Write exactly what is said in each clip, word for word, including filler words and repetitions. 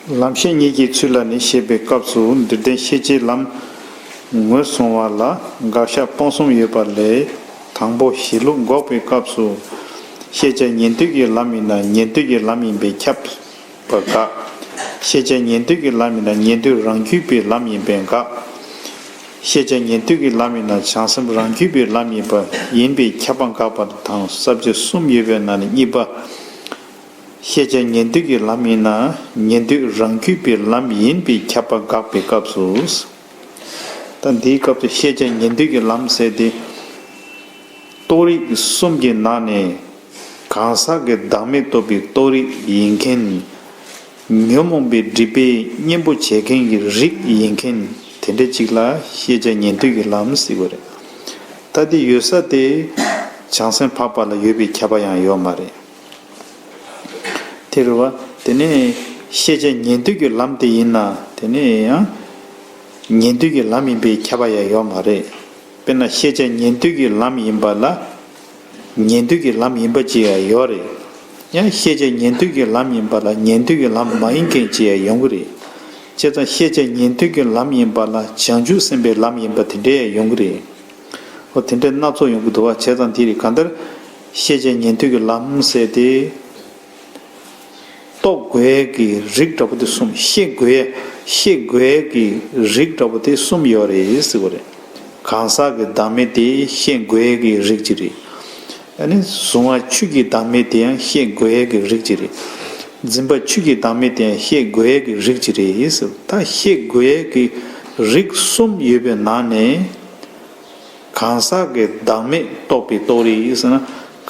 ལམ་ཤེས་གཉིས་ཀྱི་ཚུལ་ལ་ནི་ཞེས་པའི་སྐབས་སུ་འདིར་བསྟན་ཤེས་བྱའི་ལམ་ངོས་བཟུང་བ་ལ་དགག་བཞག་སྤོང་གསུམ་ཡོད་པ་ལས། དང་པོ་གཞི་ལུགས་འགོག་པའི་སྐབས་སུ། ཤེས་བྱ་ཉན་ཐོས་ཀྱི་ལམ་ཡིན་ན་ཉན་ཐོས་ཀྱི་ལམ་ཡིན་པས་ཁྱབ་པ་དགག་ཤེས་བྱ་ཉན་ཐོས་ཀྱི་ལམ་ཡིན་ན་ཉན་ཐོས་རང་རྒྱུད་པའི་ལམ་ཡིན་པས་དགག་ཤེས་བྱ་ཉན་ཐོས་ཀྱི་ལམ་ཡིན་ན་བྱང་སེམས་རང་རྒྱུད་པའི་ལམ་ཡིན་པ་ཡིན་པས་ཁྱབ་པ་དགག་པ་དང་ས་བཅད་གསུམ་ཡོད་པའི་ནང་ནས་གཉིས་པ། ཤེས་བྱ་ཉན་ཐོས་ཀྱི་ལམ་ཡིན་ན་ཉན་ཐོས་རང་རྒྱུད་པའི་ལམ་ཡིན་པས་ཁྱབ་པ་དགག་པའི་སྐབས་སུ། ད་འདིའི་སྐབས་སུ་ཤེས་བྱ་ཉན་ཐོས་ཀྱི་ལམ་ཟེར་ཏེ། རྟོགས་རིགས་གསུམ་གྱི་ནང་ནས་གང་ཟག་གི་བདག་མེད་རྟོགས་པའི་རྟོགས་རིགས་ཡིན་མཁན། ཉོན་མོངས་པའི་སྒྲིབ་པའི་གཉེན་པོ་བྱེད་མཁན་གྱི་རིགས་ཡིན་མཁན་དེ་འདྲ་ཅིག་ལ་ཤེས་བྱ་ཉན་ཐོས་ཀྱི་ལམ་ཟེར་བ་རེད། ད་དེ་ཡོད་ས་དེ་བྱང་སེམས་འཕགས་པ་ལ་ཡོད་པའི་ཁྱབ་པ་ཡང་ཡོད་མ་རེད། དེ་རེད་བ། དེ་ནས་ཤེས་བྱ་ཉན་ཐོས་ཀྱི་ལམ་དེ་ཡིན་ན་དེ་ནས་ཡང་ཉན་ཐོས་ཀྱི་ལམ་ཡིན་པའི་ཁྱབ་པ་ཡང་ཡོད་མ་རེད། དཔེར་ན་ཤེས་བྱ་ཉན་ཐོས་ཀྱི་ལམ་ཡིན་པ་ལ། ཉན་ཐོས་ཀྱི་ལམ་ཡིན་པ་ཅིག་ཡང་ཡོད་རེད། ཡང་ཤེས་བྱ་ཉན་ཐོས་ཀྱི་ལམ་ཡིན་པ་ལ་ཉན་ཐོས་ཀྱི་ལམ་མ་ཡིན་མཁན་ཅིག་ཡང་ཡོང་གི་རེད། བྱས་ཙང་ཤེས་བྱ་ཉན་ཐོས་ཀྱི་ལམ་ཡིན་པ་ལ་བྱང་ཆུབ་སེམས་དཔའི་ལམ་ཡིན་པ་དེ་འདྲ་ཡང་ཡོང་གི་རེད། འོ་དེ་འདྲ་སྣ་ཚོགས་ཡོང་གི་འདུག་བ། བྱས་ཙང་དེ་རེད། གང་ལྟར་ཤེས་བྱ་ཉན་ཐོས་ཀྱི་ལམ་ཟེར་ཏེ། རྟོགས་དགོས་ཀྱི་རིགས་འདྲ་པོ་དེ་གསུམ། ཤེས་དགོས་ཤེས་དགོས་ཀྱི་རིགས་འདྲ་པོ་དེ་གསུམ་ཡོད་རེད་ཟེར་བ་རེད། གང་ཟག་གི་བདག་མེད་དེ་ཤེས་དགོས་ཀྱི་རིགས་གཅིག་རེད། ཨ་ནི་གཟུང་བ་ཆོས་ཀྱི་བདག་མེད་དེ་ཡང་ཤེས་དགོས་ཀྱི་རིགས་གཅིག་རེད། འཛིན་པ་ཆོས་ཀྱི་བདག་མེད་དེ་ཡང་ཤེས་དགོས་ཀྱི་རིགས་གཅིག་རེད་ཟེར། ད་ཤེས་དགོས་ཀྱི་རིགས་གསུམ་ཡོད་པའི་ནང་ནས། གང་ཟག་གི་བདག་མེད་རྟོགས་པའི་རྟོགས་རིགས་ཟེར་ན།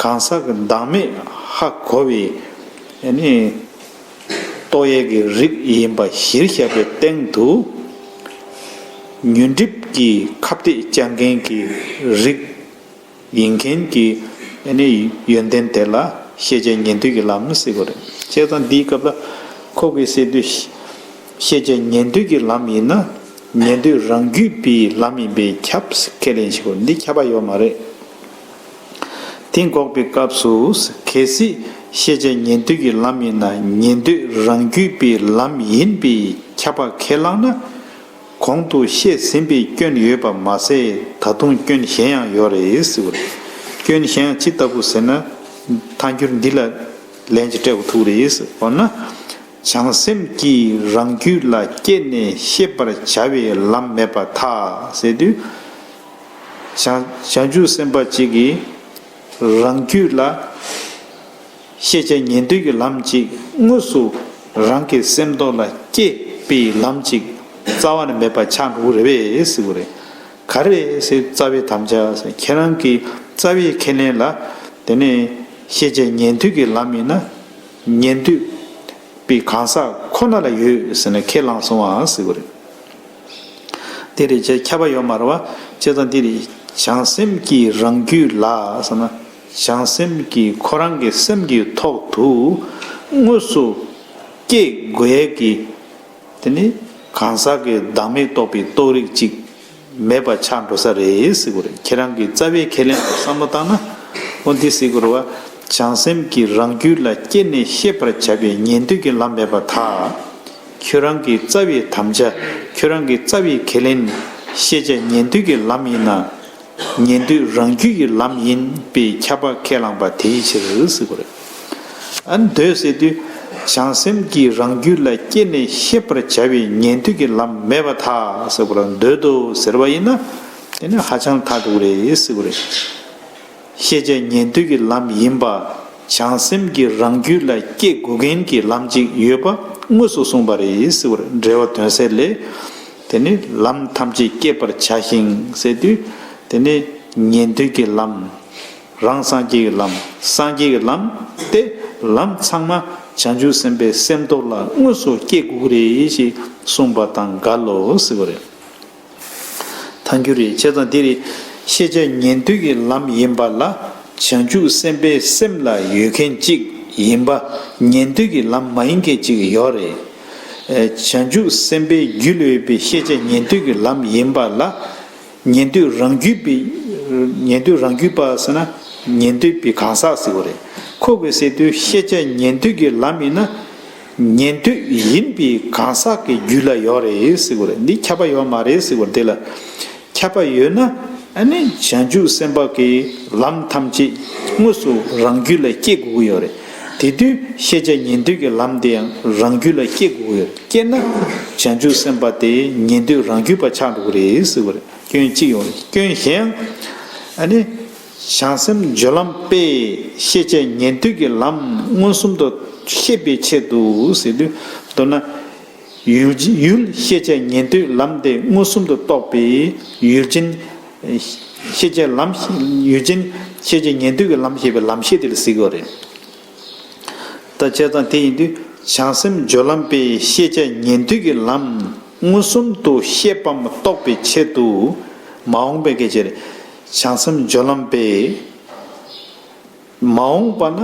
གང་ཟག་གི་བདག་མེད་ཧ་གོ་བའི་ཨ་ནི་རྟོགས་ཡས་ཀྱི་རིགས་ཡིན་པ་གཞིར་བཞག་པའི་སྟེང་དུ། ཉོན་སྒྲིབ་ཀྱི་ཁ་གཏད་བཅག་མཁན་གྱི་རིགས་ཡིན་མཁན་གྱི་ཨ་ནི་ཡོན་ཏན་དེ་ལ་ཤེས་བྱ་ཉན་ཐོས་ཀྱི་ལམ་ཟེར་དགོས་རེད། བྱས་ཙང་འདིའི་སྐབས་ལ་ཁོ་གིས་ཟེར་དུས། ཤེས་བྱ་ཉན་ཐོས་ཀྱི་ལམ་ཡིན་ན་ཉན་ཐོས་རང་རྒྱུད་པའི་ལམ་ཡིན་པས་ཁྱབ་ཁས་ལེན་བྱེད་དགོས། འདི་ཁྱབ་པ་ཡོད་མ་རེད། དེ་འགོག་པའི་སྐབས་སུ། གལ་སྲིད་ཤེས་བྱ་ཉན་ཐོས་ཀྱི་ལམ་ཡིན་ན་ཉན་ཐོས་རང་རྒྱུད་པའི་ལམ་ཡིན་པས་ཁྱབ་པ་ཁས་བླངས་ན། གོང་དུ་བཤད་ཟིན་པའི་སྐྱོན་ཡོད་པ་མ་ཟད་ད་དུང་སྐྱོན་གཞན་ཡང་ཡོད་རེད་ཟེར་བ་རེད། སྐྱོན་གཞན་ཡང་ཅི་ལྟ་བུ་ཟེར་ན། ཐལ་འགྱུར་འདི་ལ་ལན་ཅིག་སྤྲད་དགོས་ཐུག་རེད། འོ་ན། བྱང་སེམས་ཀྱིས་རང་རྒྱུད་ལ་སྐྱེས་ནས་ཤེས་པར་བྱ་བའི་ལམ་མེད་པར་ཐལ་ཟེར་དུས། བྱང་བྱང་ཆུབ་སེམས་དཔའ་གཅིག་གིས་རང་རྒྱུད་ལ་ཤེས་བྱ་ཉན་ཐོས་ཀྱི་ལམ་གཅིག་དངོས་སུ་རང་གི་སེམས་ཐོག་ལ་སྐྱེས་པའི་ལམ་གཅིག་རྩ་བ་ནས་མེད་པ་ཆགས་འགྲོ་གི་རེད་པས་ཟེར་གི་རེད། ག་རེ་ཟེར། རྩ་བའི་དམ་བཅའ་ཟེར། ཁྱེད་རང་གི་རྩ་བའི་ཁས་ལེན་ལ་དེ་ནས་ཤེས་བྱ་ཉན་ཐོས་ཀྱི་ལམ་ཡིན་ན་ཉན་ཐོས་པའི་གང་ཟག་ཁོ་ན་ལ་ཡོད་ཟེར་ནས་ཁས་བླངས་སོང་བ་ཟེར་གི་རེད། དེ་རེད་བྱས་ཁྱབ་པ་ཡོད་མ་རེད་བ། བྱས་ཙང་འདི་རེད། བྱང་སེམས་ཀྱིས་རང་རྒྱུད་ལ་ཟེར་ན། བྱང་སེམས་ཀྱིས་ཁོ་རང་གི་སེམས་ཀྱི་ཐོག་ཏུ་དངོས་སུ་སྐྱེ་དགོས་ཡས་ཀྱི། དེ་ནི་གང་ཟག་གི་བདག་མེད་རྟོགས་པའི་རྟོགས་རིགས་གཅིག་མེད་པ་ཆགས་འགྲོ་ས་རེད་ཟེར་གི་རེད། ཁྱེད་རང་གི་རྩ་བའི་ཁས་ལེན་ལ་བསམ་བློ་བཏང་ན། འོ་འདི་ཟེར་གི་རེད་བ། བྱང་སེམས་ཀྱིས་རང་རྒྱུད་ལ་སྐྱེས་ནས་ཤེས་པར་བྱ་བའི་ཉན་ཐོས་ཀྱི་ལམ་མེད་པར་ཐལ། ཁྱོད་རང་གི་རྩ་བའི་དམ་བཅའ། ཁྱོད་རང་གི་རྩ་བའི་ཁས་ལེན། ཤེས་བྱ་ཉན་ཐོས་ཀྱི་ལམ་ཡིན་ན། ཉན་ཐོས་རང་རྒྱུད་ཀྱི་ལམ་ཡིན་པས་ཁྱབ་པ་ཁས་བླངས་པ་དེའི་ཕྱིར་ཟེར་གི་རེད། ཨ་ནི་འདོད་ཟེར་དུས། བྱང་སེམས་ཀྱིས་རང་རྒྱུད་ལ་སྐྱེས་ནས་ཤེས་པར་བྱ་བའི་ཉན་ཐོས་ཀྱི་ལམ་མེད་པར་ཐལ་ཟེར་གི་རེད། འདོད་དོ་ཟེར་བ་ཡིན་ན། དེ་ནི་ཧ་ཅང་ཐལ་འགྲོ་གི་རེད་ཟེར་གི་རེད། ཤེས་བྱ་ཉན་ཐོས་ཀྱི་ལམ་ཡིན་པ། བྱང་སེམས་ཀྱིས་རང་རྒྱུད་ལ་སྐྱེ་དགོས་མཁན་གྱི་ལམ་གཅིག་ཡོད་པ་དངོས་སུ་གསུངས་པ་རེད་ཟེར་བར་འགྲེལ་བ་དོན་གསལ་ལས། དེ་ནི་ལམ་ཐམས་ཅད་སྐྱེད་པར་བྱ་ཞིང་ཟེར་དུས། དེ་ནི་ཉན་ཐོས་ཀྱི་ལམ། རང་སངས་རྒྱས་ཀྱི་ལམ། སངས་རྒྱས་ཀྱི་ལམ་སྟེ། ལམ་ཚང་མ་བྱང་ཆུབ་སེམས་དཔའི་སེམས་ཐོག་ལ་དངོས་སུ་སྐྱེ་དགོས་ཀྱི་རེད་ཅེས་གསུངས་པ་དང་འགལ་ལོ་ཟེར་བ་རེད། ཐལ་འགྱུར་རེད། བྱས་ཙང་འདི་རེད། ཤེས་བྱ་ཉན་ཐོས་ཀྱི་ལམ་ཡིན་པ་ལ་བྱང་ཆུབ་སེམས་དཔའི་སེམས་ལ་ཡོད་མཁན་གཅིག་ཡིན་པ། ཉན་ཐོས་ཀྱི་ལམ་མ་ཡིན་མཁན་གཅིག་ཡོད་རེད། ཨེ། བྱང་ཆུབ་སེམས་དཔའི་རྒྱུད་ལ་ཡོད་པའི་ཤེས་བྱ་ཉན་ཐོས་ཀྱི་ལམ་ཡིན་པ་ལ། ཉན་ཐོས་རང་རྒྱུད་པའི། ཉན་ཐོས་རང་རྒྱུད་པ་ཟེར་ན། ཉན་ཐོས་པའི་གང་ཟག་ཟེར་བ་རེད། ཁོ་གིས་ཟེར་དུས་ཤེས་བྱ་ཉན་ཐོས་ཀྱི་ལམ་ཡིན་ན། ཉན་ཐོས་ཡིན་པའི་གང་ཟག་གི་རྒྱུད་ལ་ཡོད་རེད་ཟེར་གྱི་རེད། འདི་ཁྱབ་པ་ཡོད་མ་རེད་ཟེར་གྱི་རེད། དེ་ལ་ཁྱབ་པ་ཡོད་ན་ཨ་ནི་བྱང་ཆུབ་སེམས་དཔའ་གི་ལམ་ཐམས་ཅད་དངོས་སུ་རང་རྒྱུད་ལ་སྐྱེ་དགོས་ཀྱི་ཡོད་རེད། དེ་དུས་ཤེས་བྱ་ཉན་ཐོས་ཀྱི་ལམ་དེ་ཡང་རང་རྒྱུད་ལ་སྐྱེ་དགོས་ཀྱི་ཡོད་རེད། སྐྱེས་ན་བྱང་ཆུབ་སེམས་དཔའ་དེ་ཉན་ཐོས་རང་རྒྱུད་པ་ཆགས་འགྲོ་གི་རེད་ཟེར་གྱི་རེད། སྐྱོན་གཅིག་ཡོང་རེད། སྐྱོན་གཞན་ཡང་ཨ་ནི། བྱང་སེམས་སྦྱོར་ལམ་པས་ཤེས་བྱ་ཉན་ཐོས་ཀྱི་ལམ་མངོན་སུམ་དུ་ཤེས་པའི་ཆེད་དུ་ཟེར་དུས། མདོར་ན། ཡུལ་ཡུལ་ཤེས་བྱ་ཉན་ཐོས་ལམ་དེ་མངོན་སུམ་དུ་རྟོགས་པའི་ཡུལ་ཅན། ཤེས་བྱ་ལམ། ཡུལ་ཅན་ཤེས་བྱ་ཉན་ཐོས་ཀྱི་ལམ་ཞེས་པའི་ལམ་ཤེས་དེ་ལ་ཟེར་གྱི་རེད། ད་བྱས་ཙང་དེ་ཡིན་དུས་བྱང་སེམས་སྦྱོར་ལམ་པས་ཤེས་བྱ་ཉན་ཐོས་ཀྱི་ལམ་མངོན་སུམ་དུ་ཤེས་པའམ་རྟོགས་པའི་ཆེད་དུ། མ་འོངས་པའི་སྐད་ཆ་རེད། བྱང་སེམས་སྦྱོར་ལམ་པས། མ་འོངས་པ་ན་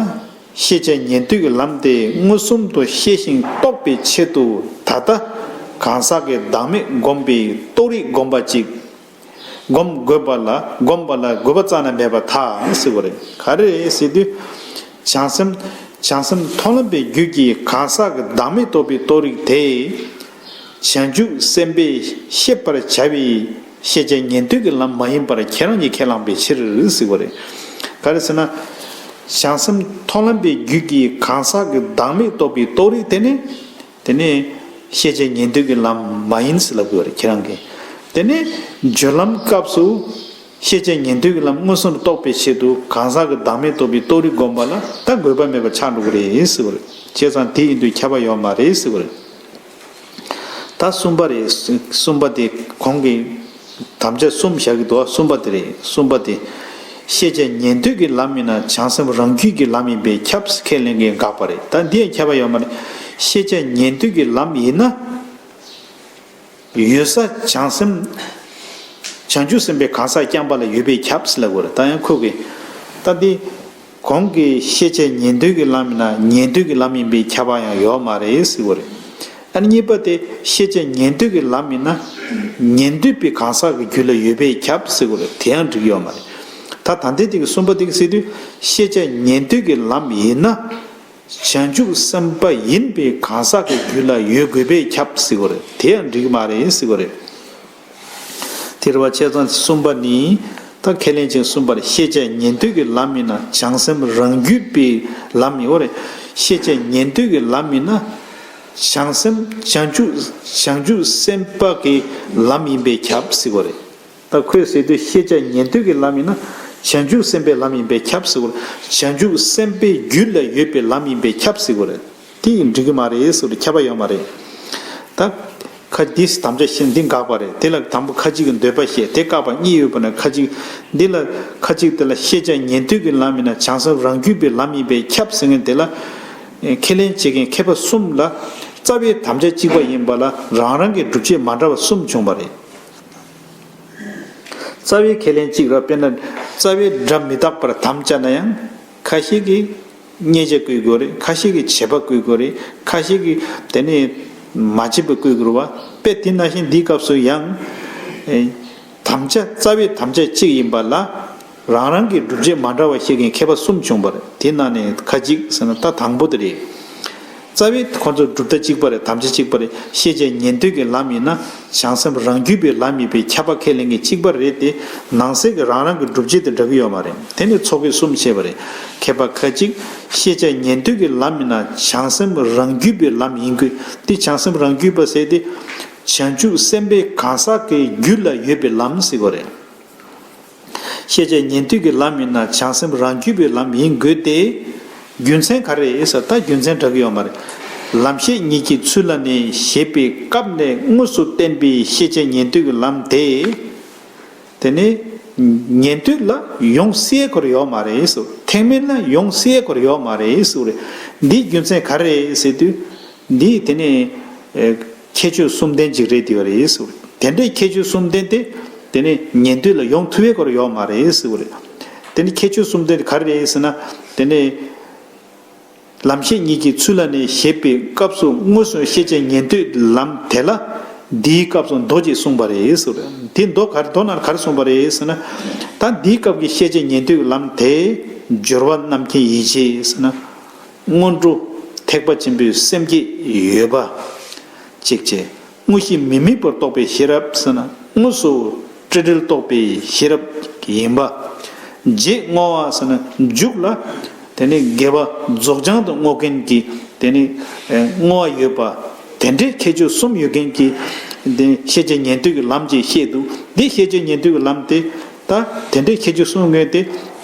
ཤེས་བྱ་ཉན་ཐོས་ཀྱི་ལམ་དེ་མངོན་སུམ་དུ་ཤེས་ཤིང་རྟོགས་པའི་ཆེད་དུ་ད་ལྟ་གང་ཟག་གི་བདག་མེད་སྒོམ་པའི་རྟོགས་རིགས་སྒོམ་པ་གཅིག་སྒོམ་དགོས་པ་ལ་སྒོམ་པ་ལ་དགོས་པ་རྩ་ནས་མེད་པར་ཐལ་ཟེར་བ་རེད། ག་རེ་རེད་ཟེར་དུས། བྱང་སེམས། བྱང་སེམས་མཐོང་ལམ་པའི་རྒྱུད་ཀྱི་གང་ཟག་གི་བདག་མེད་རྟོགས་པའི་རྟོགས་རིགས་དེ། བྱང་ཆུབ་སེམས་དཔས་ཤེས་པར་བྱ་བའི་ཤེས་བྱ་ཉན་ཐོས་ཀྱི་ལམ་མ་ཡིན་པར་ཁྱེད་རང་གིས་ཁས་བླངས་པའི་ཕྱིར་ཟེར་བ་རེད། ག་རེ་ཟེར་ན། བྱང་སེམས་མཐོང་ལམ་པའི་རྒྱུད་ཀྱི་གང་ཟག་གི་བདག་མེད་རྟོགས་པའི་རྟོགས་རིགས་དེ་ནི། དེ་ནི་ཤེས་བྱ་ཉན་ཐོས་ཀྱི་ལམ་མ་ཡིན་ཟེར་ལབ་དགོས་རེད་ཁྱེད་རང་གིས། དེ་ནི་སྦྱོར་ལམ་སྐབས་སུ་ཤེས་བྱ་ཉན་ཐོས་ཀྱི་ལམ་མངོན་སུམ་དུ་རྟོགས་པའི་ཆེད་དུ་གང་ཟག་གི་བདག་མེད་རྟོགས་པའི་རྟོགས་རིགས་བསྒོམ་པ་ལ་ད་དགོས་པ་མེད་པ་ཆགས་འགྲོ་གི་རེད་ཟེར་བ་རེད། བྱས་ཙང་དེ་ཡིན་དུས་ཁྱབ་པ་ཡོད་མ་རེད་ཟེར་བ་རེད། ད་གསུམ་པ་རེད། གསུམ་པ་དེ་གོང་གི་དམ་བཅའ་གསུམ་བཞག་གི་འདུག་གསུམ་པ་དེ་རེད། གསུམ་པ་དེ། ཤེས་བྱ་ཉན་ཐོས་ཀྱི་ལམ་ཡིན་ན་བྱང་སེམས་རང་རྒྱུད་ཀྱི་ལམ་ཡིན་པས་ཁྱབ་ཁས་ལེན་མཁན་དགག་པ་རེད། ད་འདི་ཡང་ཁྱབ་པ་ཡོད་མ་རེད། ཤེས་བྱ་ཉན་ཐོས་ཀྱི་ལམ་ཡིན་ན། ཡོད་ས་བྱང་སེམས། བྱང་ཆུབ་སེམས་དཔའི་གང་ཟག་རྐྱང་པ་ལ་ཡོད་པས་ཁྱབ་ཟེར་ལབ་དགོས་རེད། ད་ཡང་ཁོ་གིས། ད་འདི། གོང་གི་ཤེས་བྱ་ཉན་ཐོས་ཀྱི་ལམ་ཡིན་ན་ཉན་ཐོས་ཀྱི་ལམ་ཡིན་པས་ཁྱབ་པ་ཡང་ཡོད་མ་རེད་ཟེར་བ་རེད། ཨ་ནི་གཉིས་པ་དེ་ཤེས་བྱ་ཉན་ཐོས་ཀྱི་ལམ་ཡིན་ན། ཉན་ཐོས་པའི་གང་ཟག་གི་རྒྱུད་ལ་ཡོད་པས་ཁྱབ་ཟེར་བ་རེད། དེ་ཡང་འགྲིག་ཡོད་མ་རེད། ད་ད་ལྟའི་དེ་གི་གསུམ་པ་དེ་གི་ཟེར་དུས་ཤེས་བྱ་ཉན་ཐོས་ཀྱི་ལམ་ཡིན་ན། བྱང་ཆུབ་སེམས་དཔའ་ཡིན་པའི་གང་ཟག་གི་རྒྱུད་ལ་ཡོད་དགོས་པས་ཁྱབ་ཟེར་བ་རེད། དེ་ཡང་འགྲིག་གི་མ་རེད་ཟེར་བ་རེད། དེ་རེད་བ། བྱས་ཙང་གསུམ་པ་ནི། ད་ཁས་ལེན་ཅན་གསུམ་པར་ཤེས་བྱ་ཉན་ཐོས་ཀྱི་ལམ་ཡིན་ན་བྱང་སེམས་རང་རྒྱུད་པའི་ལམ་ཡིན་པ་རེད། ཤེས་བྱ་ཉན་ཐོས་ཀྱི་ལམ་ཡིན་ན། བྱང་སེམས་བྱང་ཆུབ་བྱང་ཆུབ་སེམས་དཔའ་གི་ལམ་ཡིན་པས་ཁྱབ་ཟེར་བ་རེད། ད་ཁོས་ཟེར་དུས་ཤེས་བྱ་ཉན་ཐོས་ཀྱི་ལམ་ཡིན་ན་བྱང་ཆུབ་སེམས་དཔའི་ལམ་ཡིན་པས་ཁྱབ་ཟེར་བ་རེད། བྱང་ཆུབ་སེམས་དཔའི་རྒྱུད་ལ་ཡོད་པའི་ལམ་ཡིན་པས་ཁྱབ་ཟེར་བ་རེད། དེ་ཡིན་འགྲིག་གི་མ་རེད་ཟེར་བ་རེད། ཁྱབ་པ་ཡོད་མ་རེད། ད། ཁ་འདི་དམ་བཅའ་བཞི་འདི་འགག་པ་རེད། དེ་ལ་དང་པོ་ཁ་ཅིག་གི་འདོད་པ་བཤད་དེ་བཀག་པ་གཉིས་ཡོད་པ་ན་ཁ་ཅིག་འདི་ལ་ཁ་ཅིག་དེ་ལ་ཤེས་བྱ་ཉན་ཐོས་ཀྱི་ལམ་ཡིན་ན་བྱང་སེམས་རང་རྒྱུད་པའི་ལམ་ཡིན་པས་ཁྱབ་ཟེར་མཁན་དེ་ལ། ཁས་ལེན་བྱེད་མཁན་མཁས་པ་གསུམ་ལ་རྩ་བའི་དམ་བཅའ་གཅིག་པ་ཡིན་པ་ལ་རང་རང་གི་སྒྲུབ་བྱེད་མ་འདྲ་བ་གསུམ་བྱུང་བ་རེད། རྩ་བའི་ཁས་ལེན་གཅིག་ར་དཔེར་ན་རྩ་བའི་སྒྲ་མི་རྟག་པར་དམ་བཅའ་ན་ཡང་ཁ་ཤས་ཀྱིས་མཉེས་བྱ་བཀོལ་དགོས་རེད། ཁ་ཤས་ཀྱིས་བྱེད་པ་བཀོལ་དགོས་རེད། ཁ་ཤས་ཀྱིས་དེ་ནས་མ་བྱེད་པ་བཀོལ་དགོས་རེད་བ། དཔེ་དེ་ནང་བཞིན་འདིའི་སྐབས་སུ་ཡང་དམ་བཅའ་རྩ་བའི་དམ་བཅའ་གཅིག་ཡིན་པ་ལ་རང་རང་གི་སྒྲུབ་བྱེད་མ་འདྲ་བ་བཤད་མཁན་མཁས་པ་གསུམ་བྱུང་བ་རེད། དེ་ནང་ནས་ཁ་ཅིག་ཟེར་ན་ད་དང་པོ་དེ་རེད། རྩ་བའི་ཁོ་ཚོ་གྲུབ་མཐའ་གཅིག་པ་རེད། དམ་བཅའ་གཅིག་པ་རེད། ཤེས་བྱ་ཉན་ཐོས་ཀྱི་ལམ་ཡིན་ན་བྱང་སེམས་རང་རྒྱུད་པའི་ལམ་ཡིན་པས་ཁྱབ་པ་ཁས་ལེན་མཁན་གཅིག་པ་རེད་དེ། ནང་གསེས་ཀྱི་རང་རང་གི་སྒྲུབ་བྱེད་དེ་འདྲ་གི་ཡོད་མ་རེད། དེ་ནི་ཚོགས་ཀྱི་གསུམ་བཤད་པ་རེད། མཁས་པ་ཁ་ཅིག་ཤེས་བྱ་ཉན་ཐོས་ཀྱི་ལམ་ཡིན་ན་བྱང་སེམས་རང་རྒྱུད་པའི་ལམ་ཡིན་དགོས། དེ་བྱང་སེམས་རང་རྒྱུད་པ་ཟེར་དེ། བྱང་ཆུབ་སེམས་དཔའི་གང་ཟག་གི་རྒྱུད་ལ་ཡོད་པའི་ལམ་ཟེར་དགོས་རེད། ཤེས་བྱ་ཉན་ཐོས་ཀྱི་ལམ་ཡིན་ན་བྱང་སེམས་རང་རྒྱུད་པའི་ལམ་ཡིན་དགོས་ཏེ། རྒྱུ་མཚན་ག་རེ་ཟེར་ད་རྒྱུ་མཚན་འདྲ་གི་ཡོད་མ་རེད། ལམ་ཤེས་ཉིད་ཀྱི་ཚུལ་ལ་ནི་ཞེས་པའི་སྐབས་ནས་དངོས་སུ་བསྟན་པའི་ཤེས་བྱ་ཉན་ཐོས་ཀྱི་ལམ་དེ། དེ་ནི་ཉན་ཐོས་ལ་ཡོང་སྲིད་ཁོ་ར་ཡོད་མ་རེད་ཟེར། ཐེག་དམན་ལ་ཡོང་སྲིད་ཁོ་ར་ཡོད་མ་རེད་ཟེར་བ་རེད། འདིའི་རྒྱུ་མཚན་ག་རེ་ཟེར་དུས། འདི་དེ་ནི་ཨེ། ཁྱད་ཆོས་གསུམ་ལྡན་ཅིག་རེད་དེ་བ་རེད་ཟེར་བ་རེད། དེ་འདྲའི་ཁྱད་ཆོས་གསུམ་ལྡན་དེ་དེ་ནི་ཉན་ཐོས་ལ་ཡོང་ཐུབ་པའི་སྐོར་ཡོད་མ་རེད་ཟེར་བ་རེད། དེ་ནི་ཁྱད་ཆོས་གསུམ་ལྡན་དེ་ག་རེ་རེད་ཟེར་ན། དེ་ནི་ལམ་ཤེས་ཉིད་ཀྱི་ཚུལ་ལ་ནི་ཞེས་པའི་སྐབས་སུ་དངོས་སུ་ཤེས་བྱ་ཉན་ཐོས་ལམ་དེ་ལ་འདིའི་སྐབས་སུ་མདོ་ཅེས་གསུངས་པ་རེད་ཟེར་བ་རེད། དེ་མདོ་ག་རེ་མདོ་ནང་ག་རེ་གསུངས་པ་རེད་ཟེར་ན། ད་འདིའི་སྐབས་ཀྱི་ཤེས་བྱ་ཉན་ཐོས་ལམ་དེ་སྦྱོར་བ་རྣམ་མཁྱེན་ཡིད་བྱེད་ཟེར་ན། སྔོན་འགྲོ། ཐེག་པ་ཆེན་པོའི་སེམས་བསྐྱེད་ཡོད་པ། གཅིག་བྱས། དངོས་གཞི་མི་དམིགས་པར་རྟོགས་པའི་ཤེས་རབ་ཟེར་ན་དངོས་སུ་སྤྲོས་བྲལ་རྟོགས་པའི་ཤེས་རབ་ཡིན་པ། རྗེས་བསྔོ་བ་ཟེར་ན་མཇུག་ལ་དེ་ནི་དགེ་བ་རྫོགས་བྱང་དུ་བསྔོ་མཁན་གྱི་དེ་ནི་བསྔོ་བ་ཡོད་པ། དེ་འདྲའི་ཁྱད་ཆོས་གསུམ་ཡོད་མཁན་གྱི་དེ་ཤེས་བྱ་ཉན་ཐོས་ཀྱི་ལམ་ཅེས་བཤད་འདུག་འདི་ཤེས་བྱ་ཉན་ཐོས་ཀྱི་ལམ་དེ་ད་དེ་འདྲའི་ཁྱད་ཆོས་གསུམ་ངོས་དེ་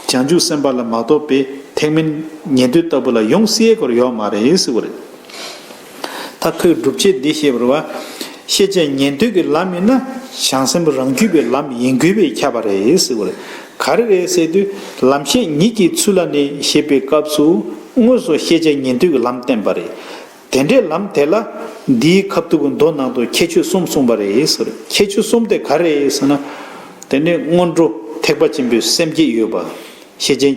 བྱང་ཆུབ་སེམས་དཔའ་ལ་མ་གཏོགས་པའི་ཐེག་དམན་ཉན་ཐོས་ལྟ་བུ་ལ་ཡོང་སྲིད་ཡས་སྐོར་ཡོད་མ་རེད་ཟེར་བ་རེད། ད་ཁོས་སྒྲུབ་བྱེད་འདི་བཤད་པར་བ། ཤེས་བྱ་ཉན་ཐོས་ཀྱི་ལམ་ཡིན་ན་བྱང་སེམས་རང་རྒྱུད་པའི་ལམ་ཡིན་དགོས་པས་ཁྱབ་པ་རེད་ཟེར་བ་རེད། ག་རེ་རེད་ཟེར་དུས་ལམ་ཤེས་ཉིད་ཀྱི་ཚུལ་ལ་ནི་ཞེས་པའི་སྐབས་སུ་དངོས་སུ་ཤེས་བྱ་ཉན་ཐོས་ཀྱི་ལམ་བསྟན་པ་རེད། དེ་འདྲའི་ལམ་དེ་ལ་འདིའི་ཁ་ཐུག་གི་མདོ་ནང་དུ་ཁྱད་ཆོས་གསུམ་གསུངས་པ་རེད་ཟེར་བ་རེད། ཁྱད་ཆོས་གསུམ་དེ་ག་རེ་རེད་ཟེར་ན། དེ་ནི་སྔོན་འགྲོ་ཐེག་པ་ཆེན་པོའི་སེམས་བསྐྱེད་ཡོད་པ། ཤེས་བྱ།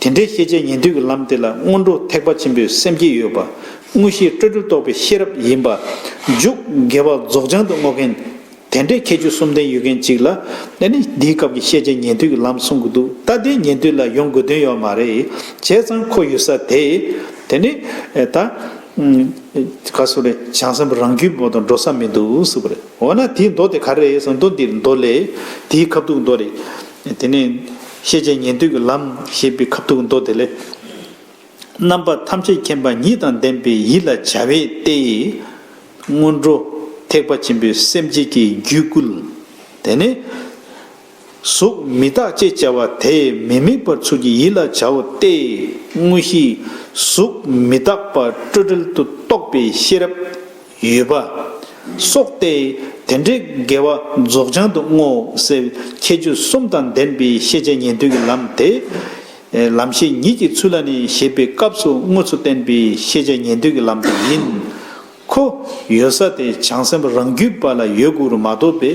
དེ་འདྲའི་ཤེས་བྱ་ཉན་ཐོས་ཀྱི་ལམ་དེ་ལ་སྔོན་འགྲོ་ཐེག་པ་ཆེན་པོའི་སེམས་བསྐྱེད་ཡོད་པ། དངོས་གཞི་སྤྲོས་བྲལ་རྟོགས་པའི་ཤེས་རབ་ཡིན་པ། མཇུག་དགེ་བ་རྫོགས་བྱང་དུ་བསྔོ་མཁན། དེ་འདྲའི་ཁྱད་ཆོས་གསུམ་ལྡན་ཡོད་མཁན་ཅིག་ལ་ཨ་ནི་འདིའི་སྐབས་ཀྱི་ཤེས་བྱ་ཉན་ཐོས་ཀྱི་ལམ་གསུང་གི་འདུག་ད་དེ་ཉན་ཐོས་ལ་ཡོང་དགོས་དོན་ཡོད་མ་རེད། བྱས་ཙང་ཁོ་ཡོད་ས་དེ་དེ་ནི་ད་ག་སོ་རེད། བྱང་སེམས་རང་རྒྱུད་པོ་དང་འགྲོ་ས་མི་འདུག་ཟེར་བ་རེད། འོ་ན་དེའི་མདོ་དེ་ག་རེ་རེད་ཟེར་ན་མདོ་འདིར་མདོ་ལས་དེའི་ཁ་ཐུག་མདོ་རེད། དེ་ནས་ཤེས་བྱ་ཉན་ཐོས་ཀྱི་ལམ་ཞེས་པའི་ཁ་ཐུག་མདོ་དེ་ལས། རྣམ་པ་ཐམས་ཅད་མཁྱེན་པ་ཉིད་དང་ལྡན་པའི་ཡིད་ལ་བྱ་བས་ཏེ། སྔོན་འགྲོ་ཐེག་པ་ཆེན་པོའི་སེམས་བསྐྱེད་ཀྱི་རྒྱུད་བསྐུལ། དེ་ནས་གཟུགས་མི་རྟག་ཅེས་བྱ་བ་དེ་མི་དམིགས་པར་ཚུལ་གྱིས་ཡིད་ལ་བྱའོ་སྟེ། དངོས་གཞི་གཟུགས་མི་རྟག་པ་སྤྲོས་བྲལ་དུ་རྟོགས་པའི་ཤེས་རབ་ཡོད་པ། སོགས་ཏེ། དེ་འདྲའི་དགེ་བ་རྫོགས་བྱང་དུ་བསྔོ་ཟེར་ཁྱད་ཆོས་གསུམ་དང་ལྡན་པའི་ཤེས་བྱ་ཉན་ཐོས་ཀྱི་ལམ་དེ། ལམ་ཤེས་ཉིད་ཀྱི་ཚུལ་ལ་ནི་ཞེས་པའི་སྐབས་སུ་དངོས་སུ་བསྟན་པའི་ཤེས་བྱ་ཉན་ཐོས་ཀྱི་ལམ་དེ་ཡིན། ཁོ་ཡོད་ས་དེ་བྱང་སེམས་རང་རྒྱུད་པ་ལ་ཡོད་དགོས་རུ་མ་གཏོགས་པའི་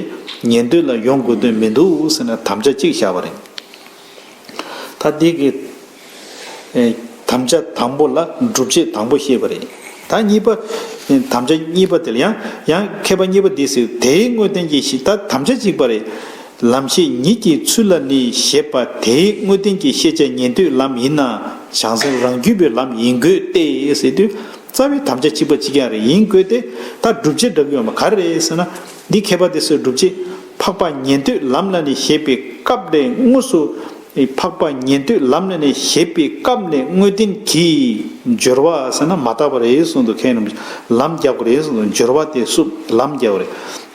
ཉན་ཐོས་ལ་ཡོང་དགོས་དོན་མི་འདུག་ཟེར་ན་དམ་བཅའ་གཅིག་བཞག་པ་རེད། ད་འདི་གི་ཨེ་དམ་བཅའ་དང་པོ་ལ་སྒྲུབ་བྱེད་དང་པོ་བཤད་པ་རེད། ད་གཉིས་པ། ཨེ་དམ་བཅའ་གཉིས་པ་དེ་ལ་ཡང་ཡང་མཁས་པ་གཉིས་པ་འདི་ཟེར། དེའི་དངོས་བསྟན་གྱི་ཤེས། ད་དམ་བཅའ་གཅིག་པ་རེད། ལམ་ཤེས་ཉིད་ཀྱི་ཚུལ་ལ་ནི་ཞེས་པ་དེའི་དངོས་བསྟན་གྱི་ཤེས་བྱ་ཉན་ཐོས་ལམ་ཡིན་ན་བྱང་སེམས་རང་རྒྱུད་པའི་ལམ་ཡིན་དགོས་ཏེ་ཟེར་དུས། རྩ་བའི་དམ་བཅའ་གཅིག་པ་གཅིག་རྐྱང་རེད། ཡིན་དགོས་ཏེ། ད་སྒྲུབ་བྱེད་འདྲ་གི་ཡོད་མ་ག་རེ་རེད་ཟེར་ན། འདི་མཁས་པ་དེ་ཚོའི་སྒྲུབ་བྱེད། འཕགས་པ་ཉན་ཐོས་ལམ་ལ་ནི་ཞེས་པའི་སྐབས་ལས་དངོས་སུ། འཕགས་པ་ཉན་ཐོས་ལམ་ལ་ནི་ཞེས་པའི་སྐབས་ནས་དངོས་བསྟན་གྱི་སྦྱོར་བ་ཟེར་ན་མ་དག་པ་རེད་གསུངས་འདུག་མཁན་རྣམས་ལམ་རྒྱག་པ་རེད་གསུངས་འདུག་སྦྱོར་བ་དེ་སུབ་ལམ་རྒྱག་པ་རེད།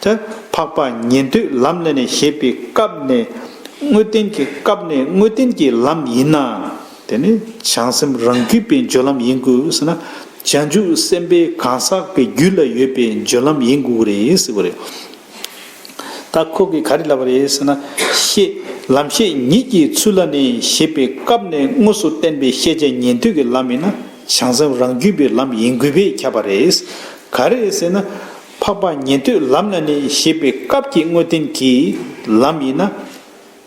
ད་འཕགས་པ་ཉན་ཐོས་ལམ་ལ་ནི་ཞེས་པའི་སྐབས་ནས་དངོས་བསྟན་གྱི་སྐབས་ནས་དངོས་བསྟན་གྱི་ལམ་ཡིན་ན། དེ་ནི་བྱང་སེམས་རང་རྒྱུད་པའི་སྦྱོར་ལམ་ཡིན་དགོས་ཟེར་ན། བྱང་ཆུབ་སེམས་དཔའི་གང་ཟག་གི་རྒྱུད་ལ་ཡོད་པའི་སྦྱོར་ལམ་ཡིན་དགོས་རེད་ཟེར་བ་རེད། ད་ཁོ་གིས་ག་རེ་ལབ་པ་རེད་ཟེར་ན། ཤེས། ལམ་ཤེས་ཉིད་ཀྱི་ཚུལ་ལ་ནི་ཞེས་པའི་སྐབས་ནས་དངོས་སུ་བསྟན་པའི་ཤེས་བྱ་ཉན་ཐོས་ཀྱི་ལམ་ཡིན་ན་བྱང་སེམས་རང་རྒྱུད་པའི་ལམ་ཡིན་དགོས་པས་ཁྱབ་པ་རེད། ག་རེ་རེད་ཟེར་ན། འཕགས་པ་ཉན་ཐོས་ལམ་ལ་ནི་ཞེས་པའི་སྐབས་ཀྱི་དངོས་བསྟན་གྱི་ལམ་ཡིན་ན།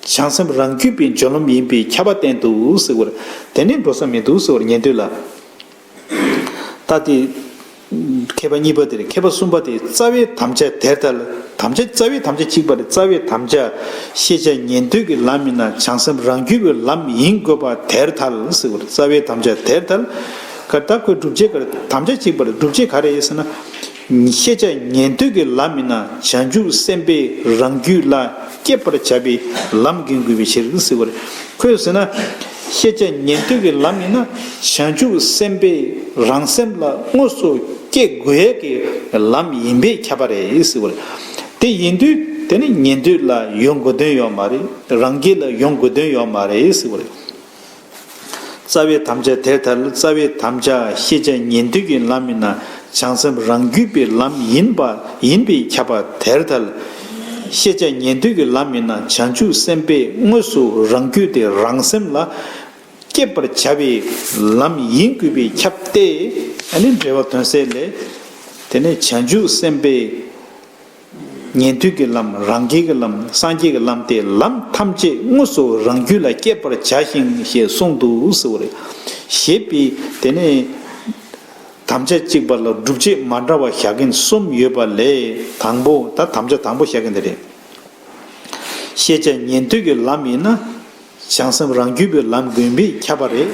བྱང་སེམས་རང་རྒྱུད་པའི་སྦྱོར་ལམ་ཡིན་པས་ཁྱབ་པ་བསྟན་འདུག་ཟེར་བར། དེ་ནི་འགྲོ་ས་མི་འདུག་ཟེར་བར་ཉན་ཐོས་ལ། ད་དེ། མཁས་པ་གཉིས་པ་དེ་རེད། མཁས་པ་གསུམ་པ་དེ་རྩ་བའི་དམ་བཅའ་དེར་ཐལ། དམ་བཅའ་རྩ་བའི་དམ་བཅའ་གཅིག་པ་རེད། རྩ་བའི་དམ་བཅའ། ཤེས་བྱ་ཉན་ཐོས་ཀྱི་ལམ་ཡིན་ན་བྱང་སེམས་རང་རྒྱུད་པའི་ལམ་ཡིན་དགོས་པ་དེར་ཐལ་ཟེར་བར། རྩ་བའི་དམ་བཅའ་དེར་ཐལ། ག་ད་ཁོའི་སྒྲུབ་བྱེད་ག་རེ། དམ་བཅའ་གཅིག་པ་རེད། སྒྲུབ་བྱེད་ག་རེ་ཡིན་ཟེར་ན། ཤེས་བྱ་ཉན་ཐོས་ཀྱི་ལམ་ཡིན་ན་བྱང་ཆུབ་སེམས་དཔའི་རང་རྒྱུད་ལ་སྐྱེད་པར་བྱ་བའི་ལམ་འགེང་དགོས་པའི་ཕྱིར་ཟེར་བ་རེད། ཁོས་ཟེར་ན། ཤེས་བྱ་ཉན་ཐོས་ཀྱི་ལམ་ཡིན་ན་བྱང་ཆུབ་སེམས་དཔའི་རང་སེམས་ལ་དངོས་སུ་སྐྱེ་དགོས་ཡས་ཀྱི་ལམ་ཡིན་པས་ཁྱབ་པ་རེད་ཟེར་བ་རེད། དེ་ཡིན་དུས་དེ་ནི་ཉན་ཐོས་ལ་ཡོང་དགོས་དོན་ཡོད་མ་རེད། རང་རྒྱུད་ལ་ཡོང་དགོས་དོན་ཡོད་མ་རེད་ཟེར་བ་རེད། རྩ་བའི་དམ་བཅའ་དེར་ཐལ། རྩ་བའི་དམ་བཅའ་ཤེས་བྱ་ཉན་ཐོས་ཀྱི་ལམ་ཡིན་ན་བྱང་སེམས་རང་རྒྱུད་པའི་ལམ་ཡིན་པ་ཡིན་པས་ཁྱབ་པ་དེར་ཐལ། ཤེས་བྱ་ཉན་ཐོས་ཀྱི་ལམ་ཡིན་ན་བྱང་ཆུབ་སེམས་དཔས་དངོས་སུ་རང་རྒྱུད་དེ་རང་སེམས་ལ་སྐྱེད་པར་བྱ་བའི་ལམ་ཡིན་དགོས་པས་ཁྱབ་སྟེ། ཨ་ནི་འགྲེལ་པ་དོན་གསལ་ལས། དེ་ནས་བྱང་ཆུབ་སེམས་དཔའི་ཉན་ཐོས་ཀྱི་ལམ། རང་རྒྱལ་གྱི་ལམ། སངས་རྒྱས་ཀྱི་ལམ་སྟེ་ལམ་ཐམས་ཅད་དངོས་སུ་རང་རྒྱུད་ལ་སྐྱེད་པར་བྱ་ཞིང་ཞེས་གསུངས་འདུག་ཟེར་བ་རེད། ཞེས་པའི་དེ་ནས་དམ་བཅའ་གཅིག་པ་ལ་སྒྲུབ་བྱེད་མ་འདྲ་བ་བཞག་མཁན་གསུམ་ཡོད་པ་ལས་དང་པོ། ད་དམ་བཅའ་དང་པོ་བཞག་མཁན་དེ་རེད། ཤེས་བྱ་ཉན་ཐོས་ཀྱི་ལམ་ཡིན་ན་བྱང་སེམས་རང་རྒྱུད་པའི་ལམ་དགོས་པས་ཁྱབ་པ་རེད།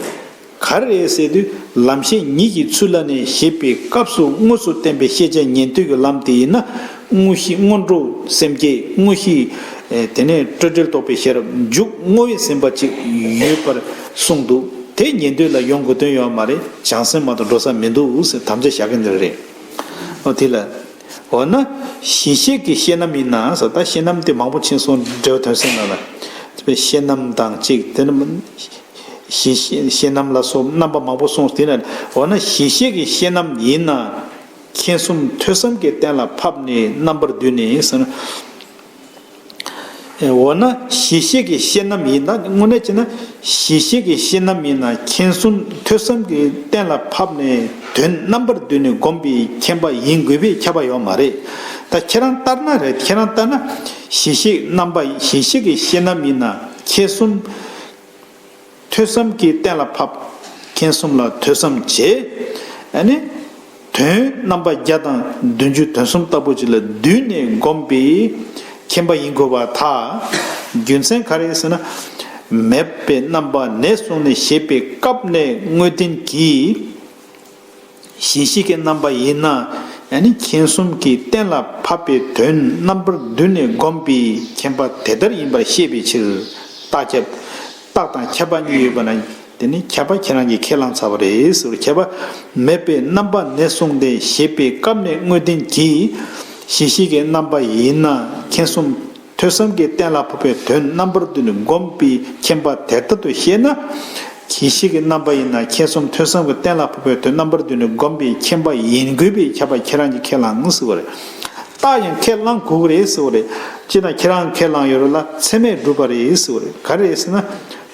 ག་རེ་རེད་ཟེར་དུས། ལམ་ཤེས་ཉིད་ཀྱི་ཚུལ་ལ་ནི་བཞེད་པའི་སྐབས་སུ་དངོས་སུ་བསྟན་པའི་ཤེས་བྱ་ཉན་ཐོས་ཀྱི་ལམ་དེ་ཡིན་ན། དངོས་གཞི་སྔོན་འགྲོ་སེམས་བསྐྱེད། དངོས་གཞི་དེ་ནས་སྤྲོས་བྲལ་རྟོགས་པའི་ཤེས་རབ་འཇུག་བསྔོ་བས་ཟིན་པ་ཅིག་ཡོད་པར་གསུངས་འདུག་དེ་ཉན་ཐོས་ལ་ཡོང་དགོས་དོན་ཡོད་མ་རེད། བྱང་སེམས་མ་གཏོགས་འགྲོ་ས་མི་འདུག་ཟེར་དམ་བཅའ་བཞག་གི་འདི་རེད། ཨོ་དེ་ལ། འོ་ན་གཞི་ཤེས་ཀྱི་ཤེས་རྣམ་ཡིན་ན་ཟེར། ད་ཤེས་རྣམ་དེ་མང་པོ་ཕྱིན་སོང་འགྲེལ་བ་དོན་གསལ་ནང་ལ། དཔེ་ཤེས་རྣམ་དང་གཅིག་དེ་ནི། གཞི་ཤེས་ཤེས་རྣམ་ལ་སོགས་རྣམ་པ་མང་པོ་གསུངས། དེ་ནས་འོ་ན་གཞི་ཤེས་ཀྱི་ཤེས་རྣམ་ཡིན་ན། མཁྱེན་གསུམ་ཐོས་བསམ་གྱིས་གཏན་ལ་ཕབ་ནས་རྣམ་པར་བསྡུས་ནས་ཟེར་ན། འོ་ན་གཞི་ཤེས་ཀྱི་ཤེས་རྣམ་ཡིན་ན། དངོས་གནས་བྱས་ན་གཞི་ཤེས་ཀྱི་ཤེས་རྣམ་ཡིན་ན། མཁྱེན་གསུམ་ཐོས་བསམ་གྱིས་གཏན་ལ་ཕབ་ནས་དོན་རྣམ་པར་བསྡུས་ནས་བསྒོམས་པའི་མཁྱེན་པ་ཡིན་དགོས་པའི་ཁྱབ་པ་ཡོད་མ་རེད། ད་ཁྱེད་རང་ལྟར་ན་རེད། ཁྱེད་རང་ལྟར་ན་གཞི་ཤེས་རྣམ་པ། གཞི་ཤེས་ཀྱི་ཤེས་རྣམ་ཡིན་ན་མཁྱེན་གསུམ་ཐོས་བསམ་གྱིས་གཏན་ལ་ཕབ། མཁྱེན་གསུམ་ལ་ཐོས་བསམ་བྱས། ཨ་ནི་དོན་རྣམ་པ་བརྒྱ་དང་བདུན་ཅུ་དོན་གསུམ་ལྟ་བུ་ཅིག་ལ་བསྡུས་ནས་བསྒོམས་པའི་མཁྱེན་པ་ཡིན་དགོས་པར་ཐལ། རྒྱུ་མཚན་ག་རེ་ཟེར་ན། མེད་པའི་རྣམ་པ་ནས་བཟུང་ནས་ཞེས་པའི་སྐབས་ནས་དངོས་བསྟན་གྱིས། གཞི་ཤེས་ཀྱི་རྣམ་པ་ཡིན་ན། ཨ་ནི་མཁྱེན་གསུམ་གྱིས་གཏན་ལ་ཕབ་པའི་དོན་རྣམ་པར་བསྡུས་ནས་བསྒོམས་པའི་མཁྱེན་པ་དེ་ལྟར་ཡིན་པར་ཤེས་པའི་ཕྱིར། རྟགས་ཁྱབ། རྟགས་དང་ཁྱབ་པ་གཉིས་ཡོད་པ་ན། དེ་ནི་ཁྱབ་པ་ཁྱེད་རང་གིས་ཁས་བླངས་ཚར་བ་རེད་ཟེར། ཁྱབ་པ་མེད་པའི་རྣམ་པ་ནས་བཟུང་སྟེ་ཞེས་པའི་སྐབས་ནས་དངོས་བསྟན་གྱིས། གཞི་ཤེས་ཀྱི་རྣམ་པ་ཡིན་ན་མཁྱེན་གསུམ་ཐོས་བསམ་གྱིས་གཏན་ལ་ཕབ་པའི་དོན་རྣམ་པར་བསྡུས་ནས་བསྒོམས་པའི་མཁྱེན་པ་དེ་ལྟར་དུ་ཤེས་ན། གཞི་ཤེས་ཀྱི་རྣམ་པ་ཡིན་ན་མཁྱེན་གསུམ་ཐོས་བསམ་གྱིས་གཏན་ལ་ཕབ་པའི་དོན་རྣམ་པར་བསྡུས་ནས་བསྒོམས་པའི་མཁྱེན་པ་ཡིན་དགོས་པའི་ཁྱབ་པ་ཁྱེད་རང་གིས་ཁས་བླངས་ཟེར་བ་རེད། རྟགས་ཡང་ཁས་བླངས་དགོས་ཀྱི་རེད་ཟེར་བ་རེད། སྤྱིར་ན་ཁྱེད་རང་ཁས་བླངས་ཡོད་རེད་ལ། ཚད་མས་གྲུབ་པ་རེད་ཟེར་བ་རེད། ག་རེ་རེད་ཟེར་ན།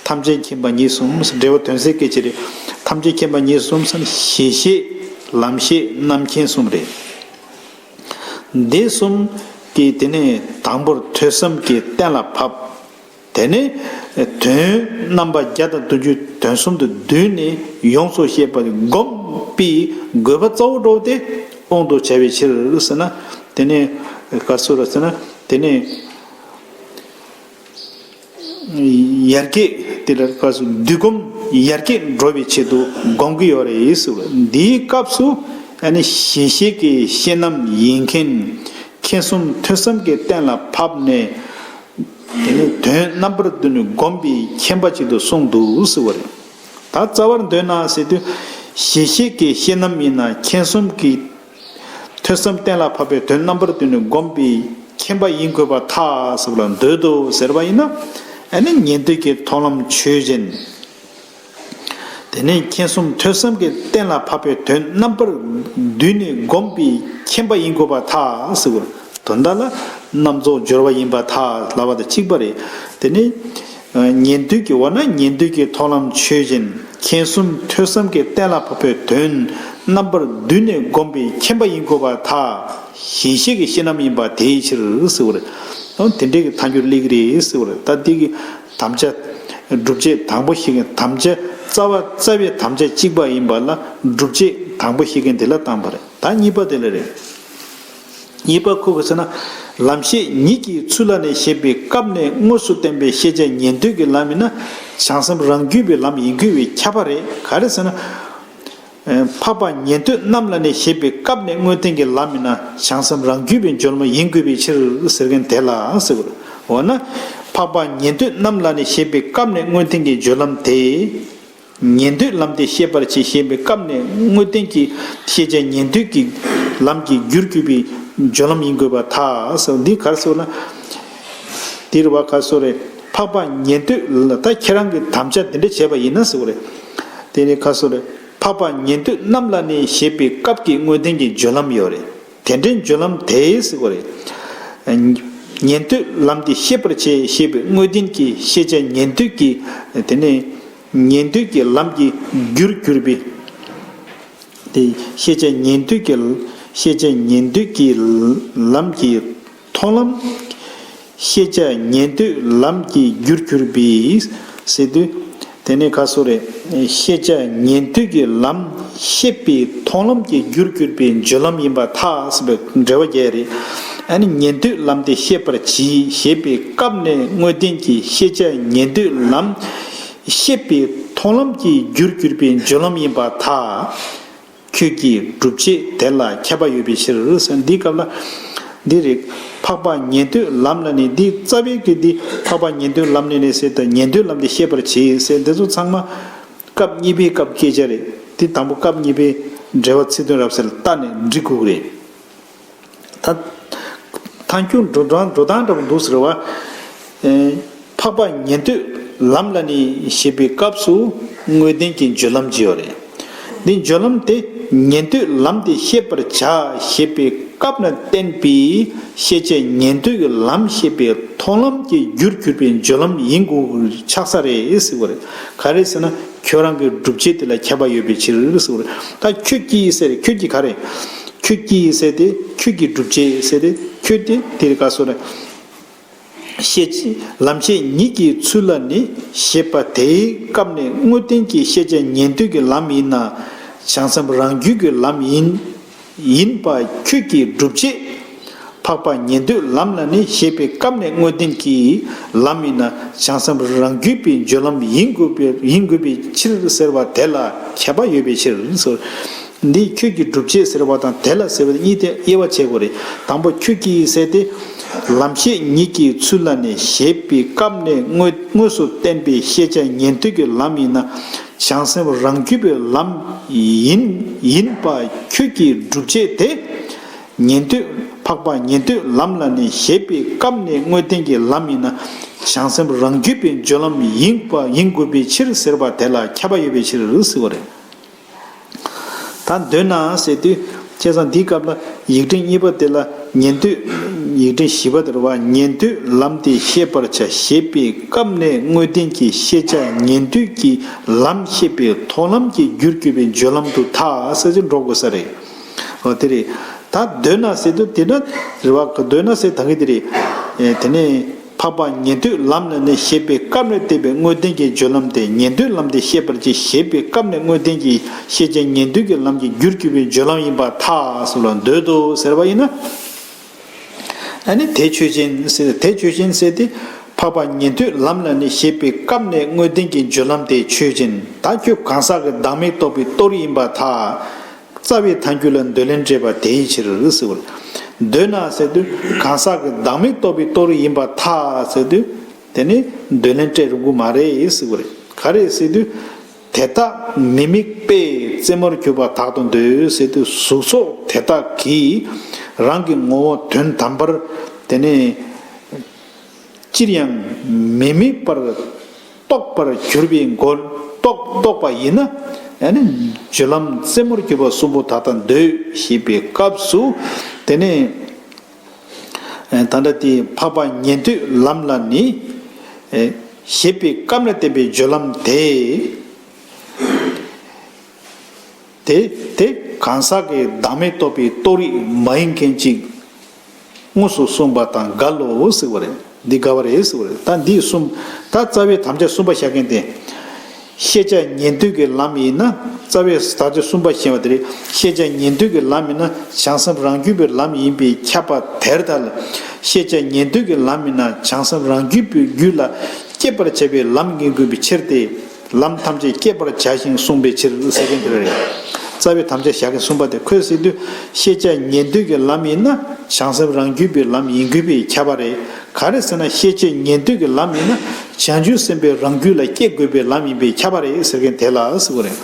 ཐམས་ཅད་མཁྱེན་པ་ཉིད་གསུམ། འགྲེལ་པ་དོན་གསལ་སྐད་ཆ་རེད། ཐམས་ཅད་མཁྱེན་པ་ཉིད་གསུམ་ཟེར་ན་གཞི་ཤེས། ལམ་ཤེས། རྣམ་མཁྱེན་གསུམ་རེད། འདི་གསུམ་གྱིས་དེ་ནས་དང་པོར་ཐོས་བསམ་གྱིས་གཏན་ལ་ཕབ། དེ་ནས་དོན་རྣམ་པ་བརྒྱ་དང་བདུན་ཅུ་དོན་གསུམ་དུ་བསྡུས་ནས་ཡོངས་སུ་ཤེས་པ་བསྒོམས་པའི་དགོས་པ་རྩ་བོ་འགྲོ་སྟེ་དབང་དུ་བྱ་བའི་ཕྱིར་ཟེར་ན། དེ་ནས་ག་ཚོད་རེད་ཟེར་ན། དེ་ནས། ཡར་རྒྱས་དེ་ལ་ག་སོ་འདུལ་སྒོམ་ཡར་རྒྱས་འགྲོ་བའི་ཆེད་དུ་སྒོམ་གྱི་ཡོད་རེད་ཟེར་བ། འདིའི་སྐབས་སུ་ཨ་ནི་གཞི་ཤེས་ཀྱི་ཤེས་རྣམ་ཡིན་མཁན་མཁྱེན་གསུམ་ཐོས་བསམ་གྱིས་གཏན་ལ་ཕབ་ནས། དེ་ནས་དོན་རྣམ་པར་བསྡུས་ནས་བསྒོམས་པའི་མཁྱེན་པ་ཅིག་ཏུ་གསུངས་འདུག་ཟེར་བ་རེད། ད་རྩ་བར་འདོད་ན་ཟེར་དུས། གཞི་ཤེས་ཀྱི་ཤེས་རྣམ་ཡིན་ན་མཁྱེན་གསུམ་གྱིས། ཐོས་བསམ་གཏན་ལ་ཕབ་པའི་དོན་རྣམ་པར་བསྡུས་ནས་བསྒོམས་པའི་མཁྱེན་པ་ཡིན་དགོས་པར་ཐལ་ཟེར་བ་ལ་འདོད་དོ་ཟེར་བ་ཡིན་ན། ཨ་ནི་ཉན་ཐོས་ཀྱི་མཐོང་ལམ་ཆོས་ཅན། དེ་ནས་མཁྱེན་གསུམ་ཐོས་བསམ་གྱིས་གཏན་ལ་ཕབ་པའི་དོན་རྣམ་པར་བསྡུས་ནས་བསྒོམས་པའི་མཁྱེན་པ་ཡིན་དགོས་པར་ཐལ་ཟེར་བ། དོན་དག་ལ་རྣམ་རྫོགས་སྦྱོར་བ་ཡིན་པར་ཐལ་ལབ་པ་དང་གཅིག་པ་རེད། དེ་ནས། ཉན་ཐོས་ཀྱི། འོ་ན་ཉན་ཐོས་ཀྱི་མཐོང་ལམ་ཆོས་ཅན། མཁྱེན་གསུམ་ཐོས་བསམ་གྱིས་གཏན་ལ་ཕབ་པའི་དོན་རྣམ་པར་བསྡུས་ནས་བསྒོམས་པའི་མཁྱེན་པ་ཡིན་དགོས་པར་ཐལ། གཞི་ཤེས་ཀྱི་ཤེས་རྣམ་ཡིན་པ་དེའི་ཕྱིར་ཟེར་བ་རེད། འོ་དེ་འདྲའི་གི་ཐལ་འགྱུར་སླེབས་ཀྱི་རེད་ཟེར་བ་རེད། ད་འདི་གི་དམ་བཅའ་སྒྲུབ་བྱེད་དང་པོ་ཤེས་མཁན། དམ་བཅའ་རྩ་བ་རྩ་བའི་དམ་བཅའ་གཅིག་པ་ཡིན་པ་ལ་སྒྲུབ་བྱེད་དང་པོ་ཤེས་མཁན་དེ་ལ་བཏང་བ་རེད། ད་གཉིས་པ་དེ་ལ་རེད། གཉིས་པ་ཁོ་གི་ཟེར་ན། ལམ་ཤེས་ཉིད་ཀྱི་ཚུལ་ལ་ནི་ཞེས་པའི་སྐབས་ནས་དངོས་སུ་བསྟན་པའི་ཤེས་བྱ་ཉན་ཐོས་ཀྱི་ལམ་ཡིན་ན་བྱང་སེམས་རང་རྒྱུད་པའི་ལམ་ཡིན་དགོས་པའི་ཁྱབ་པ་རེད། ག་རེ་ཟེར་ན། འཕགས་པ་ཉན་ཐོས་རྣམས་ལ་ནི་ཞེས་པའི་སྐབས་ནས་དངོས་བསྟན་གྱི་ལམ་ཡིན་ན་བྱང་སེམས་རང་རྒྱུད་པའི་སྦྱོར་ལམ་ཡིན་དགོས་པའི་ཕྱིར་ཟེར་མཁན་དེ་ལ་ཟེར་བ་རེད། འོ་ན། འཕགས་པ་ཉན་ཐོས་རྣམས་ལ་ནི་ཞེས་པའི་སྐབས་ནས་དངོས་བསྟན་གྱི་སྦྱོར་ལམ་དེ། ཉན་ཐོས་ལམ་དེ་ཤེས་པར་བྱེད་ཞེས་པའི་སྐབས་ནས་དངོས་བསྟན་གྱི་ཤེས་བྱ་ཉན་ཐོས་ཀྱི་ལམ་གྱི་རྒྱུར་གྱུར་པའི་སྦྱོར་ལམ་ཡིན་དགོས་པར་ཐལ་ཟེར། འདི་ག་རེ་ཟེར་ན། འདིར་བ་ག་རེ་ཟེར་རེད། འཕགས་པ་ཉན་ཐོས་ལ། ད་ཁྱེད་རང་གིས་དམ་བཅའ་འདི་འདྲ་བྱས་པ་ཡིན་ན་ཟེར་བ་རེད། དེ་ནི་ག་རེ་ཟེར་རེད། འཕགས་པ་ཉན་ཐོས་རྣམས་ལ་ནི་ཞེས་པའི་སྐབས་ཀྱི་དངོས་བསྟན་གྱི་སྦྱོར་ལམ་ཡོད་རེད། དེ་འདྲའི་སྦྱོར་ལམ་དེ་ཟེར་བ་རེད། ཉན་ཐོས་ལམ་དེ་ཤེས་པར་བྱེད་ཞེས་པའི་དངོས་བསྟན་གྱི་ཤེས་བྱ་ཉན་ཐོས་ཀྱི། དེ་ནས་ཉན་ཐོས་ཀྱི་ལམ་གྱི་རྒྱུར་གྱུར་པའི། དེ་ཤེས་བྱ་ཉན་ཐོས་ཀྱི། ཤེས་བྱ་ཉན་ཐོས་ཀྱི་ལམ་གྱི་མཐོང་ལམ། ཤེས་བྱ་ཉན་ཐོས་ལམ་གྱི་རྒྱུར་གྱུར་པའི་ཟེར་དུས། དེ་ནས་ག་རེ་ཟེར་རེད། ཤེས་བྱ་ཉན་ཐོས་ཀྱི་ལམ་ཤེས་པའི་མཐོང་ལམ་གྱི་རྒྱུར་གྱུར་པའི་སྦྱོར་ལམ་ཡིན་པར་ཐལ་ཟེར་བའི་འགྲེལ་པ་རྒྱག་རེད། ཨ་ནི་ཉན་ཐོས་ལམ་དེ་ཤེས་པར་བྱེད་ཞེས་པའི་སྐབས་ནས་དངོས་བསྟན་གྱི་ཤེས་བྱ་ཉན་ཐོས་ལམ་ཤེས་པའི་ མཐོང་ལམ་གྱི་རྒྱུར་གྱུར་པའི་སྦྱོར་ལམ་ཡིན་པར་ཐལ། ཁྱོད་ཀྱི་སྒྲུབ་བྱེད་དེ་ལ་ཁྱབ་པ་ཡོད་པའི་ཕྱིར་ཟེར། འདིའི་སྐབས་ལ་འདི་རེད། འཕགས་པ་ཉན་ཐོས་ལམ་ལ་ནི། འདི་རྩ་བའི་གི་འདི་འཕགས་པ་ཉན་ཐོས་ལམ་ལ་ནི་ཟེར་དང་། ཉན་ཐོས་ལམ་དེ་ཤེས་པར་བྱེད་ཟེར། འདི་ཚོ་ཚང་མ་སྐབས་གཉིས་པའི་སྐབས་སྐད་ཆ་རེད། འདི་དང་པོ་སྐབས་གཉིས་པའི་འགྲེལ་པ་ཚིག་དོན་རབ་གསལ་ལ་ལྟ་ནས་འགྲིག་དགོས་ཀྱི་རེད། ད་ཐལ་འགྱུར་འགྲོ་སྟངས་འགྲོ་སྟངས་འདྲ་པོ་འདུག་ཟེར་བ། ཨེ། འཕགས་པ་ཉན་ཐོས་ལམ་ལ་ནི་ཞེས་པའི་སྐབས་སུ་དངོས་བསྟན་གྱི་སྦྱོར་ལམ་ཅིག་ཡོད་རེད། འདི་སྦྱོར་ལམ་དེ་ཉན་ཐོས་ལམ་དེ་ཤེས་པར་བྱ་ཞེས་པའི་སྐབས་ན་བསྟན་པའི་ཤེས་བྱ་ཉན་ཐོས་ཀྱི་ལམ་ཤེས་པའི་མཐོང་ལམ་གྱི་རྒྱུར་གྱུར་པའི་སྦྱོར་ལམ་ཡིན་དགོས་ཆགས་ས་རེད་ཟེར་བ་རེད། ག་རེ་ཟེར་ན་ཁྱོད་རང་གི་སྒྲུབ་བྱེད་དེ་ལ་ཁྱབ་པ་ཡོད་པའི་ཕྱིར་ཟེར་བ་རེད། ད་ཁྱོད་ཀྱིས་ཟེར། ཁྱོད་ཀྱིས་ག་རེ། ཁྱོད་ཀྱིས་ཟེར་ཏེ་ཁྱོད་ཀྱི་སྒྲུབ་བྱེད་ཟེར་ཏེ་ཁྱོད་དེ་དེ་རེད། ག་སོ་རེད། ཤེས་ལམ་ཤེས་ཉིད་ཀྱི་ཚུལ་ལ་ནི་ཞེས་པ་དེའི་སྐབས་ནས་དངོས་བསྟན་གྱི་ཤེས་བྱ་ཉན་ཐོས་ཀྱི་ལམ་ཡིན་ན་བྱང་སེམས་རང་རྒྱུད་ཀྱི་ལམ་ཡིན། ཡིན་པ་ཁྱོད་ཀྱི་སྒྲུབ་བྱེད། འཕགས་པ་ཉན་ཐོས་ལམ་ལ་ནི་ཞེས་པའི་སྐབས་ནས་དངོས་བསྟན་གྱི་ལམ་ཡིན་ན་བྱང་སེམས་རང་རྒྱུད་པའི་སྦྱོར་ལམ་ཡིན་དགོས་པའི་ཡིན་དགོས་པའི་ཕྱིར་ཟེར་བ་དེ་ལ་ཁྱད་པར་ཡོད་པའི་ཕྱིར། འདི་ཁྱོད་ཀྱི་སྒྲུབ་བྱེད་ཟེར་བ་དང་དེ་ལ་ཟེར་བ་གཉིས་དེ་དབྱེ་བ་ཕྱེ་དགོས་རེད། དང་པོ་ཁྱོད་ཀྱིས་ཟེར་ཏེ། ལམ་ཤེས་ཉིད་ཀྱི་ཚུལ་ལ་ནི་ཞེས་པའི་སྐབས་ནས་དངོས་དངོས་སུ་བསྟན་པའི་ཤེས་བྱ་ཉན་ཐོས་ཀྱི་ལམ་ཡིན་ན་བྱང་སེམས་རང་རྒྱུད་པའི་ལམ་ཡིན་ཡིན་པ་ཁྱོད་ཀྱི་སྒྲུབ་བྱེད་དེ། ཉན་ཐོས་འཕགས་པ་ཉན་ཐོས་ལམ་ལ་ནི་ཞེས་པའི་སྐབས་ནས་དངོས་བསྟན་གྱི་ལམ་ཡིན་ན་བྱང་སེམས་རང་རྒྱུད་པའི་སྦྱོར་ལམ་ཡིན་པ་ཡིན་དགོས་པའི་ཕྱིར་ཟེར་བ་དེ་ལ་ཁྱད་པར་ཡོད་པའི་ཕྱིར་ཟེར་བ་རེད། ད་འདོད་ན་ཟེར་དུས་བྱས་ཙང་འདིའི་སྐབས་ལ་ཡིག་ཕྲེང་གཉིས་པ་དེ་ལ་ཉན་ཐོས། ཡིག་ཕྲེང་བཞི་པ་དེ་ལ་བ། ཉན་ཐོས་ལམ་དེ་ཤེས་པར་བྱ་ཞེས་པའི་སྐབས་ནས་དངོས་བསྟན་གྱི་ཤེས་བྱ་ཉན་ཐོས་ཀྱི་ལམ་ཤེས་པའི་མཐོང་ལམ་གྱི་རྒྱུར་གྱུར་པའི་སྦྱོར་ལམ་དུ་ཐལ་ཟེར་གྱི་འགྲོ་དགོས་ས་རེད། འོ་དེ་རེད། ད་འདོད་ན་ཟེར་དུས་དེ་ན་རེད་བ། འདོད་ན་ཟེར་ད་གི་དེ་རེད། ཨེ་དེ་ནས་འཕགས་པ་ཉན་ཐོས་ལམ་ལ་ནི་ཞེས་པའི་སྐབས་ནས་བསྟན་པའི་དངོས་བསྟན་གྱི་སྦྱོར་ལམ་དེ། ཉན་ཐོས་ལམ་དེ་ཤེས་པར་བྱེད་ཞེས་པའི་སྐབས་ནས་དངོས་བསྟན་གྱི་ཤེས་བྱ་ཉན་ཐོས་ཀྱི་ལམ་གྱི་རྒྱུར་གྱུར་པའི་སྦྱོར་ལམ་ཡིན་པར་ཐལ་ཟེར་ལ་འདོད་དོ་ཟེར་བ་ཡིན་ན། ཨ་ནི་དེ་ཆོས་ཅན་ཟེར། དེ་ཆོས་ཅན་ཟེར་ཏེ་འཕགས་པ་ཉན་ཐོས་ལམ་ལ་ནི་ཞེས་པའི་སྐབས་ནས་དངོས་བསྟན་གྱི་སྦྱོར་ལམ་དེ་ཆོས་ཅན། ད་ཁྱོད་གང་ཟག་གི་བདག་མེད་རྟོགས་པའི་གཏོ་རིགས་ཡིན་པར་ཐལ། རྩ་བའི་ཐལ་འགྱུར་ལ་འདོད་ལན་སྤྲད་པ་དེའི་ཕྱིར་ཟེར་བ། འདོད་ན་ཟེར་དུས་གང་ཟག་གི་བདག་མེད་རྟོགས་པའི་གཏོ་རིགས་ཡིན་པར་ཐལ་ཟེར་དུས་དེ་ནི་འདོད་ལན་སྤྲད་རུང་གི་མ་རེད་ཟེར་བ་རེད། ག་རེ་ཟེར་དུས་དེ་དག་མི་དམིགས་པས་རྩེ་མོར་གྱུར་པ་དག་ཏུ་འདོད་ཟེར་དུས་གཟུགས་སོགས་དེ་དག་གིས་རང་གི་ངོ་བོ་དོན་དམ་པར་དེ་ནི་ཅིར་ཡང་མི་དམིགས་པར་རྟོགས་པར་གྱུར་པའི་མགོན། རྟོགས་རྟོགས་པ་ཡིན་ན་ཡང་ནི་སྦྱོར་ལམ་རྩེ་མོར་གྱུར་པ་གསུམ་པོ་ད་ལྟ་འདོད་ཞེས་པའི་སྐབས་སུ་དེ་ནས་ད་ལྟ་དེ་འཕགས་པ་ཉན་ཐོས་ལམ་ལ་ནི་ཞེས་པའི་སྐབས་ནས་བསྟན་པའི་སྦྱོར་ལམ་དེ། དེ་དེ་གང་ཟག་གི་བདག་མེད་རྟོགས་པའི་རྟོགས་རིགས་མ་ཡིན་མཁན་ཅིག་དངོས་སུ་གསུངས་པ་དང་འགལ་ལོ་ཟེར་བ་རེད། འདི་འགལ་བ་རེད་ཟེར་བ་རེད། ད་འདི་གསུམ་ད་རྩ་བའི་དམ་བཅའ་གསུམ་པ་བཞག་མཁན་དེ། ཤེས་བྱ་ཉན་ཐོས་ཀྱི་ལམ་ཡིན་ན། རྩ་བའི་དམ་བཅའ་གསུམ་པ་བཞག་པ་དེ་རེད། ཤེས་བྱ་ཉན་ཐོས་ཀྱི་ལམ་ཡིན་ན་བྱང་སེམས་རང་རྒྱུད་པའི་ལམ་ཡིན་པས་ཁྱབ་པ་དེར་ཐལ། ཤེས་བྱ་ཉན་ཐོས་ཀྱི་ལམ་ཡིན་ན་བྱང་སེམས་རང་རྒྱུད་པའི་རྒྱུད་ལ་སྐྱེད་པར་བྱ་བའི་ལམ་ཡིན་དགོས་པའི་ཕྱིར་ཏེ། ལམ་ཐམས་ཅད་སྐྱེད་པར་བྱ་ཞིང་གསུངས་པའི་ཕྱིར་ཟེར་མཁན་དེ་རེད། རྩ་བའི་དམ་བཅའ་བཞག་མཁན་གསུམ་པ་དེ་ཁོས་ཟེར་དུས་ཤེས་བྱ་ཉན་ཐོས་ཀྱི་ལམ་ཡིན་ན་བྱང་སེམས་རང་རྒྱུད་པའི་ལམ་ཡིན་དགོས་པས་ཁྱབ་པ་རེད། ག་རེ་ཟེར་ན་ཤེས་བྱ་ཉན་ཐོས་ཀྱི་ལམ་ཡིན་ན་བྱང་ཆུབ་སེམས་དཔའི་རང་རྒྱུད་ལ་སྐྱེ་དགོས་པའི་ལམ་ཡིན་པས་ཁྱབ་པ་རེད་ཟེར་མཁན་དེ་ལ་ཟེར་བ་རེད།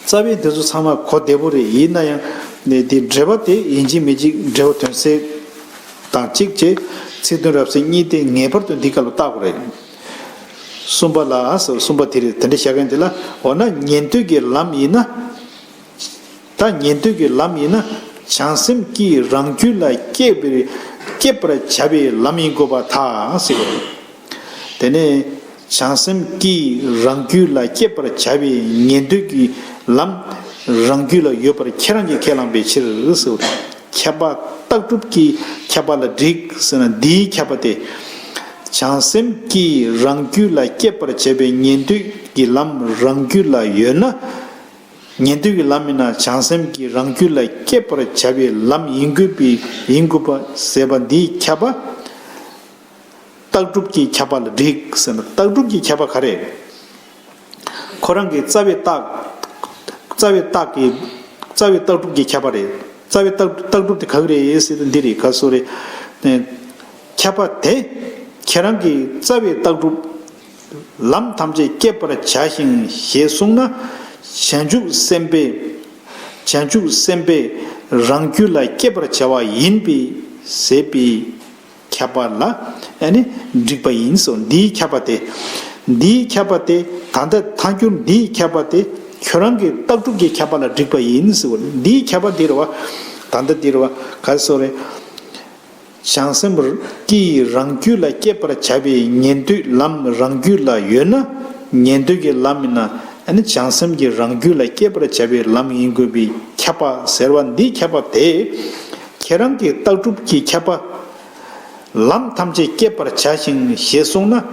རྩ་བའི་འདི་ཚོ་ཚང་མ་གོ་བདེ་པོ་རེད། ཡིན་ན་ཡང་ནས་འདི་འགྲེལ་པ་དེ་ཡིན་གཅིག་མིན་གཅིག་འགྲེལ་པ་དོན་གསལ་དང་གཅིག་བྱས་ཚིག་དོན་རབ་གསལ་གཉིས་དེ་ངེས་པར་དུ་འདི་སྐབས་ལ་བལྟ་དགོས་རེད། གསུམ་པ་ལ་ཟེར། གསུམ་པ་དེ་རེད། དེ་འདྲ་བྱ་མཁན་དེ་ལ་འོ་ན་ཉན་ཐོས་ཀྱི་ལམ་ཡིན་ན། ད་ཉན་ཐོས་ཀྱི་ལམ་ཡིན་ན་བྱང་སེམས་ཀྱིས་རང་རྒྱུད་ལ་སྐྱེ་བའི་སྐྱེད་པར་བྱ་བའི་ལམ་ཡིན་དགོས་པར་ཐལ་ཟེར་བ་རེད། དེ་ནས་བྱང་སེམས་ཀྱིས་རང་རྒྱུད་ལ་སྐྱེད་པར་བྱ་བའི་ཉན་ཐོས་ཀྱི་ལམ་རང་རྒྱུད་ལ་ཡོད་པར་ཁྱེད་རང་གིས་ཁས་བླངས་པའི་ཕྱིར་ཟེར་བ་རེད། ཁྱབ་པ་རྟགས་གྲུབ་ཀྱི་ཁྱབ་པ་ལ་འགྲིག་ཟེར་ན་འདིའི་ཁྱབ་པ་དེ། བྱང་སེམས་ཀྱིས་རང་རྒྱུད་ལ་སྐྱེད་པར་བྱ་བའི་ཉན་ཐོས་ཀྱི་ལམ་རང་རྒྱུད་ལ་ཡོད་ན། ཉན་ཐོས་ཀྱི་ལམ་ཡིན་ན་བྱང་སེམས་ཀྱིས་རང་རྒྱུད་ལ་སྐྱེད་པར་བྱ་བའི་ལམ་ཡིན་དགོས་པའི་ཡིན་དགོས་པ་ཟེར་བ་འདིའི་ཁྱབ་པ། རྟགས་གྲུབ་ཀྱི་ཁྱབ་པ་ལ་འགྲིག་ཟེར་ན་རྟགས་གྲུབ་ཀྱི་ཁྱབ་པ་ག་རེ། ཁོ་རང་གི་རྩ་བའི་རྟགས། རྩ་བའི་རྟགས་ཀྱི། རྩ་བའི་རྟགས་གྲུབ་ཀྱི་ཁྱབ་པ་རེད། རྩ་བའི་རྟགས་རྟགས་གྲུབ་དེ་ག་གི་རེད་ཟེར་དུས་འདི་རེད། ག་སོ་རེད། ཨེ། ཁྱབ་པ་དེ་ཁྱེད་རང་གི་རྩ་བའི་རྟགས་གྲུབ། ལམ་ཐམས་ཅད་བསྐྱེད་པར་བྱ་ཞིང་ཞེས་གསུངས་ན། བྱང་ཆུབ་སེམས་དཔའི། བྱང་ཆུབ་སེམས་དཔའི་རང་རྒྱུད་ལ་བསྐྱེད་པར་བྱ་བ་ཡིན་པས་ཟེར་བའི་ཁྱབ་པ་ལ་ཨ་ནི་འགྲིག་པ་ཡིན་སོ། འདིའི་ཁྱབ་པ་དེ། འདིའི་ཁྱབ་པ་དེ་ད་ལྟ་ཐལ་འགྱུར་འདིའི་ཁྱབ་པ་དེ་ཁྱོད་རང་གི་རྟགས་གྲུབ་ཀྱི་ཁྱབ་པ་ལ་འགྲིག་པ་ཡིན་ཟེར་བ། འདིའི་ཁྱབ་པ་འདི་རེད་བ། ད་ལྟ་འདི་རེད་བ། ག་རེ་ཟེར་རེད། བྱང་སེམས་ཀྱིས་རང་རྒྱུད་ལ་བསྐྱེད་པར་བྱ་བའི་ཉན་ཐོས་ལམ་རང་རྒྱུད་ལ་ཡོད་ན། ཉན་ཐོས་ཀྱི་ལམ་ཡིན་ན་ཨ་ནི་བྱང་སེམས་ཀྱིས་རང་རྒྱུད་ལ་བསྐྱེད་པར་བྱ་བའི་ལམ་ཡིན་དགོས་པའི་ཁྱབ་པ་ཟེར་བ་འདིའི་ཁྱབ་པ་དེ། ཁྱེད་རང་གི་རྟགས་གྲུབ་ཀྱི་ཁྱབ་པ། ལམ་ཐམས་ཅད་བསྐྱེད་པར་བྱ་ཞིང་ཞེས་གསུངས་ན།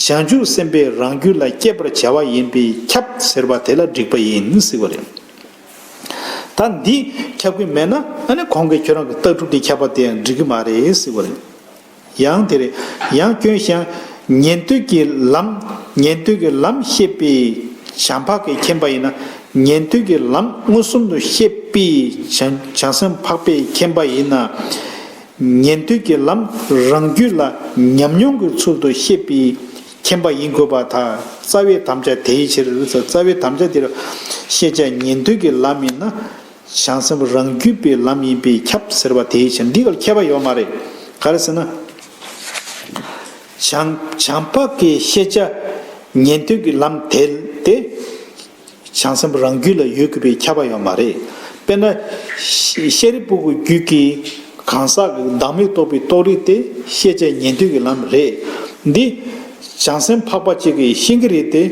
བྱང་ཆུབ་སེམས་དཔའི་རང་རྒྱུད་ལ་བསྐྱེད་པར་བྱ་བ་ཡིན་པས་ཁྱབ་ཟེར་བ་དེ་ལ་འགྲིག་པ་ཡིན་ཟེར་བ་རེད། ད་འདི་ཁྱབ་ཀྱི་མེད་ན་ཨ་ནི་གོང་གི་ཁྱོད་རང་གི་རྟགས་གྲུབ་དེ་ཁྱབ་པ་དེ་ཡང་འགྲིག་གི་མ་རེད་ཟེར་བ་རེད། ཡང་དེ་རེད། ཡང་སྐྱོན་ཞིང་། ཉན་ཐོས་ཀྱི་ལམ། ཉན་ཐོས་ཀྱི་ལམ་བཤད་པའི་བྱམས་པ་གིས་མཁྱེན་པ་ཡིན་ན། ཉན་ཐོས་ཀྱི་ལམ་མངོན་སུམ་དུ་བཤད་པའི་བྱང་བྱང་སེམས་འཕགས་པས་མཁྱེན་པ་ཡིན་ན། ཉན་ཐོས་ཀྱི་ལམ་རང་རྒྱུད་ལ་ཉམས་མྱོང་གི་ཚུལ་དུ་བཤད་པའི་མཁྱེན་པ་ཡིན་དགོས་པར་ཐལ། རྩ་བའི་དམ་བཅའ་དེའི་ཕྱིར། རྩ་བའི་དམ་བཅའ་དེར་ཤེས་བྱ་ཉན་ཐོས་ཀྱི་ལམ་ཡིན་ན། བྱང་སེམས་རང་རྒྱུད་པའི་ལམ་ཡིན་པས་ཁྱབ་ཟེར་བ་དེའི་ཕྱིར། འདི་གར་ཁྱད་པར་ཡོད་མ་རེད། ག་རེ་ཟེར་ན། བྱང་བྱམས་པ་གི་ཤེས་བྱ་ཉན་ཐོས་ཀྱི་ལམ་དེ་དེ། བྱང་སེམས་རང་རྒྱུད་ལ་ཡོད་དགོས་པའི་ཁྱབ་པ་ཡོད་མ་རེད། དཔེར་ན། ཤེས་རིག་ཕུག་གི་རྒྱུད་ཀྱི་གང་ཟག་གི་བདག་མེད་རྟོགས་པའི་རྟོགས་རིགས་དེ་ཤེས་བྱ་ཉན་ཐོས་ཀྱི་ལམ་རེད། འདི་བྱང་སེམས་འཕགས་པ་གཅིག་གིས་ཤེས་ཀྱི་རེད་དེ།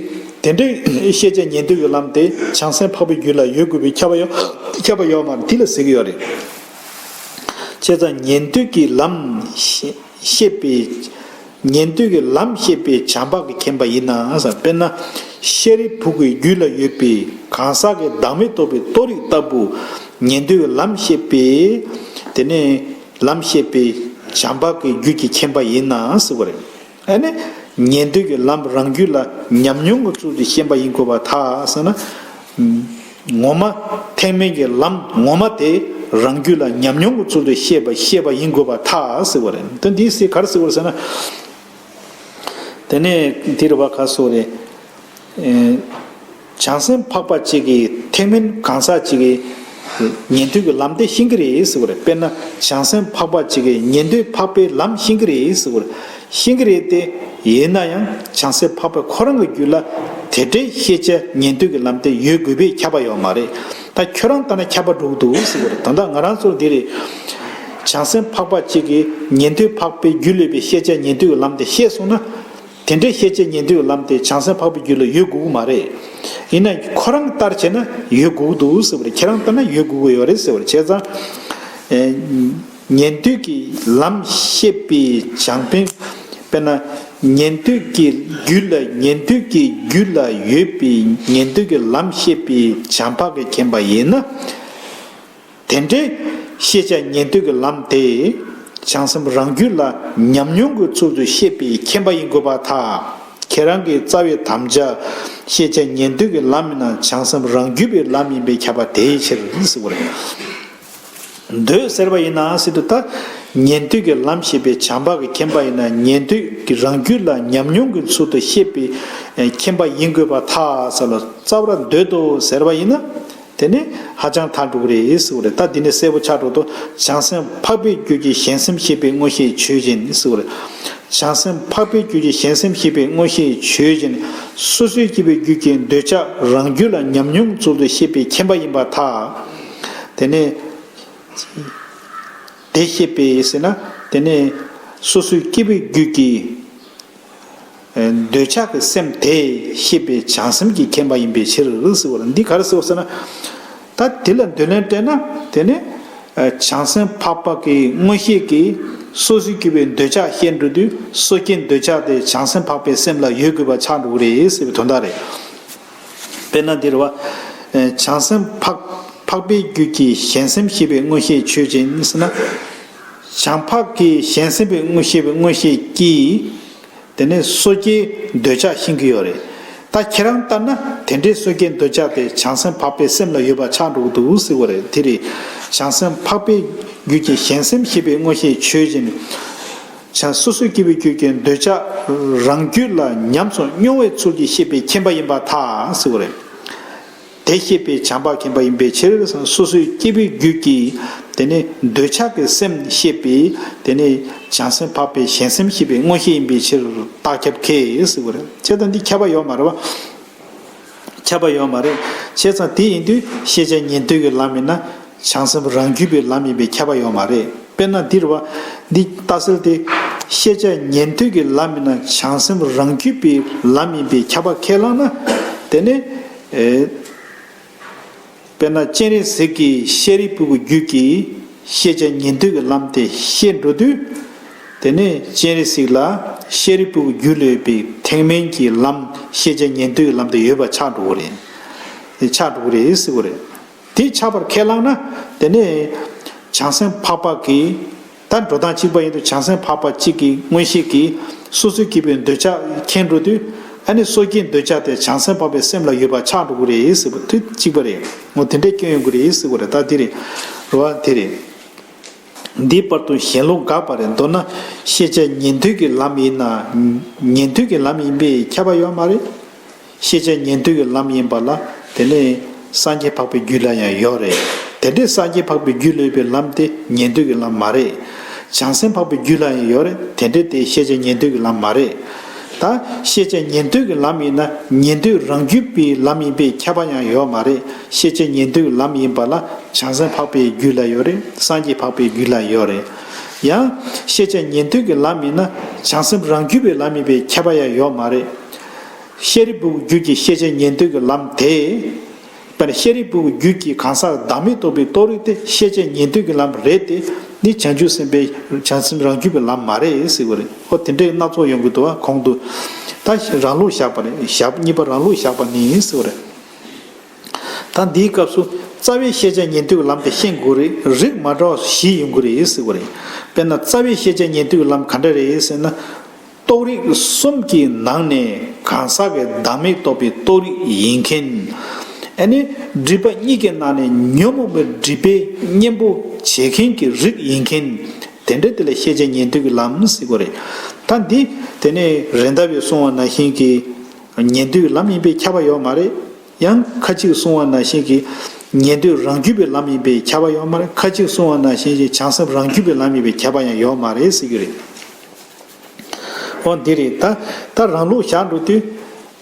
དེ་འདྲའི་ཤེས་བྱ་ཉན་ཐོས་ཀྱི་ལམ་དེ་བྱང་སེམས་འཕགས་པའི་རྒྱུད་ལ་ཡོད་དགོས་པའི་ཁྱབ་པ་ཡོད། ཁྱབ་པ་ཡོད་མ་རེད། འདི་ལ་ཟེར་གྱི་ཡོད་རེད། བྱས་ཙང་ཉན་ཐོས་ཀྱི་ལམ་ཤེས་པའི། ཉན་ཐོས་ཀྱི་ལམ་ཤེས་པའི་བྱམས་པ་གིས་མཁྱེན་པ་ཡིན་ན་ཟེར། དཔེར་ན། ཤེས་རིག་ཕུག་གི་རྒྱུད་ལ་ཡོད་པའི་གང་ཟག་གི་བདག་མེད་རྟོགས་པའི་རྟོགས་རིགས་ལྟ་བུ། ཉན་ཐོས་ཀྱི་ལམ་ཤེས་པའི། དེ་ནས་ལམ་ཤེས་པའི་བྱམས་པ་གི་རྒྱུད་ཀྱིས་མཁྱེན་པ་ཡིན་ན་ཟེར་བ་རེད། ཨ་ནི། ཉན་ཐོས་ཀྱི་ལམ་རང་རྒྱུད་ལ་ཉམས་མྱོང་གི་ཚུལ་དུ་ཤེས་པ་ཡིན་དགོས་པར་ཐལ་ཟེར་ན། ངོ་མ་ཐེག་དམན་གྱི་ལམ་ངོ་མ་དེ་རང་རྒྱུད་ལ་ཉམས་མྱོང་གི་ཚུལ་དུ་ཤེས་པ་ཤེས་པ་ཡིན་དགོས་པར་ཐལ་ཟེར་བ་རེད། ད་འདི་སེ་ག་རེ་ཟེར་བ་རེད་ཟེར་ན། དེ་ནས་འདི་རེད་བ། ག་སོ་རེད། ཨེ། བྱང་སེམས་འཕགས་པ་གཅིག་གིས་ཐེག་དམན་གང་ཟག་གཅིག་གིས་ཉན་ཐོས་ཀྱི་ལམ་དེ་ཤེས་ཀྱི་རེད་ཟེར་བ་རེད། དཔེར་ན་བྱང་སེམས་འཕགས་པ་གཅིག་གིས་ཉན་ཐོས་འཕགས་པའི་ལམ་ཤེས་ཀྱི་རེད་ཟེར་བ་རེད། ཤེས་ཀྱི་རེད་དེ། ཡིན་ན་ཡང་བྱང་སེམས་འཕགས་པ་ཁོ་རང་གི་རྒྱུད་ལ་དེ་འདྲའི་ཤེས་བྱ་ཉན་ཐོས་ཀྱི་ལམ་དེ་ཡོད་དགོས་པའི་ཁྱབ་པ་ཡོད་མ་རེད། ད་ཁྱོད་རང་ལྟ་ན་ཁྱབ་པ་འགྲོ་གི་འདུག་ཟེར་བ་རེད། ད་ལྟ་ང་རང་ཚོར་འདི་རེད། བྱང་སེམས་འཕགས་པ་གཅིག་གིས་ཉན་ཐོས་འཕགས་པའི་རྒྱུད་ལ་ཡོད་པའི་ཤེས་བྱ་ཉན་ཐོས་ཀྱི་ལམ་དེ་ཤེས་སོང་ན། དེ་འདྲའི་ཤེས་བྱ་ཉན་ཐོས་ཀྱི་ལམ་དེ་བྱང་སེམས་འཕགས་པའི་རྒྱུད་ལ་ཡོད་དགོས་ཀྱི་མ་རེད། ཡིན་ན་ཁོ་རང་ལྟར་བྱས་ན་ཡོད་དགོས་ཀྱི་འདུག་ཟེར་བ་རེད། ཁྱེད་རང་ལྟར་ན་ཡོད་དགོས་ཀྱི་ཡོད་རེད་ཟེར་བ་རེད། བྱས་ཙང་། ཨེ། ཉན་ཐོས་ཀྱི་ལམ་ཤེས་པའི་བྱང་ཕན། དཔེར་ན། ཉན་ཐོས་ཀྱི་རྒྱུད་ལ་ཉན་ཐོས་ཀྱི་རྒྱུད་ལ་ཡོད་པའི་ཉན་ཐོས་ཀྱི་ལམ་ཤེས་པའི་བྱམས་པ་གིས་མཁྱེན་པ་ཡིན་ན། དེ་འདྲའི་ཤེས་བྱ་ཉན་ཐོས་ཀྱི་ལམ་དེ་བྱང་སེམས་རང་རྒྱུད་ལ་ཉམས་མྱོང་གི་ཚུལ་དུ་ཤེས་པའི་མཁྱེན་པ་ཡིན་དགོས་པར་ཐལ། ཁྱེད་རང་གི་རྩ་བའི་དམ་བཅའ་ཤེས་བྱ་ཉན་ཐོས་ཀྱི་ལམ་ཡིན་ན་བྱང་སེམས་རང་རྒྱུད་པའི་ལམ་ཡིན་པས་ཁྱབ་པ་དེའི་ཕྱིར་ཟེར་བ་རེད། འདོད་ཟེར་བ་ཡིན་ན་ཟེར་དུས་ད། ཉན་ཐོས་ཀྱི་ལམ་ཤེས་པའི་བྱམས་པ་གིས་མཁྱེན་པ་ཡིན་ན་ཉན་ཐོས་ཀྱི་རང་རྒྱུད་ལ་ཉམས་མྱོང་གི་ཚུལ་དུ་ཤེས་པའི་མཁྱེན་པ་ཡིན་དགོས་པར་ཐལ་ཟེར་ལ། རྩ་བར་འདོད་དོ་ཟེར་བ་ཡིན་ན། དེ་ནི་ཧ་ཅང་ཐལ་འགྲོ་གི་རེད་ཟེར་བ་རེད། ད་འདི་ནི་གསལ་པོ་ཆགས་འགྲོ་དོ། བྱང་སེམས་འཕགས་པའི་རྒྱུད་ཀྱི་གཞན་སེམས་ཤེས་པའི་མངོན་ཤེས་ཆོས་ཅན་ཟེར་བ་རེད། བྱང་སེམས་འཕགས་པའི་རྒྱུད་ཀྱི་གཞན་སེམས་ཤེས་པའི་མངོན་ཤེས་ཆོས་ཅན། སོ་སོའི་སྐྱེ་བོའི་རྒྱུད་ཀྱི་འདོད་ཆགས་རང་རྒྱུད་ལ་ཉམས་མྱོང་ཚུལ་དུ་ཤེས་པའི་མཁྱེན་པ་ཡིན་པར་ཐལ། དེ་ནི། དེ་ཤེས་པའི་ཟེར་ན། དེ་ནི་སོ་སོའི་སྐྱེ་བོའི་རྒྱུད་ཀྱི་འདོད་ཆགས་ཀྱི་སེམས་དེ་ཤེས་པའི་བྱང་སེམས་ཀྱིས་མཁྱེན་པ་ཡིན་པའི་ཕྱིར་ཟེར་བ་ལ། འདི་ག་རེ་ཟེར་བ་ཟེར་ན། ད་དེ་ལ་འདོད་ལན་སྤྲད་ན་དེ་ནི་བྱང་སེམས་འཕགས་པ་གི་མངོན་ཤེས་ཀྱིས་སོ་སོའི་སྐྱེ་བོའི་འདོད་ཆགས་ཤེས་འགྲོ་དུས་སོ་སྐྱེའི་འདོད་ཆགས་དེ་བྱང་སེམས་འཕགས་པའི་སེམས་ལ་ཡོད་དགོས་པ་ཆགས་འགྲོ་གི་རེད་ཟེར་བའི་དོན་དག་རེད། དཔེར་ན་འདིར་བ། བྱང་སེམས་འཕགས་འཕགས་པའི་རྒྱུད་ཀྱི་གཞན་སེམས་ཤེས་པའི་མངོན་ཤེས་ཆོས་ཅན་ཟེར་ན། བྱང་འཕགས་ཀྱི་གཞན་སེམས་པའི་མངོན་ཤེས་པའི་མངོན་ཤེས་ཀྱིས། དེ་ནས་སོ་སྐྱེའི་འདོད་ཆགས་ཤེས་ཀྱི་ཡོད་རེད། ད་ཁྱེད་རང་ལྟར་ན་དེ་འདྲའི་སོ་སྐྱེའི་འདོད་ཆགས་དེ་བྱང་སེམས་འཕགས་པའི་སེམས་ལ་ཡོད་པ་ཆགས་འགྲོ་གི་འདུག་ཟེར་བ་རེད། དེ་རེད། བྱང་སེམས་འཕགས་པའི་རྒྱུད་ཀྱི་གཞན་སེམས་ཤེས་པའི་མངོན་ཤེས་ཆོས་ཅན། བྱང་སོ་སོའི་སྐྱེ་བོའི་རྒྱུད་ཀྱི་འདོད་ཆགས་རང་རྒྱུད་ལ་ཉམས་སུ་མྱོང་བའི་ཚུལ་གྱིས་ཤེས་པའི་མཁྱེན་པ་ཡིན་པར་ཐལ་ཟེར་བ་རེད། དེ་ཤེས་པའི་བྱམས་པ་མཁྱེན་པ་ཡིན་པའི་ཕྱིར། སོ་སོའི་སྐྱེ་བོའི་རྒྱུད་ཀྱི་དེ་ནི་འདོད་ཆགས་ཀྱི་སེམས་ཤེས་པའི་དེ་ནི་བྱང་སེམས་འཕགས་པའི་གཞན་སེམས་ཤེས་པའི་མངོན་ཤེས་ཡིན་པའི་ཕྱིར་རྟགས་ཁྱབ་ཁས་ཟེར་བ་རེད། བྱས་ཙང་འདི་ཁྱབ་པ་ཡོད་མ་རེད་བ། ཁྱབ་པ་ཡོད་མ་རེད། བྱས་ཙང་དེ་ཡིན་དུས་ཤེས་བྱ་ཉན་ཐོས་ཀྱི་ལམ་ཡིན་ན་བྱང་སེམས་རང་རྒྱུད་པའི་ལམ་ཡིན་པས་ཁྱབ་པ་ཡོད་མ་རེད། དཔེར་ན་འདིར་བ། འདི་ལྟ་སེལ་ཏེ། ཤེས་བྱ་ཉན་ཐོས་ཀྱི་ལམ་ཡིན་ན་བྱང་སེམས་རང་རྒྱུད་པའི་ལམ་ཡིན་པས་ཁྱབ་པ་ཁས་བླངས་ན། དེ་ནི། ཨེ། དཔེར་ན་སྤྱན་རས་གཟིགས་ཀྱིས་ཤཱ་རིའི་བུ་གི་རྒྱུད་ཀྱི་ཤེས་བྱ་ཉན་ཐོས་ཀྱི་ལམ་དེ་ཤེས་འགྲོ་དུས། དེ་ནས་སྤྱན་རས་གཟིགས་ལ་ཤཱ་རིའི་བུ་གི་རྒྱུད་ལ་ཡོད་པའི་ཐེག་དམན་གྱི་ལམ་ཤེས་བྱ་ཉན་ཐོས་ཀྱི་ལམ་དེ་ཡོད་པ་ཆགས་འགྲོ་གི་རེད། དེ་ཆགས་འགྲོ་གི་རེད་ཟེར་གི་རེད། དེ་ཆགས་པར་ཁས་བླངས་ན། དེ་ནས་བྱང་སེམས་འཕགས་པ་གིས། ད་འགྲོ་སྟངས་གཅིག་པ་ཡིན་དུས་བྱང་སེམས་འཕགས་པ་གཅིག་གི་མངོན་ཤེས་ཀྱིས་སོ་སོའི་སྐྱེ་བོའི་འདོད་ཆགས་མཁྱེན་འགྲོ་དུས། ཨ་ནི་སོ་སྐྱེའི་འདོད་ཆགས་དེ་བྱང་སེམས་འཕགས་པའི་སེམས་ལ་ཡོད་པ་ཆགས་འགྲོ་གི་རེད་ཟེར་བ་དེ་གཅིག་པ་རེད། འོ་དེ་འདྲའི་སྐྱོན་ཡོང་གི་རེད་ཟེར་བ་རེད། ད་དེ་རེད། རེད་བ། དེ་རེད། འདིའི་བར་དུ་ཞེན་ལུགས་དགག་པ་རེད། མདོར་ན་ཤེས་བྱ་ཉན་ཐོས་ཀྱི་ལམ་ཡིན་ན། ཉན་ཐོས་ཀྱི་ལམ་ཡིན་པས་ཁྱབ་པ་ཡོད་མ་རེད། ཤེས་བྱ་ཉན་ཐོས་ཀྱི་ལམ་ཡིན་པ་ལ་དེ་ནས་སངས་རྒྱས་འཕགས་པའི་རྒྱུད་ལ་ཡང་ཡོད་རེད། དེ་འདྲའི་སངས་རྒྱས་འཕགས་པའི་རྒྱུད་ལ་ཡོད་པའི་ལམ་དེ་ཉན་ཐོས་ཀྱི་ལམ་མ་རེད། བྱང་སེམས་འཕགས་པའི་རྒྱུད་ལ་ཡང་ཡོད་རེད། དེ་འདྲའི་དེ་ཤེས་བྱ་ཉན་ཐོས་ཀྱི་ལམ་མ་རེད། ད་ཤེས་བྱ་ཉན་ཐོས་ཀྱི་ལམ་ཡིན་ན་ཉན་ཐོས་རང་རྒྱུད་པའི་ལམ་ཡིན་པས་ཁྱབ་པ་ཡང་ཡོད་མ་རེད། ཤེས་བྱ་ཉན་ཐོས་ཀྱི་ལམ་ཡིན་པ་ལ་བྱང་སེམས་འཕགས་པའི་རྒྱུད་ལ་ཡོད་རེད། སངས་རྒྱས་འཕགས་པའི་རྒྱུད་ལ་ཡོད་རེད། ཡང་ཤེས་བྱ་ཉན་ཐོས་ཀྱི་ལམ་ཡིན་ན་བྱང་སེམས་རང་རྒྱུད་པའི་ལམ་ཡིན་པས་ཁྱབ་པ་ཡང་ཡོད་མ་རེད། ཤཱ་རིའི་བུ་གི་རྒྱུད་ཀྱི་ཤེས་བྱ་ཉན་ཐོས་ཀྱི་ལམ་དེ། དཔེར་ན་ཤཱ་རིའི་བུ་གི་རྒྱུད་ཀྱི་གང་ཟག་བདག་མེད་རྟོགས་པའི་རྟོགས་རིགས་དེ་ཤེས་བྱ་ཉན་ཐོས་ཀྱི་ལམ་རེད་དེ། འདི་བྱང་ཆུབ་སེམས་དཔའི་བྱང་སེམས་རང་རྒྱུད་པའི་ལམ་མ་རེད་ཟེར་བ་རེད། ཨོ་དེ་འདྲའི་སྣ་ཚོགས་ཡོང་གི་འདུག་བ། གོང་དུ། ད་རང་ལུགས་བཞག་པ་རེད། བཞག་གཉིས་པ་རང་ལུགས་བཞག་པ་ནི་ཟེར་བ་རེད། ད་འདིའི་སྐབས་སུ་རྩ་བའི་ཤེས་བྱ་ཉན་ཐོས་ཀྱི་ལམ་དེ་ཤེས་དགོས་རེད། རིགས་མ་འདྲ་བ་བཞི་ཡོང་གི་རེད་ཟེར་བ་རེད། དཔེར་ན་རྩ་བའི་ཤེས་བྱ་ཉན་ཐོས་ཀྱི་ལམ་ག་འདྲ་རེད་ཟེར་ན། རྟོགས་རིགས་གསུམ་གྱི་ནང་ནས་གང་ཟག་གི་བདག་མེད་རྟོགས་པའི་རྟོགས་རིགས་ཡིན་མཁན། ཨ་ནི་སྒྲིབ་པ་གཉིས་ཀྱི་ནང་ནས་ཉོན་མོངས་པའི་སྒྲིབ་པའི་གཉེན་པོ་བྱེད་མཁན་གྱི་རིགས་ཡིན་མཁན། དེ་འདྲ་དེ་ལ་ཤེས་བྱ་ཉན་ཐོས་ཀྱི་ལམ་ཟེར་གྱི་རེད། ད་འདི་དེ་ནས་རེད་མདའ་བས་གསུངས་པ་ནང་བཞིན་གྱི་ཉན་ཐོས་ཀྱི་ལམ་ཡིན་པས་ཁྱབ་པ་ཡོད་མ་རེད། ཡང་ཁ་ཅིག་གསུངས་པ་ནང་བཞིན་གྱི་ཉན་ཐོས་རང་རྒྱུད་པའི་ལམ་ཡིན་པས་ཁྱབ་པ་ཡོད་མ་རེད། ཁ་ཅིག་གསུངས་པ་ནང་བཞིན་གྱི་བྱང་སེམས་རང་རྒྱུད་པའི་ལམ་ཡིན་པས་ཁྱབ་པ་ཡང་ཡོད་མ་རེད་ཟེར་གྱི་རེད། འོ་འདི་རེད། ད་ད་རང་ལུགས་བཞག་འགྲོ་དུས།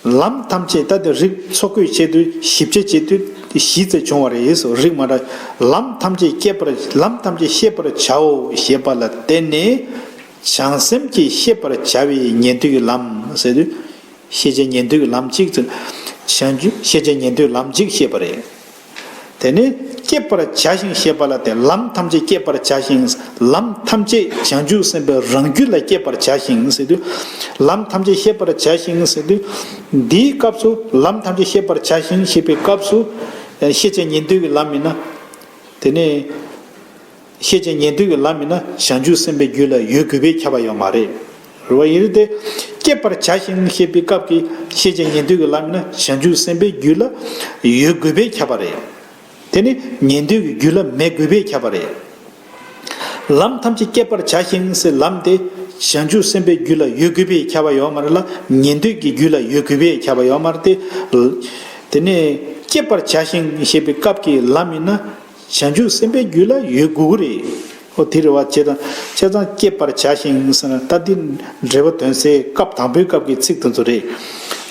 ལམ་ཐམས་ཅད་ད་དེ་རིགས་འཚོ་བཀོད་བྱེད་དུས་ཞིབ་ཆ་བྱེད་དུས་བཞི་ཙམ་བྱུང་བ་རེད་ཟེར། རིགས་མ་འདྲ། ལམ་ཐམས་ཅད་སྐྱེད་པར་ལམ་ཐམས་ཅད་ཤེས་པར་བྱའོ་ཞེས་པ་ལ་བརྟེན་ནས་བྱང་སེམས་ཀྱིས་ཤེས་པར་བྱ་བའི་ཉན་ཐོས་ཀྱི་ལམ་ཟེར་དུས། ཤེས་བྱ་ཉན་ཐོས་ཀྱི་ལམ་གཅིག་ཙམ། བྱང་ཆུབ་ཤེས་བྱ་ཉན་ཐོས་ལམ་གཅིག་བཤད་པ་རེད། དེ་ནས་སྐྱེད་པར་བྱ་ཞིང་ཞེས་པ་ལ་བརྟེན། ལམ་ཐམས་ཅད་སྐྱེད་པར་བྱ་ཞིང་། ལམ་ཐམས་ཅད་བྱང་ཆུབ་སེམས་དཔའི་རང་རྒྱུད་ལ་སྐྱེད་པར་བྱ་ཞིང་ཟེར་དུས། ལམ་ཐམས་ཅད་ཤེས་པར་བྱ་ཞིང་ཟེར་དུས། འདིའི་སྐབས་སུ་ལམ་ཐམས་ཅད་ཤེས་པར་བྱ་ཞིང་ཞེས་པའི་སྐབས་སུ། ཤེས་བྱ་ཉན་ཐོས་ཀྱི་ལམ་ཡིན་ན། དེ་ནས། ཤེས་བྱ་ཉན་ཐོས་ཀྱི་ལམ་ཡིན་ན་བྱང་ཆུབ་སེམས་དཔའི་རྒྱུད་ལ་ཡོད་དགོས་པས་ཁྱབ་པ་ཡོད་མ་རེད། རེད་བ། ཡིན་རེད་དེ། སྐྱེད་པར་བྱ་ཞིང་ཞེས་པའི་སྐབས་ཀྱི་ཤེས་བྱ་ཉན་ཐོས་ཀྱི་ལམ་ཡིན་ན་བྱང་ཆུབ་སེམས་དཔའི་རྒྱུད་ལ་ཡོད་དགོས་པས་ཁྱབ་པ་རེད། དེ་ནི་ཉན་ཐོས་ཀྱི་རྒྱུད་ལ་མེད་དགོས་པས་ཁྱབ་པ་རེད། ལམ་ཐམས་ཅད་སྐྱེད་པར་བྱ་ཞིང་ཟེར་ལམ་དེ་བྱང་ཆུབ་སེམས་དཔའི་རྒྱུད་ལ་ཡོད་དགོས་པས་ཁྱབ་པ་ཡོད་མ་རེད་ལ། ཉན་ཐོས་ཀྱི་རྒྱུད་ལ་ཡོད་དགོས་པས་ཁྱབ་པ་ཡོད་མ་རེད་དེ། དེ་ནས་སྐྱེད་པར་བྱ་ཞིང་ཞེས་པའི་སྐབས་ཀྱི་ལམ་ཡིན་ན། བྱང་ཆུབ་སེམས་དཔའི་རྒྱུད་ལ་ཡོད་དགོས་ཀྱི་རེད། ཨོ་དེ་རེད་བ། བྱས་ཙང་བྱས་ཙང་སྐྱེད་པར་བྱ་ཞིང་ཟེར་ན་ད་འདི་འགྲེལ་པ་དོན་གསལ་སྐབས་དང་པོའི་སྐབས་ཀྱི་ཚིག་དེ་ཚོ་རེད།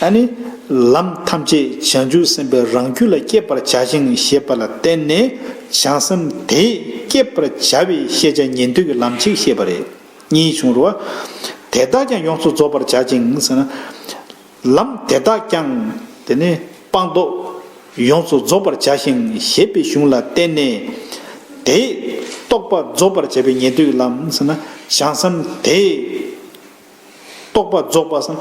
ཨ་ནི། ལམ་ཐམས་ཅད་བྱང་ཆུབ་སེམས་དཔའི་རང་རྒྱུད་ལ་སྐྱེད་པར་བྱ་ཞིང་ཞེས་པ་ལ་བརྟེན་ནས་བྱང་སེམས་དེས་སྐྱེད་པར་བྱ་བའི་ཤེས་བྱ་ཉན་ཐོས་ཀྱི་ལམ་གཅིག་བཤད་པ་རེད། གཉིས་བྱུང་རེད་བ། དེ་དག་ཀྱང་ཡོངས་སུ་རྫོགས་པར་བྱ་ཞིང་ཟེར་ན། ལམ་དེ་དག་ཀྱང་དེ་ནི་སྤངས་རྟོགས་ཡོངས་སུ་རྫོགས་པར་བྱ་ཞིང་ཞེས་པའི་གཞུང་ལ་བརྟེན་ནས། དེས་རྟོགས་པ་རྫོགས་པར་བྱ་བའི་ཉན་ཐོས་ཀྱི་ལམ་ཟེར་ན། བྱང་སེམས་དེས་རྟོགས་པ་རྫོགས་པ་ཟེར་ན།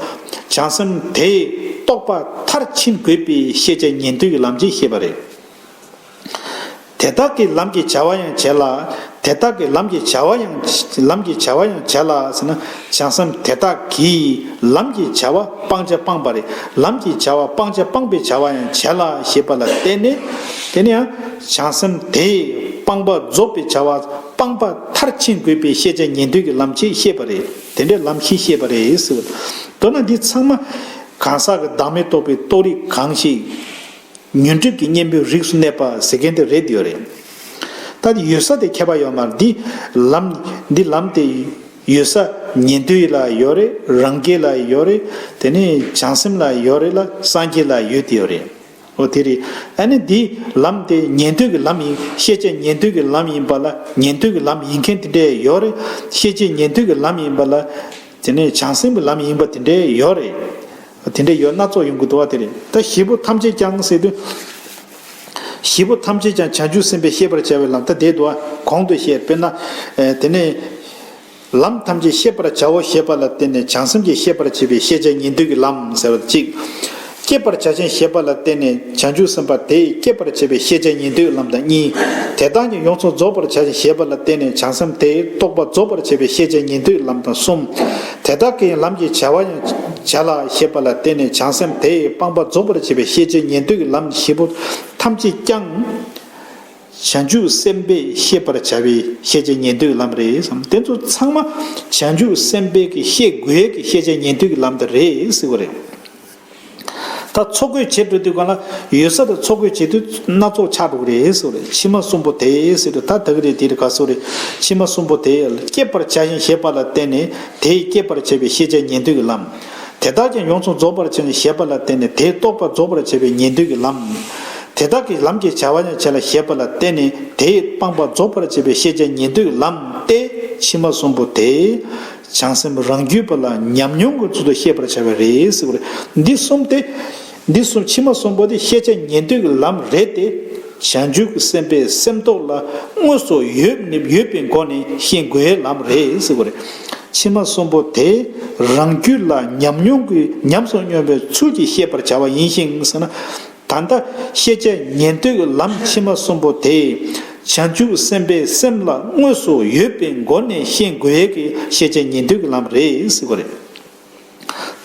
བྱང་སེམས་དེས་རྟོགས་པ་མཐར་ཕྱིན་དགོས་པའི་ཤེས་བྱ་ཉན་ཐོས་ཀྱི་ལམ་གཅིག་བཤད་པ་རེད། དེ་དག་གི་ལམ་གྱི་བྱ་བ་ཡང་བྱེད་ལ། དེ་དག་གི་ལམ་གྱི་བྱ་བ་ཡང་། ལམ་གྱི་བྱ་བ་ཡང་བྱ་ལ་ཟེར་ན། བྱང་སེམས་དེ་དག་གིས་ལམ་གྱི་བྱ་བ་སྤང་བྱ་སྤངས་པ་རེད། ལམ་གྱི་བྱ་བ་སྤང་བྱ་སྤངས་པའི་བྱ་བ་ཡང་བྱ་ལ་ཞེས་པ་ལ་བརྟེན་ནས། དེ་ནས་ཡང་བྱང་སེམས་དེས་སྤངས་པ་རྫོགས་པའི་བྱ་བ་སྤངས་པ་མཐར་ཕྱིན་དགོས་པའི་ཤེས་བྱ་ཉན་ཐོས་ཀྱི་ལམ་ཅིག་བཤད་པ་རེད། དེ་འདྲའི་ལམ་བཞི་བཤད་པ་རེད་ཟེར། མདོར་ན་འདི་ཚང་མ་གང་ཟག་གི་བདག་མེད་རྟོགས་པའི་རྟོགས་རིགས་གང་ཞིག་ཉོན་སྒྲིབ་ཀྱི་གཉེན་པོའི་རིགས་སུ་གནས་པ་ཟེར་མཁན་དེ་རེད་ཡོད་རེད། ད་དེ་ཡོད་ས་དེ་ཁྱད་པར་ཡོད་མ་རེད། འདི་ལམ། འདི་ལམ་དེ་ཡོད་ས་ཉན་ཐོས་ལ་ཡོད་རེད། རང་རྒྱལ་ལ་ཡོད་རེད། དེ་ནས་བྱང་སེམས་ལ་ཡོད་རེད་ལ། སངས་རྒྱས་ལ་ཡོད་དེ་ཡོད་རེད། འོ་དེ་རེད། ཨ་ནི་འདི་ལམ་དེ་ཉན་ཐོས་ཀྱི་ལམ་ཡིན། ཤེས་བྱ་ཉན་ཐོས་ཀྱི་ལམ་ཡིན་པ་ལ། ཉན་ཐོས་ཀྱི་ལམ་ཡིན་མཁན་དེ་འདྲས་ཡོད་རེད། ཤེས་བྱ་ཉན་ཐོས་ཀྱི་ལམ་ཡིན་པ་ལ། དེ་ནས་བྱང་སེམས་ཀྱི་ལམ་ཡིན་པ་དེ་འདྲས་ཡོད་རེད། དེ་འདྲས་ཡོད་སྣ་ཚོགས་ཡོང་གི་འདུག་བ། དེ་རེད། ད་བཞི་པོ་ཐམས་ཅད་ཀྱང་ཟེར་དུས། བཞི་པོ་ཐམས་ཅད་ཀྱང་བྱང་ཆུབ་སེམས་དཔས་ཤེས་པར་བྱ་བའི་ལམ། ད་དེ་འདུག་བ། གོང་དུ་བཤད། དཔེར་ན། ཨེ། དེ་ནས་ལམ་ཐམས་ཅད་ཤེས་པར་བྱའོ་ཞེས་པ་ལ་བརྟེན་ནས་བྱང་སེམས་ཀྱིས་ཤེས་པར་བྱེད་པའི་ཤེས་བྱ་ཉན་ཐོས་ཀྱི་ལམ་ཟེར་བ་གཅིག་སྐྱེད་པར་བྱ་ཞིང་ཞེས་པ་ལ་བརྟེན་ནས་བྱང་ཆུབ་སེམས་དཔའ་དེས་སྐྱེད་པར་བྱེད་པའི་ཤེས་བྱ་ཉན་ཐོས་ཀྱི་ལམ་དང་གཉིས། དེ་དག་ཀྱང་ཡོངས་སུ་རྫོགས་པར་བྱ་ཞིང་ཞེས་པ་ལ་བརྟེན་ནས་བྱང་སེམས་དེས་རྟོགས་པ་རྫོགས་པར་བྱེད་པའི་ཤེས་བྱ་ཉན་ཐོས་ཀྱི་ལམ་དང་གསུམ། དེ་དག་གི་ལམ་གྱི་བྱ་བ་ཡང་བྱ་ལ་ཞེས་པ་ལ་བརྟེན་ནས་བྱང་སེམས་དེས་སྤངས་པ་རྫོགས་པར་བྱེད་པའི་ཤེས་བྱ་ཉན་ཐོས་ཀྱི་ལམ། བཞི་པོ་ཐམས་ཅད་ཀྱང་བྱང་ཆུབ་སེམས་དཔས་ཤེས་པར་བྱ་བའི་ཤེས་བྱ་ཉན་ཐོས་ཀྱི་ལམ་རེད་བསམ། དེ་ཚོ་ཚང་མ་བྱང་ཆུབ་སེམས་དཔའི་གི་ཤེས་དགོས་ཀྱི་ཤེས་བྱ་ཉན་ཐོས་ཀྱི་ལམ་དེ་རེད་ཟེར་བ་རེད། ད་འཚོ་གོས་བྱེད་འགྲོ་དུས་སྒང་ལ་ཡོད་ས་དེ་འཚོ་གོས་བྱེད་དུས་སྣ་ཚོགས་ཆགས་འགྲོ་གི་རེད་ཟེར་བ་རེད། ཕྱི་མ་གསུམ་པོ་དེ་ཟེར་དུས་ད་དེ་གི་རེད། དེ་རེད། ག་ཟེར་རེད། ཕྱི་མ་གསུམ་པོ་དེ་སྐྱེད་པར་བྱ་ཞིང་ཞེས་པ་ལ་བརྟེན་ནས་དེས་སྐྱེད་པར་བྱ་བའི་ཤེས་བྱ་ཉན་ཐོས་ཀྱི་ལམ། དེ་དག་ཀྱང་ཡོངས་སུ་རྫོགས་པར་བྱ་ཞིང་ཞེས་པ་ལ་བརྟེན་ནས་དེས་རྟོགས་པ་རྫོགས་པར་བྱ་བའི་ཉན་ཐོས་ཀྱི་ལམ། དེ་དག་གི་ལམ་གྱི་བྱ་བ་ཡང་བྱ་ལ་ཞེས་པ་ལ་བརྟེན་ནས་དེས་སྤངས་པ་རྫོགས་པར་བྱ་བའི་ཤེས་བྱ་ཉན་ཐོས་ཀྱི་ལམ་སྟེ། ཕྱི་མ་གསུམ་པོ་དེ་བྱང་སེམས་རང་རྒྱུད་པ་ལ་ཉམས་མྱོང་གི་ཚུལ་དུ་ཤེས་པར་བྱ་བ་རེད་ཟེར་བ་རེད། འདི་གསུམ་སྟེ། འདི་གསུམ། ཕྱི་མ་གསུམ་པོ་དེ་ཤེས་བྱ་ཉན་ཐོས་ཀྱི་ལམ་རེད་དེ། བྱང་ཆུབ་སེམས་དཔའི་སེམས་རྟོགས་ལ་དངོས་སུ་ཡོད་ནི་ཡོད་པའི་སྒོ་ནས་ཤེས་དགོས་ལམ་རེད་ཟེར་བ་རེད། ཕྱི་མ་གསུམ་པོ་དེ་རང་རྒྱུད་ལ་ཉམས་མྱོང་གི་ཉམས་སུ་མྱོང་བའི་ཚུལ་གྱིས་ཤེས་པར་བྱ་བ་ཡིན་ཞིང་ཟེར་ན། ད་ལྟ་ཤེས་བྱ་ཉན་ཐོས་ཀྱི་ལམ་ཕྱི་མ་གསུམ་པོ་དེ་བྱང་ཆུབ་སེམས་དཔའི་སེམས་ལ་དངོས་སུ་ཡོད་པའི་སྒོ་ནས་ཤེས་དགོས་ཀྱི་ཤེས་བྱ་ཉན་ཐོས་ཀྱི་ལམ་རེད་ཟེར་བ་རེད།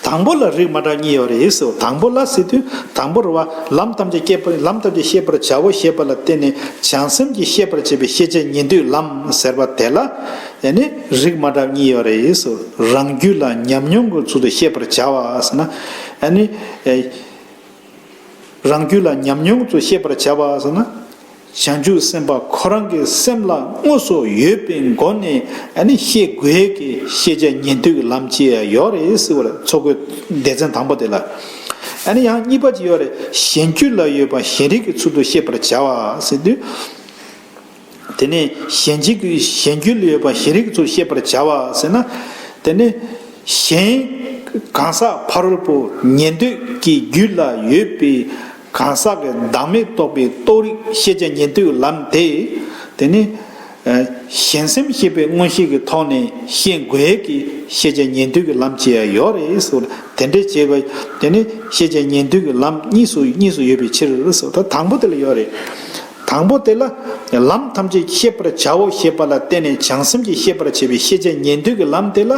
དང་པོ་ལ་རིགས་མ་འདྲ་གཉིས་ཡོད་རེད་ཟེར། དང་པོ་ལ་ཟེར་དུས་དང་པོ་རེད་བ། ལམ་ཐམས་ཅད་སྐྱེད་པ། ལམ་ཐམས་ཅད་ཤེས་པར་བྱའོ་ཞེས་པ་ལ་བརྟེན་ནས་བྱང་སེམས་ཀྱིས་ཤེས་པར་བྱེད་པའི་ཤེས་བྱ་ཉན་ཐོས་ཀྱི་ལམ་ཟེར་བ་དེ་ལ་ཡང་ནི་རིགས་མ་འདྲ་གཉིས་ཡོད་རེད་ཟེར། རང་རྒྱུད་ལ་ཉམས་མྱོང་གི་ཚུལ་དུ་ཤེས་པར་བྱ་བ་ཟེར་ན། ཡང་ནི། རང་རྒྱུད་ལ་ཉམས་མྱོང་ཚུལ་ཤེས་པར་བྱ་བ་ཟེར་ན། བྱང་ཆུབ་སེམས་དཔའ་ཁོ་རང་གི་སེམས་ལ་དངོས་སུ་ཡོད་པའི་སྒོ་ནས་ཨ་ནི་ཤེས་དགོས་ཀྱི་ཤེས་བྱ་ཉན་ཐོས་ཀྱི་ལམ་ཅིག་ཡོད་རེད་ཟེར་བ་རེད། འཚོ་གོས་སྡེ་ཚན་དང་པོ་དེ་ལ། ཨ་ནི་ཡང་གཉིས་པ་ཅིག་ཡོད་རེད། གཞན་རྒྱུད་ལ་ཡོད་པ་གཞན་རིག་གི་ཚུལ་དུ་ཤེས་པར་བྱ་བ་ཟེར་དུས། དེ་ནས་གཞན་གྱི་གཞན་རྒྱུད་ལ་ཡོད་པ་གཞན་རིག་གི་ཚུལ་ཤེས་པར་བྱ་བ་ཟེར་ན། དེ་ནས་གཞན་གང་ཟག་ཕ་རོལ་པོ་ཉན་ཐོས་ཀྱི་རྒྱུད་ལ་ཡོད་པའི་གང་ཟག་གི་བདག་མེད་རྟོགས་པའི་རྟོགས་རིགས་ཤེས་བྱ་ཉན་ཐོས་ཀྱི་ལམ་དེ། དེ་ནས་གཞན་སེམས་ཤེས་པའི་མངོན་ཤེས་ཀྱི་ཐོག་ནས་ཤེས་དགོས་ཀྱི་ཤེས་བྱ་ཉན་ཐོས་ཀྱི་ལམ་ཅིག་ཡང་ཡོད་རེད་ཟེར། དེ་འདྲ་བྱས་པ་དེ་ནི་ཤེས་བྱ་ཉན་ཐོས་ཀྱི་ལམ་གཉིས་སུ་གཉིས་སུ་ཡོད་པའི་ཕྱིར་ཟེར། ད་དང་པོ་དེ་ལ་ཡོད་རེད། དང་པོ་དེ་ལ་ལམ་ཐམས་ཅད་ཤེས་པར་བྱའོ་ཞེས་པ་ལ་བརྟེན་ནས་བྱང་སེམས་ཀྱིས་ཤེས་པར་བྱེད་པའི་ཤེས་བྱ་ཉན་ཐོས་ཀྱི་ལམ་དེ་ལ་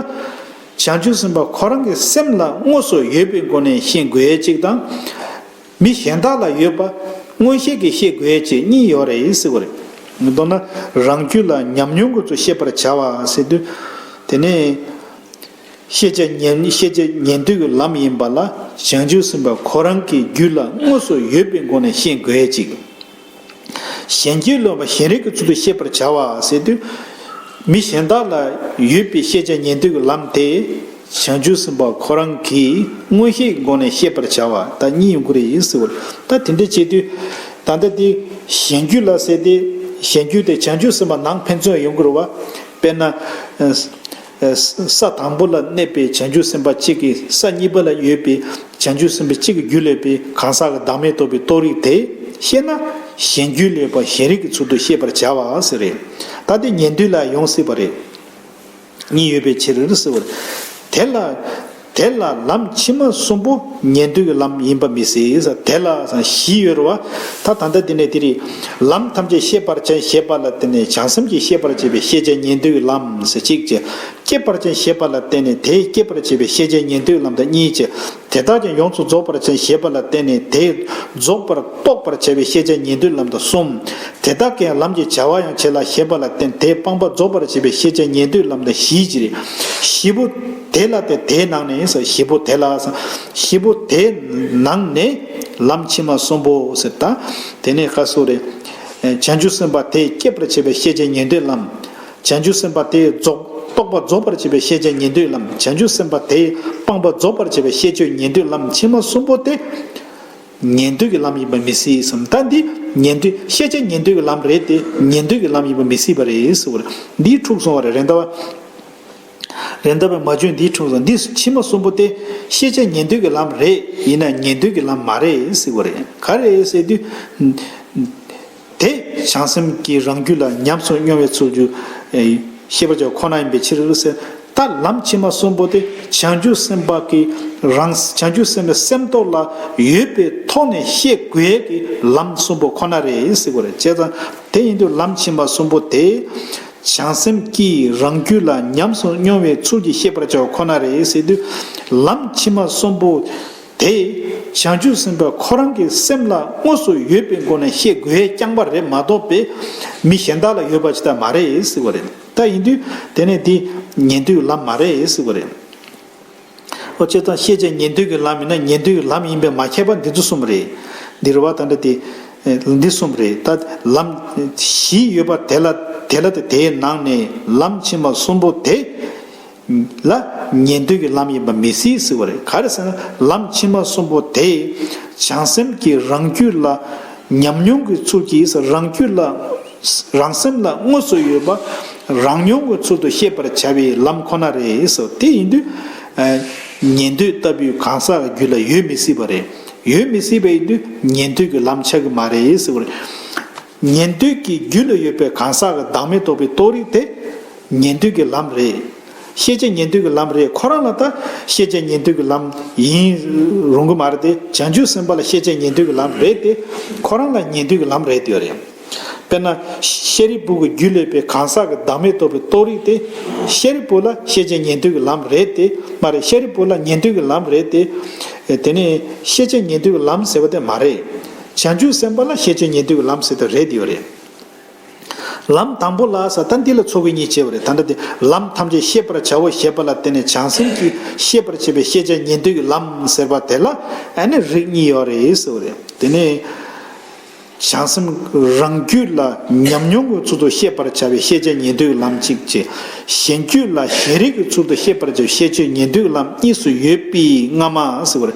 བྱང་ཆུབ་སེམས་དཔའ་ཁོ་རང་གི་སེམས་ལ་དངོས་སུ་ཡོད་པའི་སྒོ་ནས་ཤེས་དགོས་ཡས་གཅིག་དང་། མི་གཞན་དག་ལ་ཡོད་པ་མངོན་ཤེས་ཀྱིས་ཤེས་དགོས་ཡས་གཅིག་གཉིས་ཡོད་རེད་ཟེར་བ་རེད། མདོར་ན་རང་རྒྱུད་ལ་ཉམས་མྱོང་གི་ཚུལ་ཤེས་པར་བྱ་བ་ཟེར་དུས། དེ་ནས། ཤེས་བྱ་ཉན་ཤེས་བྱ་ཉན་ཐོས་ཀྱི་ལམ་ཡིན་པ་ལ་བྱང་ཆུབ་སེམས་དཔའ་ཁོ་རང་གི་རྒྱུད་ལ་དངོས་སུ་ཡོད་པའི་སྒོ་ནས་ཤེས་དགོས་ཡས་གཅིག་གཞན་རྒྱུད་ལ་ཡོད་པ་གཞན་རིག་གི་ཚུལ་དུ་ཤེས་པར་བྱ་བ་ཟེར་དུས། མི་གཞན་དག་ལ་ཡོད་པའི་ཤེས་བྱ་ཉན་ཐོས་ཀྱི་ལམ་དེ་བྱང་ཆུབ་སེམས་དཔའ་ཁོ་རང་གིས་མངོན་ཤེས་ཀྱི་སྒོ་ནས་ཤེས་པར་བྱ་བ་ད་གཉིས་ཡོང་གི་རེད་ཟེར་བ་རེད། ད་དེ་འདྲ་བྱེད་དུས། ད་ལྟ་དེ་གཞན་རྒྱུད་ལ་ཟེར་ཏེ། གཞན་རྒྱུད་དེ་བྱང་ཆུབ་སེམས་དཔའ་ནང་ཕན་ཚུན་ཡོང་གི་རེད་བ། དཔེར་ན། ས་དང་པོ་ལ་གནས་པའི་བྱང་ཆུབ་སེམས་དཔའ་གཅིག་གིས་ས་གཉིས་པ་ལ་ཡོད་པའི་བྱང་ཆུབ་སེམས་དཔའ་གཅིག་གི་རྒྱུད་ལ་ཡོད་པའི་གང་ཟག་གི་བདག་མེད་རྟོགས་པའི་རྟོགས་རིགས་དེ་ཤེས་ན་གཞན་རྒྱུད་ལ་ཡོད་པ་གཞན་རིག་གི་ཚུལ་དུ་ཤེས་པར་བྱ་བ་ཟེར་རེད། ད་དེ་ཉན་ཐོས་ལ་ཡོང་སྲིད་པ་རེད། གཉིས་ཡོད་པའི་ཕྱིར་ཟེར་བ་རེད། དེ་ལ། དེ་ལ་ལམ་ཕྱི་མ་གསུམ་པོ་ཉན་ཐོས་ཀྱི་ལམ་ཡིན་པ་མི་སྲིད་ཟེར། དེ་ལ་ཟེར་བཞི་ཡོད་རེད་བ། ད་ད་ལྟ་འདི་ནས་འདི་རེད། ལམ་ཐམས་ཅད་ཤེས་པར་བྱ་ཞེས་པ་ལ་བརྟེན་ནས་བྱང་སེམས་ཀྱིས་ཤེས་པར་བྱེད་པའི་ཤེས་བྱ་ཉན་ཐོས་ཀྱི་ལམ་ཟེར་གཅིག་བྱས། སྐྱེད་པར་བྱ་ཞེས་པ་ལ་བརྟེན་ནས་དེས་སྐྱེད་པར་བྱེད་པའི་ཤེས་བྱ་ཉན་ཐོས་ཀྱི་ལམ་དང་གཉིས་བྱས། དེ་དག་ཀྱང་ཡོངས་སུ་རྫོགས་པར་བྱ་ཞེས་པ་ལ་བརྟེན་ནས་དེས་རྫོགས་པར་རྟོགས་པར་བྱ་བའི་ཤེས་བྱ་ཉན་ཐོས་ཀྱི་ལམ་དང་གསུམ། དེ་དག་གིས་ལམ་གྱི་བྱ་བ་ཡང་བྱེད་ལ་ཞེས་པ་ལ་བརྟེན་དེས་སྤངས་པ་རྫོགས་པར་བྱེད་པའི་ཤེས་བྱ་ཉན་ཐོས་ཀྱི་ལམ་དང་བཞི་བྱས་རེད། བཞི་པོ་དེ་ལ་སྟེ་དེའི་ནང་ནས་ཟེར། བཞི་པོ་དེ་ལ་ཟེར། བཞི་པོ་དེའི་ནང་ནས་ལམ་ཕྱི་མ་གསུམ་པོ་ཟེར། ད་དེ་ནས་ག་སུ་རེད། བྱང་ཆུབ་སེམས་དཔའ་དེས་སྐྱེད་པར་བྱེད་པའི་ཤེས་བྱ་ཉན་ཐོས་ལམ། བྱང་ཆུབ་སེམས་དཔའ་དེས་རྫོགས་རྟོགས་པ་རྫོགས་པར་བྱེད་པའི་ཤེས་བྱ་ཉན་ཐོས་ལམ། བྱང་ཆུབ་སེམས་དཔའ་དེས་སྤངས་པ་རྫོགས་པར་བྱེད་པའི་ཤེས་བྱ་ཉན་ཐོས་ལམ། ཕྱི་མ་གསུམ་པོ་དེ་ཉན་ཐོས་ཀྱི་ལམ་ཡིན་པ་མི་སྲིད་གསུངས། ད་འདི་ཉན་ཐོས་ཤེས་བྱ་ཉན་ཐོས་ཀྱི་ལམ་རེད་དེ་ཉན་ཐོས་ཀྱི་ལམ་ཡིན་པ་མི་སྲིད་པ་རེད་ཟེར་བ་རེད། འདིའི་འཁྲུག་སོང་བ་རེད། རེད་འདའ་བ། རེད་འདའ་བའི་མ་བྱོན་འདིའི་འཁྲུག་སོང་། འདི་ཕྱི་མ་གསུམ་པོ་དེ་ཤེས་བྱ་ཉན་ཐོས་ཀྱི་ལམ་རེད། ཡིན་ན་ཉན་ཐོས་ཀྱི་ལམ་མ་རེད་ཟེར་བ་རེད། ག་རེ་ཟེར་དུས། དེ་བྱང་སེམས་ཀྱིས་རང་རྒྱུད་ལ་ཉམས་སུ་མྱོང་བའི་ཚུལ་གྱི་ཤེས་པར་བྱ་བ་ཁོ་ན་ཡིན་པའི་ཕྱིར་ཟེར། ད་ལམ་ཕྱི་མ་གསུམ་པོ་དེ་བྱང་ཆུབ་སེམས་དཔའ་གིས་རང་བྱང་ཆུབ་སེམས་དཔའི་སེམས་རྟོགས་ལ་ཡོད་པའི་ཐོག་ནས་ཤེས་དགོས་ཀྱི་ལམ་གསུམ་པོ་ཁོ་ན་རེད་ཟེར་བ་རེད། བྱས་ཙང་དེ་ཡིན་དུས་ལམ་ཕྱི་མ་གསུམ་པོ་དེ་བྱང་སེམས་ཀྱིས་རང་རྒྱུད་ལ་ཉམས་སུ་མྱོང་བའི་ཚུལ་གྱིས་ཤེས་པར་བྱ་བ་ཁོ་ན་རེད་ཟེར་དུས། ལམ་ཕྱི་མ་གསུམ་པོ་དེ་བྱང་ཆུབ་སེམས་དཔའ་ཁོ་རང་གི་སེམས་ལ་དངོས་སུ་ཡོད་པའི་སྒོ་ནས་ཤེས་དགོས་རྐྱང་པ་རེད་མ་གཏོགས་པའི་མི་གཞན་དག་ལ་ཡོད་པ་ཅིག་ད་མ་རེད་ཟེར་བ་རེད། ད་ཡིན་དུས་དེ་ནས་འདི་ཉན་ཐོས་ལམ་མ་རེད་ཟེར་བ་རེད། ཨོ་བྱས་ཙང་ཤེས་བྱ་ཉན་ཐོས་ཀྱི་ལམ་ཡིན་ན་ཉན་ཐོས་ཀྱི་ལམ་ཡིན་པས་མ་ཁྱབ་པ་འདི་ཚོ་གསུམ་རེད། འདི་རེད་བ། ད་འདི་དེ་འདི་གསུམ་རེད། ད་ལམ་བཞི་ཡོད་པ་དེ་ལ་དེ་ལ་དེ་དེའི་ནང་ནས་ལམ་ཕྱི་མ་གསུམ་པོ་དེ་ལ་ཉན་ཐོས་ཀྱི་ལམ་ཡིན་པ་མི་སྲིད་ཟེར་བ་རེད། ག་རེ་ཟེར་ན་ལམ་ཕྱི་མ་གསུམ་པོ་དེ་བྱང་སེམས་ཀྱིས་རང་རྒྱུད་ལ་ཉམས་མྱོང་གི་ཚུལ་གྱིས་རང་རྒྱུད་ལ་རང་སེམས་ལ་དངོས་སུ་ཡོད་པ་རང་མྱོང་གི་ཚུལ་དུ་ཤེས་པར་བྱ་བའི་ལམ་ཁོ་ན་རེད་ཟེར། དེ་ཡིན་དུས་ཉན་ཐོས་ལྟ་བུའི་གང་ཟག་གི་རྒྱུད་ལ་ཡོད་མི་སྲིད་པ་རེད། ཡོད་མི་སྲིད་པ་ཡིན་དུས་ཉན་ཐོས་ཀྱི་ལམ་ཆགས་ཀྱི་མ་རེད་ཟེར་བ་རེད། ཉན་ཐོས་ཀྱི་རྒྱུད་ལ་ཡོད་པའི་གང་ཟག་གི་བདག་མེད་རྟོགས་པའི་རྟོགས་རིགས་དེ་ཉན་ཐོས་ཀྱི་ལམ་རེད། ཤེས་བྱ་ཉན་ཐོས་ཀྱི་ལམ་རེད། ཁོ་རང་ལ་ད་ཤེས་བྱ་ཉན་ཐོས་ཀྱི་ལམ་ཡིན་རུང་གི་མ་རེད་དེ། བྱང་ཆུབ་སེམས་དཔའ་ལ་ཤེས་བྱ་ཉན་ཐོས་ཀྱི་ལམ་རེད་དེ། ཁོ་རང་ལ་ཉན་ཐོས་ཀྱི་ལམ་རེད་དེ་ཡོད་རེད། དཔེར་ན་ཤཱ་རིའི་བུ་གི་རྒྱུད་ལ་ཡོད་པའི་གང་ཟག་གི་བདག་མེད་རྟོགས་པའི་རྟོགས་རིགས་དེ་ཤཱ་རིའི་བུ་ལ་ཤེས་བྱ་ཉན་ཐོས་ཀྱི་ལམ་རེད་དེ་མ་རེད། ཤཱ་རིའི་བུ་ལ་ཉན་ཐོས་ཀྱི་ལམ་རེད་དེ། དེ་ནས་ཤེས་བྱ་ཉན་ཐོས་ཀྱི་ལམ་ཟེར་བ་དེ་མ་རེད། བྱང་ཆུབ་སེམས་དཔའ་ལ་ཤེས་བྱ་ཉན་ཐོས་ཀྱི་ལམ་ཟེར་དེ་རེད་དེ་ཡོད་རེད། ལམ་དང་པོ་ལ་ཟེར། ད་འདི་ལ་ཚོགས་ཀྱི་གཉིས་བྱས་པ་རེད། ད་འདྲ་དེ་ལམ་ཐམས་ཅད་ཤེས་པར་བྱའོ་ཞེས་པ་ལ་བརྟེན་ནས་བྱང་སེམས་ཀྱིས་ཤེས་པར་བྱེད་པའི་ཤེས་བྱ་ཉན་ཐོས་ཀྱི་ལམ་ཟེར་བ་དེ་ལ་ཨ་ནི་རིགས་གཉིས་ཡོད་རེད་ཟེར་བ་རེད། དེ་ནས་བྱང་སེམས་རང་རྒྱུད་ལ་ཉམས་མྱོང་གི་ཚུལ་དུ་ཤེས་པར་བྱ་བའི་ཤེས་བྱ་ཉན་ཐོས་ཀྱི་ལམ་གཅིག་བྱས། གཞན་རྒྱུད་ལ་གཞན་རིག་གི་ཚུལ་དུ་ཤེས་པར་བྱ་བའི་ཤེས་བྱ་ཉན་ཐོས་ཀྱི་ལམ་གཉིས་སུ་ཡོད་པའི་སྔ་མ་ཟེར་བ་རེད།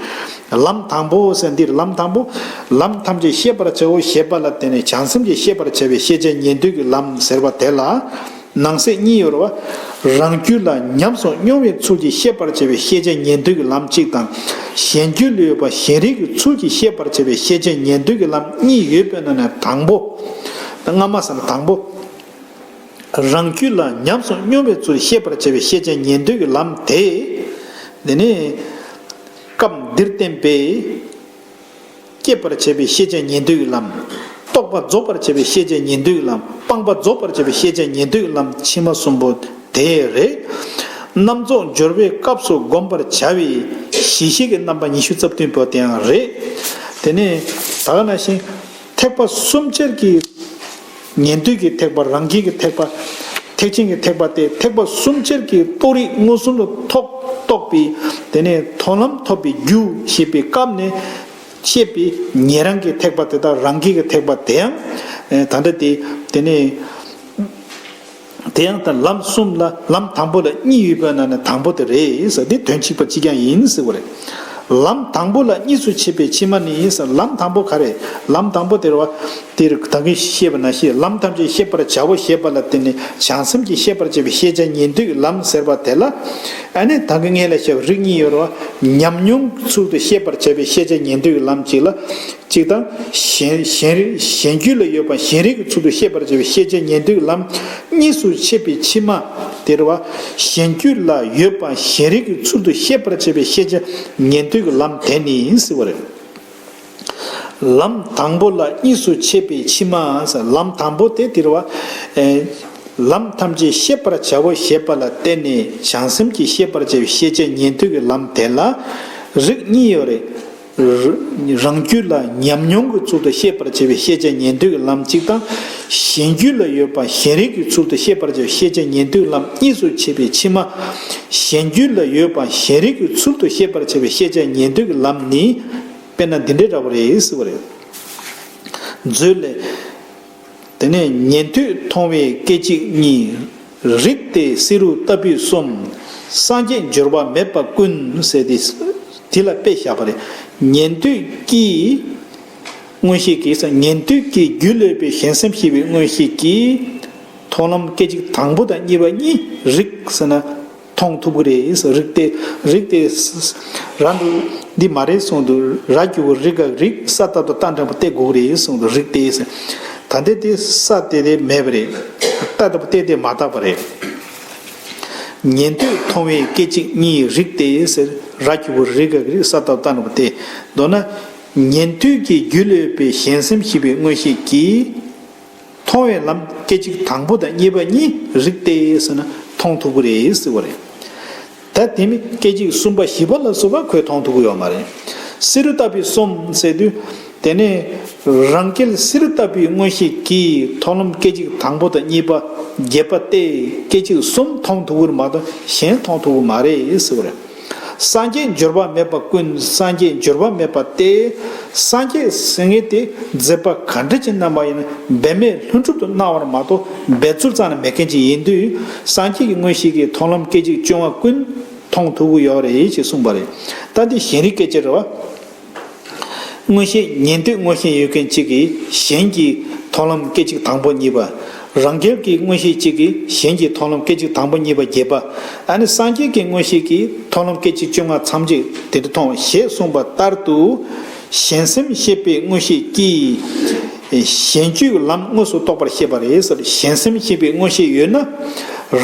ལམ་དང་པོ་ཟེར་འདིར་ལམ་དང་པོ། ལམ་ཐམས་ཅད་ཤེས་པར་བྱའོ་ཞེས་པ་ལ་བརྟེན་ནས་བྱང་སེམས་ཀྱིས་ཤེས་པར་བྱ་བའི་ཤེས་བྱ་ཉན་ཐོས་ཀྱི་ལམ་ཟེར་བ་དེ་ལ་ནང་གསེས་གཉིས་ཡོད་རེད་བ། རང་རྒྱུད་ལ་ཉམས་སུ་མྱོང་བའི་ཚུལ་གྱིས་ཤེས་པར་བྱ་བའི་ཤེས་བྱ་ཉན་ཐོས་ཀྱི་ལམ་གཅིག་དང་། གཞན་རྒྱུད་ལ་ཡོད་པ་གཞན་རིག་གི་ཚུལ་གྱིས་ཤེས་པར་བྱ་བའི་ཤེས་བྱ་ཉན་ཐོས་ཀྱི་ལམ་གཉིས་ཡོད་པའི་ནང་ནས་དང་པོ། སྔ་མ་ཟེར་ན་དང་པོ། རང་རྒྱུད་ལ་ཉམས་སུ་མྱོང་བའི་ཚུལ་ཤེས་པར་བྱ་བའི་ཤེས་བྱ་ཉན་ཐོས་ཀྱི་ལམ་དེ། དེ་ནི་སྐབས་འདིར་བསྟན་པའི་སྐྱེད་པར་བྱེད་པའི་ཤེས་བྱ་ཉན་ཐོས་ཀྱི་ལམ། རྟོགས་པ་རྫོགས་པར་བྱེད་པའི་ཤེས་བྱ་ཉན་ཐོས་ཀྱི་ལམ། སྤངས་པ་རྫོགས་པར་བྱེད་པའི་ཤེས་བྱ་ཉན་ཐོས་ཀྱི་ལམ་ཕྱི་མ་གསུམ་པོ་དེ་རེད། རྣམ་རྫོགས་སྦྱོར་བའི་སྐབས་སུ་བསྒོམ་པར་བྱ་བའི་གཞི་ཤེས་ཀྱི་རྣམ་པ་ཉི་ཤུ་རྩ་བདུན་པོ་དེའང་རེད། དེ་ནས་ད་ག་ནང་བཞིན་ཐེག་པ་གསུམ་ཆར་གྱི་ཉན་ཐོས་ཀྱི་ཐེག་པ། རང་རྒྱལ་གྱི་ཐེག་པ། ཐེག་ཆེན་གྱི་ཐེག་པ་སྟེ་ཐེག་པ་གསུམ་ཆར་གྱི་རྟོགས་རིགས་མངོན་སུམ་དུ་ཐོབ་རྟོགས་པའི་དེ་ནས་མཐོང་ལམ་ཐོབ་པའི་རྒྱུ་ཞེས་པའི་སྐབས་ནས་བཤད་པའི་ཉན་རང་གི་ཐེག་པ་དེ་དག་རང་རྒྱལ་གྱི་ཐེག་པ་དེ་ཡང་ད་ལྟ་དེ་དེ་ནས་དེ་ཡང་ད་ལམ་གསུམ་ལ་ལམ་དང་པོ་ལ་གཉིས་ཡོད་པའི་ནང་ནས་དང་པོ་དེ་རེད་ཟེར། དེ་དོན་གཅིག་པ་གཅིག་རྐྱང་ཡིན་ཟེར་བ་རེད། ལམ་དང་པོ་ལ་གཉིས་སུ་ཕྱེ་བའི་ཕྱི་མ་ནི་ཟེར། ལམ་དང་པོ་ག་རེ། ལམ་དང་པོ་དེ་རེད་བ། དེར་ད་གིན་བཤད་པ་ནང་བཞིན་ལམ་ཐམས་ཅད་ཤེས་པར་བྱའོ་ཞེས་པ་ལ་བརྟེན་ནས་བྱང་སེམས་ཀྱིས་ཤེས་པར་བྱེད་པའི་ཤེས་བྱ་ཉན་ཐོས་ཀྱི་ལམ་ཟེར་བ་དེ་ལ། ཨ་ནི་ད་གིན་སྔོན་ལ་བཤད་པ་རིགས་གཉིས་ཡོད་རེད་བ། ཉམས་མྱོང་ཚུལ་དུ་ཤེས་པར་བྱ་བའི་ཤེས་བྱ་ཉན་ཐོས་ཀྱི་ལམ་གཅིག་ལ། གཅིག་དང་། གཞན་གཞན་རིག་གཞན་རྒྱུད་ལ་ཡོད་པ་གཞན་རིག་གི་ཚུལ་དུ་ཤེས་པར་བྱ་བའི་ཤེས་བྱ་ཉན་ཐོས་ཀྱི་ལམ་གཉིས་སུ་ཕྱེ་བའི་ཕྱི་མ། དེ་རེད་བ། གཞན་རྒྱུད་ལ་ཡོད་པ་གཞན་རིག་གི་ཚུལ་དུ་ཤེས་པར་བྱ་བའི་ཤེས་བྱ་ཉན་ཐོས་ཀྱི་ལམ་དེ་ནི་ཟེར་བ་རེད། ལམ་དང་པོ་ལ་གཉིས་སུ་ཕྱེ་བའི་ཕྱི་མ། ལམ་དང་པོ་དེ་དེ་རེད་བ། ལམ་ཐམས་ཅད་ཤེས་པར་བྱའོ་ཞེས་པ་ལ་བརྟེན་ནས་བྱང་སེམས་ཀྱིས་ཤེས་པར་བྱ་བའི་ཤེས་བྱ་ཉན་ཐོས་ཀྱི་ལམ་དེ་ལ་རིགས་གཉིས་ཡོད་རེད། རང་རྒྱུད་ལ་ཉམས་མྱོང་གི་ཚུལ་དུ་ཤེས་པར་བྱ་བའི་ཤེས་བྱ་ཉན་ཐོས་ཀྱི་ལམ་གཅིག་དང་། གཞན་རྒྱུད་ལ་ཡོད་པ་གཞན་རིག་གི་ཚུལ་དུ་ཤེས་པར་བྱ་བའི་ཤེས་བྱ་ཉན་ཐོས་ཀྱི་ལམ་གཉིས་སུ་ཕྱེ་བའི་ཕྱི་མ། གཞན་རྒྱུད་ལ་ཡོད་པ་གཞན་རིག་གི་ཚུལ་དུ་ཤེས་པར་བྱ་བའི་ཤེས་བྱ་ཉན་ཐོས་ཀྱི་ལམ་ནི། དཔེར་ན་འདི་འདྲའི་འདྲ་བོ་རེད་ཟེར་བ་རེད། མཛོད་ལས། དེ་ནས་ཉན་ཐོས་མཐོང་བའི་སྐད་ཅིག་གཉིས། རིགས་ཏེ་བསེ་རུ་ལྟ་བུའི་གསུམ། སངས་རྒྱས་འབྱོར་པ་མེད་པ་ཀུན་ཟེར་ཏེ། དེ་ལ་དཔེ་བཞག་པ་རེད། ཉན་ཐོས་ཀྱི་མངོན་ཤེས་ཀྱིས། ཉན་ཐོས་ཀྱི་རྒྱུད་ལ་ཡོད་པའི་གཞན་སེམས་ཤེས་པའི་མངོན་ཤེས་ཀྱིས། མཐོང་ལམ་སྐད་ཅིག་དང་པོ་དང་གཉིས་པ་གཉིས་རིགས་ཟེར་ན། མཐོང་ཐུབ་ཀྱི་རེད། རིགས་ཏེ། རིགས་ཏེ། ར་འདུག་འདི་མ་རེད་གསུངས་འདུག་ར་གི་གུ་རི་ག་རིགས། ས་ལྟག་ཏུ་རྟ་འགྲེང་བུ་སྟེ་དགོས་ཀྱི་རེད་གསུངས་འདུག་རིགས་ཏེ། ད་ལྟ་དེ་ས་དེ་དེ་མེད་པ་རེད། རྟ་ལྟ་བུ་སྟེ་དེ་མ་བཏགས་པ་རེད། ཉན་ཐོས་མཐོང་བའི་སྐད་ཅིག་གཉིས་རིགས་ཏེ་ཟེར། ར་གི་གུ་རི་ག་རིགས། ས་ལྟག་ཏུ་རྟ་འགྲེང་བུ་སྟེ། མདོར་ན། ཉན་ཐོས་ཀྱི་རྒྱུད་ལ་ཡོད་པའི་གཞན་སེམས་ཤེས་པའི་མངོན་ཤེས་ཀྱིས། མཐོང་བའི་ལམ་སྐད་ཅིག་དང་པོ་དང་གཉིས་པ་གཉིས་རིགས་ཏེ་ཟེར་ན་མཐོང་ཐུབ་ཀྱི་རེད་ཟེར་བ་རེད། ད་དེ་མིན་སྐད་ཅིག་གསུམ་པ་བཞི་པ་ལ་སོགས་པ་ཁོས་མཐོང་ཐུབ་ཀྱི་ཡོད་མ་རེད། བསེ་རུ་ལྟ་བུའི་གསུམ་ཟེར་དུས། དེ་ནས་རང་རྒྱལ་བསེ་རུ་ལྟ་བུའི་མངོན་ཤེས་ཀྱིས་མཐོང་ལམ་སྐད་ཅིག་དང་པོ་དང་གཉིས་པ་བརྒྱད་པ་སྟེ་སྐད་ཅིག་གསུམ་མཐོང་ཐུབ་ཀྱི་རེད་མ་གཏོགས་གཞན་མཐོང་ཐུབ་ཀྱི་མ་རེད་ཟེར་བ་རེད། སངས་རྒྱས་འབྱོར་པ་མེད་པ་ཀུན། སངས་རྒྱས་འབྱོར་པ་མེད་པ་སྟེ། སངས་རྒྱས་ཟེར་མཁན་དེ་མཛད་པ་ག་འདྲ་ཅིག་གནང་བ་ཡིན་ན་འབད་མེད་ལྷུན་གྲུབ་ཏུ་གནང་བར་མ་གཏོགས་འབད་རྩོལ་རྩ་ནས་མེད་མཁན་ཅིག་ཡིན་དུས། སངས་རྒྱས་ཀྱི་མངོན་ཤེས་ཀྱིས་མཐོང་ལམ་སྐད་ཅིག་བཅོ་ལྔ་ཀུན་མཐོང་ཐུབ་ཀྱི་ཡོད་རེད་ཅེས་གསུངས་པ་རེད། ད་འདི་གཞན་རིག་སྐད་ཅིག་རེད་བ། མངོན་ཤེས་ཉན་ཐོས་མངོན་ཤེས་ཡོད་མཁན་གཅིག་གིས་གཞན་གྱི་མཐོང་ལམ་སྐད་ཅིག་དང་པོ་གཉིས་པ། རང་རྒྱལ་གྱི་མངོན་ཤེས་གཅིག་གིས་གཞན་གྱི་མཐོང་ལམ་སྐད་ཅིག་དང་པོ་གཉིས་པ་བརྒྱད་པ། ཨ་ནི་སངས་རྒྱས་ཀྱི་མངོན་ཤེས་ཀྱིས་མཐོང་ལམ་སྐད་ཅིག་བཅོ་ལྔ་ཐམས་ཅད་དེ་འདྲ་མཐོང་ཞེས་གསུངས་པ་ལྟར་དུ། གཞན་སེམས་ཤེས་པའི་མངོན་ཤེས་ཀྱིས། གཞན་རྒྱུད་ལམ་དངོས་སུ་རྟོགས་པར་བཤད་པ་རེད་ཟེར། གཞན་སེམས་ཤེས་པའི་མངོན་ཤེས་ཡོད་ན།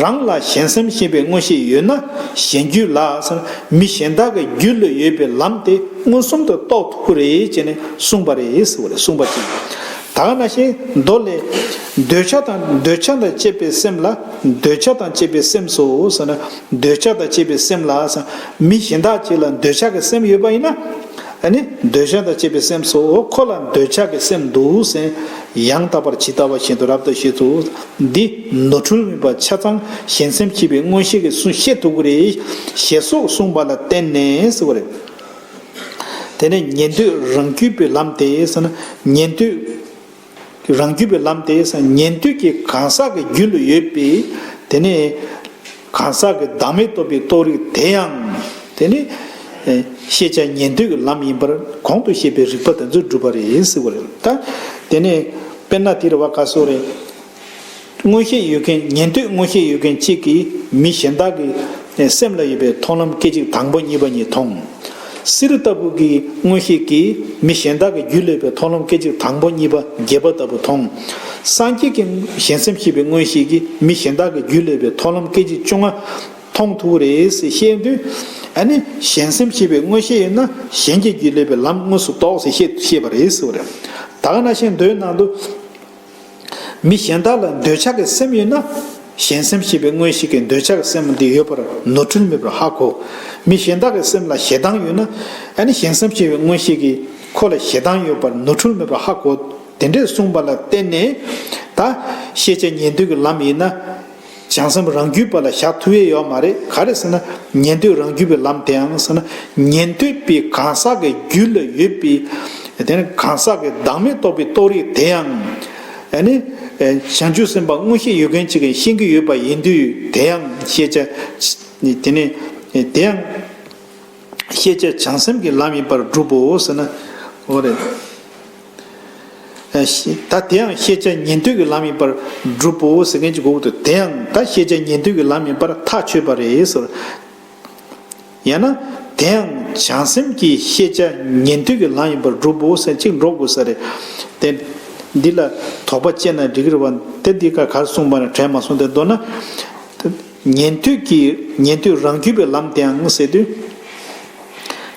རང་ལ་གཞན་སེམས་ཤེས་པའི་མངོན་ཤེས་ཡོད་ན། གཞན་རྒྱུད་ལ་ཟེར། མི་གཞན་དག་གི་རྒྱུད་ལ་ཡོད་པའི་ལམ་དེ་མངོན་སུམ་དུ་རྟོགས་ཐུབ་ཀྱི་རེད་ཅེས་ནས་གསུངས་པ་རེད་ཟེར་བ་རེད། གསུངས་པ་ཅིག་ད་ག་ནང་བཞིན་མདོ་ལས། འདོད་ཆགས་དང་འདོད་ཆགས་དང་བཅས་པའི་སེམས་ལ། འདོད་ཆགས་དང་བཅས་པའི་སེམས་སོ་ཟེར་ན། འདོད་ཆགས་དང་བཅས་པའི་སེམས་ལ་ཟེར། མི་གཞན་དག་ཅིག་ལ་འདོད་ཆགས་ཀྱི་སེམས་ཡོད་པ་ཡིན་ན། ཨ་ནི་འདོད་ཆགས་དང་བཅས་པའི་སེམས་སོ། ཁོ་ལ་འདོད་ཆགས་ཀྱི་སེམས་འདུག་ཟེར། ཡང་དག་པར་ཇི་ལྟ་བ་བཞིན་དུ་རབ་ཏུ་ཤེས་སོ། འདི་ནོར་འཁྲུལ་མིན་པ་ཆ་ཚང་གཞན་སེམས་ཤེས་པའི་མངོན་ཤེས་ཀྱིས་གསུངས་ཤེས་ཐུབ་ཀྱི་རེད། ཞེས་སོགས་གསུངས་པ་ལ་བརྟེན་ནས་ཟེར་བ་རེད། དེ་ནས་ཉན་ཐོས་རང་རྒྱུད་པའི་ལམ་དེ་ཟེར་ན། ཉན་ཐོས་རང་རྒྱུད་པའི་ལམ་དེ་ཟེར་ན་ཉན་ཐོས་ཀྱི་གང་ཟག་གི་རྒྱུད་ལ་ཡོད་པའི། དེ་ནས་གང་ཟག་གི་བདག་མེད་རྟོགས་པའི་རྟོགས་རིགས་དེ་ཡང་། དེ་ནི་ཤེས་བྱ་ཉན་ཐོས་ཀྱི་ལམ་ཡིན་པར་གོང་དུ་བཤད་པའི་རིགས་པ་དེ་ཚོས་གྲུབ་པ་རེད་ཟེར་བ་རེད་ད། དེ་ནས་དཔེར་ན་དེ་རེད་བ། ག་སོགས་རེད། མངོན་ཤེས་ཡོད་མཁན། ཉན་ཐོས་མངོན་ཤེས་ཡོད་མཁན་གཅིག་གིས་མི་གཞན་དག་གི་སེམས་ལ་ཡོད་པའི་མཐོང་ལམ་སྐད་ཅིག་དང་པོ་གཉིས་པ་གཉིས་མཐོང་། བསེ་རུ་ལྟ་བུ་གི་མངོན་ཤེས་ཀྱིས་མི་གཞན་དག་གི་རྒྱུད་ལ་ཡོད་པའི་མཐོང་ལམ་སྐད་ཅིག་དང་པོ་གཉིས་པ་བརྒྱད་པ་ལྟ་བུ་མཐོང་། སངས་རྒྱས་ཀྱི་གཞན་སེམས་ཤེས་པའི་མངོན་ཤེས་ཀྱིས་མི་གཞན་དག་གི་རྒྱུད་ལ་ཡོད་པའི་མཐོང་ལམ་སྐད་ཅིག་བཅོ་ལྔ་མཐོང་ཐུབ་ཀྱི་རེད་ཟེར་བཤད་དུས། ཨ་ནི་གཞན་སེམས་ཤེས་པའི་མངོན་ཤེས་ཡོད་ན་གཞན་གྱི་རྒྱུད་ལ་ཡོད་པའི་ལམ་དངོས་སུ་རྟོགས་ཟེར་བཤད་བཤད་པ་རེད་ཟེར་བ་རེད། ད་ག་ནང་བཞིན་མདོའི་ནང་དུ། མི་གཞན་དག་ལ་འདོད་ཆགས་ཀྱི་སེམས་ཡོད་ན། གཞན་སེམས་ཤེས་པའི་མངོན་ཤེས་ཀྱིས་འདོད་ཆགས་ཀྱི་སེམས་འདི་ཡོད་པར་ནོར་འཁྲུལ་མེད་པར་ཧ་གོ། མི་གཞན་དག་གི་སེམས་ལ་ཞེ་སྡང་ཡོད་ན། ཨ་ནི་གཞན་སེམས་ཤེས་པའི་མངོན་ཤེས་ཀྱིས་ཁོ་ལ་ཞེ་སྡང་ཡོད་པར་ནོར་འཁྲུལ་མེད་པར་ཧ་གོ། དེ་འདྲས་གསུངས་པ་ལ་བརྟེན་ནས། ད་ཤེས་བྱ་ཉན་ཐོས་ཀྱི་ལམ་ཡིན་ན། བྱང་སེམས་རང་རྒྱུད་པ་ལ་བཞག་ཐུབ་ཡས་ཡོད་མ་རེད། ག་རེ་ཟེར་ན། ཉན་ཐོས་རང་རྒྱུད་པའི་ལམ་དེའང་ཟེར་ན། ཉན་ཐོས་པའི་གང་ཟག་གི་རྒྱུད་ལ་ཡོད་པའི། དེ་ནི་གང་ཟག་གི་བདག་མེད་རྟོགས་པའི་རྟོགས་རིགས་དེའང་། ཨ་ནི། བྱང་ཆུབ་སེམས་དཔའ་མངོན་ཤེས་ཡོད་མཁན་ཅིག་གིས་ཤེས་ཀྱི་ཡོད་པ་ཡིན་དུས་དེའང་ཤེས་བྱ། དེ་ནི། དེའང་། ཤེས་བྱ་བྱང་སེམས་ཀྱི་ལམ་ཡིན་པར་སྒྲུབ་བོ་ཟེར་ན། འོ་རེད། ད་དེའང་ཤེས་བྱ་ཉན་ཐོས་ཀྱི་ལམ་ཡིན་པར་སྒྲུབ་བོ་ཟེར་མཁན་གྱི་འོག་ཏུ་དེའང་ད་ཤེས་བྱ་ཉན་ཐོས་ཀྱི་ལམ་ཡིན་པར་ཐག་ཆོད་པ་རེད་ཟེར། ཡང་ན། དེ་ཡང་བྱང་སེམས་ཀྱི་ཤེས་བྱ་ཉན་ཐོས་ཀྱི་ལམ་ཡིན་པར་སྒྲུབ་བོ་ཟེར་གཅིག་འགྲོ་དགོས་ས་རེད། དེ་འདི་ལ་དོགས་པ་བཅད་ན་འགྲིག་གི་རེད་བ། དེ་འདི་ག་གར་གསུངས་པ་ན་དྲན་མ་སོང་སྟེ་མདོར་ན། ཉན་ཐོས་ཀྱི་ཉན་ཐོས་རང་རྒྱུད་པའི་ལམ་དེའང་ཟེར་དུས།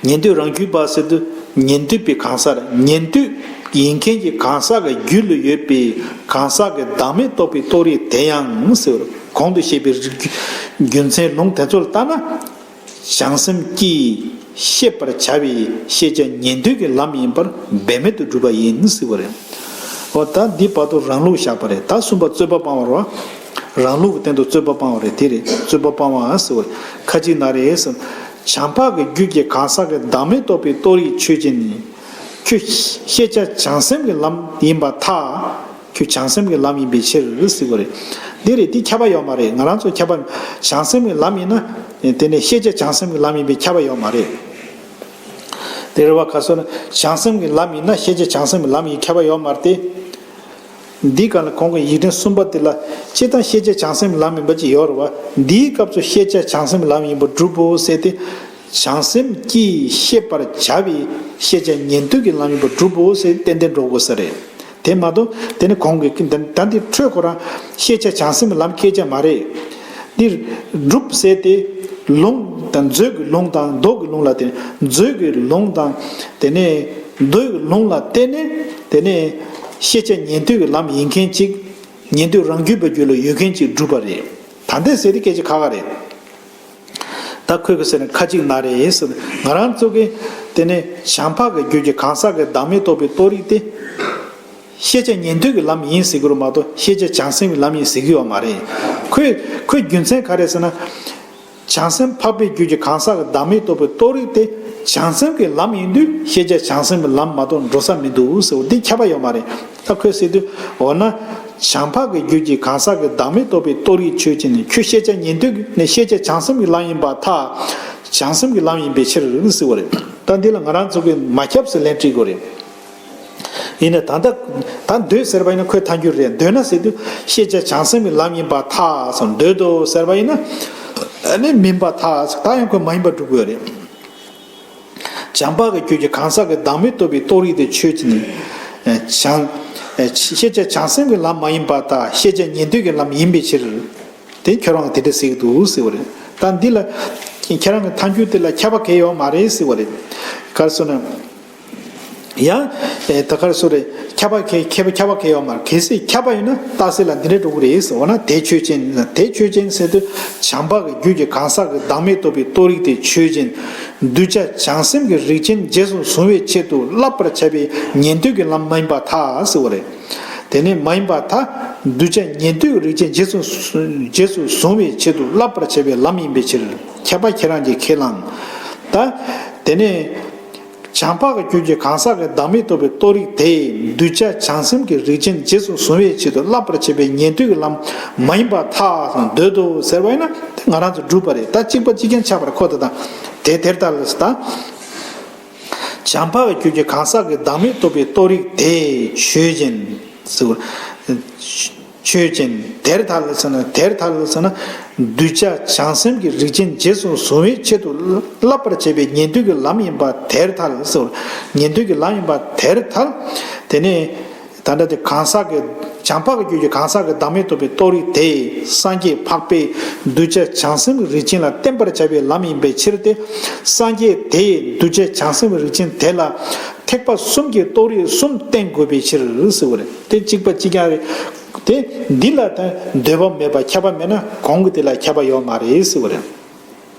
ཉན་ཐོས་རང་རྒྱུད་པ་ཟེར་དུས་ཉན་ཐོས་པའི་གང་ཟག་རེད། ཉན་ཐོས་ཡིན་མཁན་གྱི་གང་ཟག་གི་རྒྱུད་ལ་ཡོད་པའི་གང་ཟག་གི་བདག་མེད་རྟོགས་པའི་རྟོགས་རིགས་དེ་ཡང་ཟེར། གོང་དུ་བཤད་པའི་རྒྱུ་རྒྱུ་མཚན་ལུང་དེ་ཚོ་ལ་ལྟ་ན། བྱང་སེམས་ཀྱིས་ཤེས་པར་བྱ་བའི་ཤེས་བྱ་ཉན་ཐོས་ཀྱི་ལམ་ཡིན་པར་འབད་མེད་དུ་སྒྲུབ་པ་ཡིན་ཟེར་བ་རེད། འོ་ད་འདི་བར་དུ་རང་ལུགས་བཞག་པ་རེད། ད་གསུམ་པ་རྩོད་པ་སྤང་བ་རེད་བ། རང་ལུགས་ཀྱི་སྟེང་དུ་རྩོད་པ་སྤང་བ་རེད། དེ་རེད། རྩོད་པ་སྤང་བ་ཟེར་བ་རེད། ཁ་ཅིག་ན་རེ་ཟེར། བྱམས་པ་གི་རྒྱུད་ཀྱི་གང་ཟག་གི་བདག་མེད་རྟོགས་པའི་རྟོགས་རིགས་ཆོས་ཅན། ཁྱོད་ཤེས་བྱ་བྱང་སེམས་ཀྱི་ལམ་ཡིན་པར་ཐལ། ཁྱོད་བྱང་སེམས་ཀྱི་ལམ་ཡིན་པའི་ཕྱིར་ཟེར་བ་རེད། འདི་རེད། འདི་ཁྱབ་པ་ཡོད་མ་རེད། ང་རང་ཚོ་ཁྱབ་པ། བྱང་སེམས་ཀྱི་ལམ་ཡིན་ན། དེ་ནས་ཤེས་བྱ་བྱང་སེམས་ཀྱི་ལམ་ཡིན་པའི་ཁྱབ་པ་ཡོད་མ་རེད། དེ་རེད་བ། ག་སོ་ན་བྱང་སེམས་ཀྱི་ལམ་ཡིན་ན་ཤེས་བྱ་བྱང་སེམས་ཀྱི་ལམ་ཡིན་ཁྱབ་པ་ཡོད་མ་རེད་དེ། འདི་ག་ལ་གོང་གི་ཡིག་ཕྲེང་གསུམ་པ་དེ་ལ་སྤྱིར་བཏང་ཤེས་བྱ་བྱང་སེམས་ཀྱི་ལམ་ཡིན་པ་ཅིག་ཡོད་རེད་བ། འདིའི་སྐབས་སུ་ཤེས་བྱ་བྱང་སེམས་ཀྱི་ལམ་ཡིན་པར་སྒྲུབ་བོ་ཟེར་ཏེ། བྱང་སེམས་ཀྱིས་ཤེས་པར་བྱ་བའི་ཤེས་བྱ་ཉན་ཐོས་ཀྱི་ལམ་ཡིན་པར་སྒྲུབ་བོ་ཟེར་ཏན་ཏན་འགྲོ་དགོས་ས་རེད། དེ་མ་གཏོགས་དེ་ནི་གོང་གི་ད་འདི་འཕྲོས་ཁོ་རང་ཤེས་བྱ་བྱང་སེམས་ཀྱི་ལམ་སྐད་ཆ་མ་རེད། འདིར་སྒྲུབ་ཟེར་ཏེ། ལུང་དང་མཛོད་ཀྱི་ལུང་དང་མདོ་གི་ལུང་ལ་བརྟེན། མཛོད་ཀྱི་ལུང་དང་དེ་ནས་མདོ་ཡི་ལུང་ལ་བརྟེན་ནས་དེ་ནས་ཤེས་བྱ་ཉན་ཐོས་ཀྱི་ལམ་ཡིན་མཁན་ཅིག་ཉན་ཐོས་རང་རྒྱུད་པའི་རྒྱུད་ལ་ཡོད་མཁན་ཅིག་སྒྲུབ་པ་རེད། ད་འདི་ཟེར་ཏེ་སྐད་ཆ་ཁ་ཁ་རེད། ད་ཁོས་གི་ཟེར་ན་ཁ་ཅིག་ན་རེ་ཟེར། ང་རང་ཚོ་གི་དེ་ནས་བྱམས་པ་གི་རྒྱུད་ཀྱི་གང་ཟག་གི་བདག་མེད་རྟོགས་པའི་རྟོགས་རིགས་དེ། ཤེས་བྱ་ཉན་ཐོས་ཀྱི་ལམ་ཡིན་ཟེར་གི་རེད་མ་གཏོགས་ཤེས་བྱ་བྱང་སེམས་ཀྱི་ལམ་ཡིན་ཟེར་གི་ཡོད་མ་རེད། ཁོས་ཁོའི་རྒྱུ་མཚན་ག་རེ་ཟེར་ན། བྱང་སེམས་འཕགས་པའི་རྒྱུད་ཀྱི་གང་ཟག་གི་བདག་མེད་རྟོགས་པའི་རྟོགས་རིགས་དེ་བྱང་སེམས་ཀྱི་ལམ་ཡིན་དུས་ཤེས་བྱ་བྱང་སེམས་ཀྱི་ལམ་མ་གཏོགས་འགྲོ་ས་མི་འདུག་ཟེར་བ་འདི་ཁྱབ་པ་ཡོད་མ་རེད། ད་ཁོས་ཟེར་དུས་འོ་ན། བྱམས་པ་གི་རྒྱུད་ཀྱི་གང་ཟག་གི་བདག་མེད་རྟོགས་པའི་རྟོགས་རིགས་ཆོས་ཅན། ཁྱོད་ཤེས་བྱ་ཉན་ཐོས་ཀྱི་ནས་ཤེས་བྱ་བྱང་སེམས་ཀྱི་ལམ་ཡིན་པར་ཐལ། བྱང་སེམས་ཀྱི་ལམ་ཡིན་པའི་ཕྱིར་ཟེར་བ་རེད། ད་འདི་ལ་ང་རང་ཚོ་གིས་མ་ཁྱབ་ཟེར་ལན་སྤྲད་དགོས་རེད། ཡིན་ན་ད་ལྟ་ད་འདོད་ཟེར་བ་ཡིན་ན་ཁོས་ཐལ་འགྱུར་རེད། འདོད་ན་ཟེར་དུས་ཤེས་བྱ་བྱང་སེམས་ཀྱི་ལམ་ཡིན་པར་ཐལ་ཟེར། འདོད་དོ་ཟེར་བ་ཡིན་ན་ཨ་ནི་མིན་པར་ཐལ་ཟེར། ད་ཡང་ཁོས་མ་ཡིན་པར་སྒྲུབ་དགོས་རེད། བྱམས་པ་གི་རྒྱུད་ཀྱི་གང་ཟག་གི་བདག་མེད་རྟོགས་པའི་རྟོགས་རིགས་དེ་ཆོས་ཅན། བྱང་། ཤེས་བྱ་བྱང་སེམས་ཀྱི་ལམ་མ་ཡིན་པར་ཐལ། ཤེས་བྱ་ཉན་ཐོས་ཀྱི་ལམ་ཡིན་པའི་ཕྱིར། དེ་ཁྱོད་རང་གིས་དེ་འདྲ་ཟེར་གྱི་འདུག་ཟེར་བ་རེད། ད་འདི་ལ་ཁྱེད་རང་གི་ཐལ་འགྱུར་དེ་ལ་ཁྱབ་པ་གང་ཡང་ཡོད་མ་རེད་ཟེར་བ་རེད། ག་རེ་ཟེར་ན། ཡང་། ད་ག་རེ་ཟེར་རེད། ཁྱབ་པ་གང་ཁྱབ་པ་ཁྱབ་པ་གང་ཡང་ཡོད་མ་རེད། གལ་སྲིད་ཁྱབ་པ་ཡིན་ན་རྟགས་གསལ་ལ་འདི་འདྲ་འགྲོ་གི་རེད་ཟེར་བ་ན། དེ་ཆོས་ཅན། དེ་ཆོས་ཅན་ཟེར་དུས་བྱམས་པ་གི་རྒྱུད་ཀྱི་གང་ཟག་གི་བདག་མེད་རྟོགས་པའི་རྟོགས་རིགས་དེ་ཆོས་ཅན། གདུལ་བྱ་བྱང་སེམས་ཀྱི་རིགས་ཅན་རྗེས་སུ་བཟུང་བའི་ཆེད་དུ་བསླབ་པར་བྱ་བའི་ཉན་ཐོས་ཀྱི་ལམ་མ་ཡིན་པར་ཐལ་ཟེར་བ་རེད། དེ་ནས་མ་ཡིན་པར་ཐལ། གདུལ་བྱ་ཉན་ཐོས་རིགས་ཅན་རྗེས་སུ་རྗེས་སུ་བཟུང་བའི་ཆེད་དུ་བསླབ་པར་བྱ་བའི་ལམ་ཡིན་པའི་ཕྱིར། ཁྱབ་པ་ཁྱེད་རང་གིས་ཁས་བླངས། ད། དེ་ནས། བྱམས་པ་གི་རྒྱུད་ཀྱི་གང་ཟག་གི་བདག་མེད་རྟོགས་པའི་རྟོགས་རིགས་དེ་གདུལ་བྱ་བྱང་སེམས་ཀྱི་རིགས་ཅན་རྗེས་སུ་བཟུང་བའི་ཆེད་དུ་བསླབ་པར་བྱ་བའི་ཉན་ཐོས་ཀྱི་ལམ་མ་ཡིན་པར་ཐལ་ཟེར། འདོད་དོ་ཟེར་བ་ཡིན་ན་དེ་ང་རང་ཚོ་སྒྲུབ་པ་རེད། ད་གཅིག་པ་གཅིག་རྐྱང་ཆགས་པར་ཁོ་ད་དང་དེ་དེར་ཐལ་ཟེར། ད། བྱམས་པ་གི་རྒྱུད་ཀྱི་གང་ཟག་གི་བདག་མེད་རྟོགས་པའི་རྟོགས་རིགས་དེ་ཆོས་ཅན། ཟེར། ཆོས་ཅན། དེར་ཐལ་ཟེར་ན་དེར་ཐལ་ཟེར་ན། གདུལ་བྱ་བྱང་སེམས་ཀྱི་རིགས་ཅན་རྗེས་སུ་བཟུང་བའི་ཆེད་དུ་བསླབ་པར་བྱ་བའི་ཉན་ཐོས་ཀྱི་ལམ་ཡིན་པ་དེར་ཐལ་ཟེར། ཉན་ཐོས་ཀྱི་ལམ་ཡིན་པ་དེར་ཐལ། དེ་ནས་ད་ལྟ་དེ་གང་ཟག་གི་བྱམས་པ་གི་རྒྱུད་ཀྱི་གང་ཟག་གི་བདག་མེད་རྟོགས་པའི་རྟོགས་རིགས་དེ་སངས་རྒྱས་འཕགས་པས་གདུལ་བྱ་བྱང་སེམས་ཀྱི་རིགས་ཅན་ལ་བསྟན་པར་བྱ་བའི་ལམ་ཡིན་པའི་ཕྱིར་ཏེ། སངས་རྒྱས་དེས་གདུལ་བྱ་བྱང་སེམས་ཀྱི་རིགས་ཅན་དེ་ལ་ཐེག་པ་གསུམ་གྱི་རྟོགས་རིགས་གསུམ་བསྟན་དགོས་པའི་ཕྱིར་ཟེར་བ་རེད། དེ་གཅིག་པ་གཅིག་རྐྱང་རེད། དེ་འདི་ལ་ད་འདོད་པ་མེད་པ་ཁྱབ་པ་མེད་ན་གོང་གི་དེ་ལ་ཁྱབ་པ་ཡོད་མ་རེད་ཟེར་བ་རེད།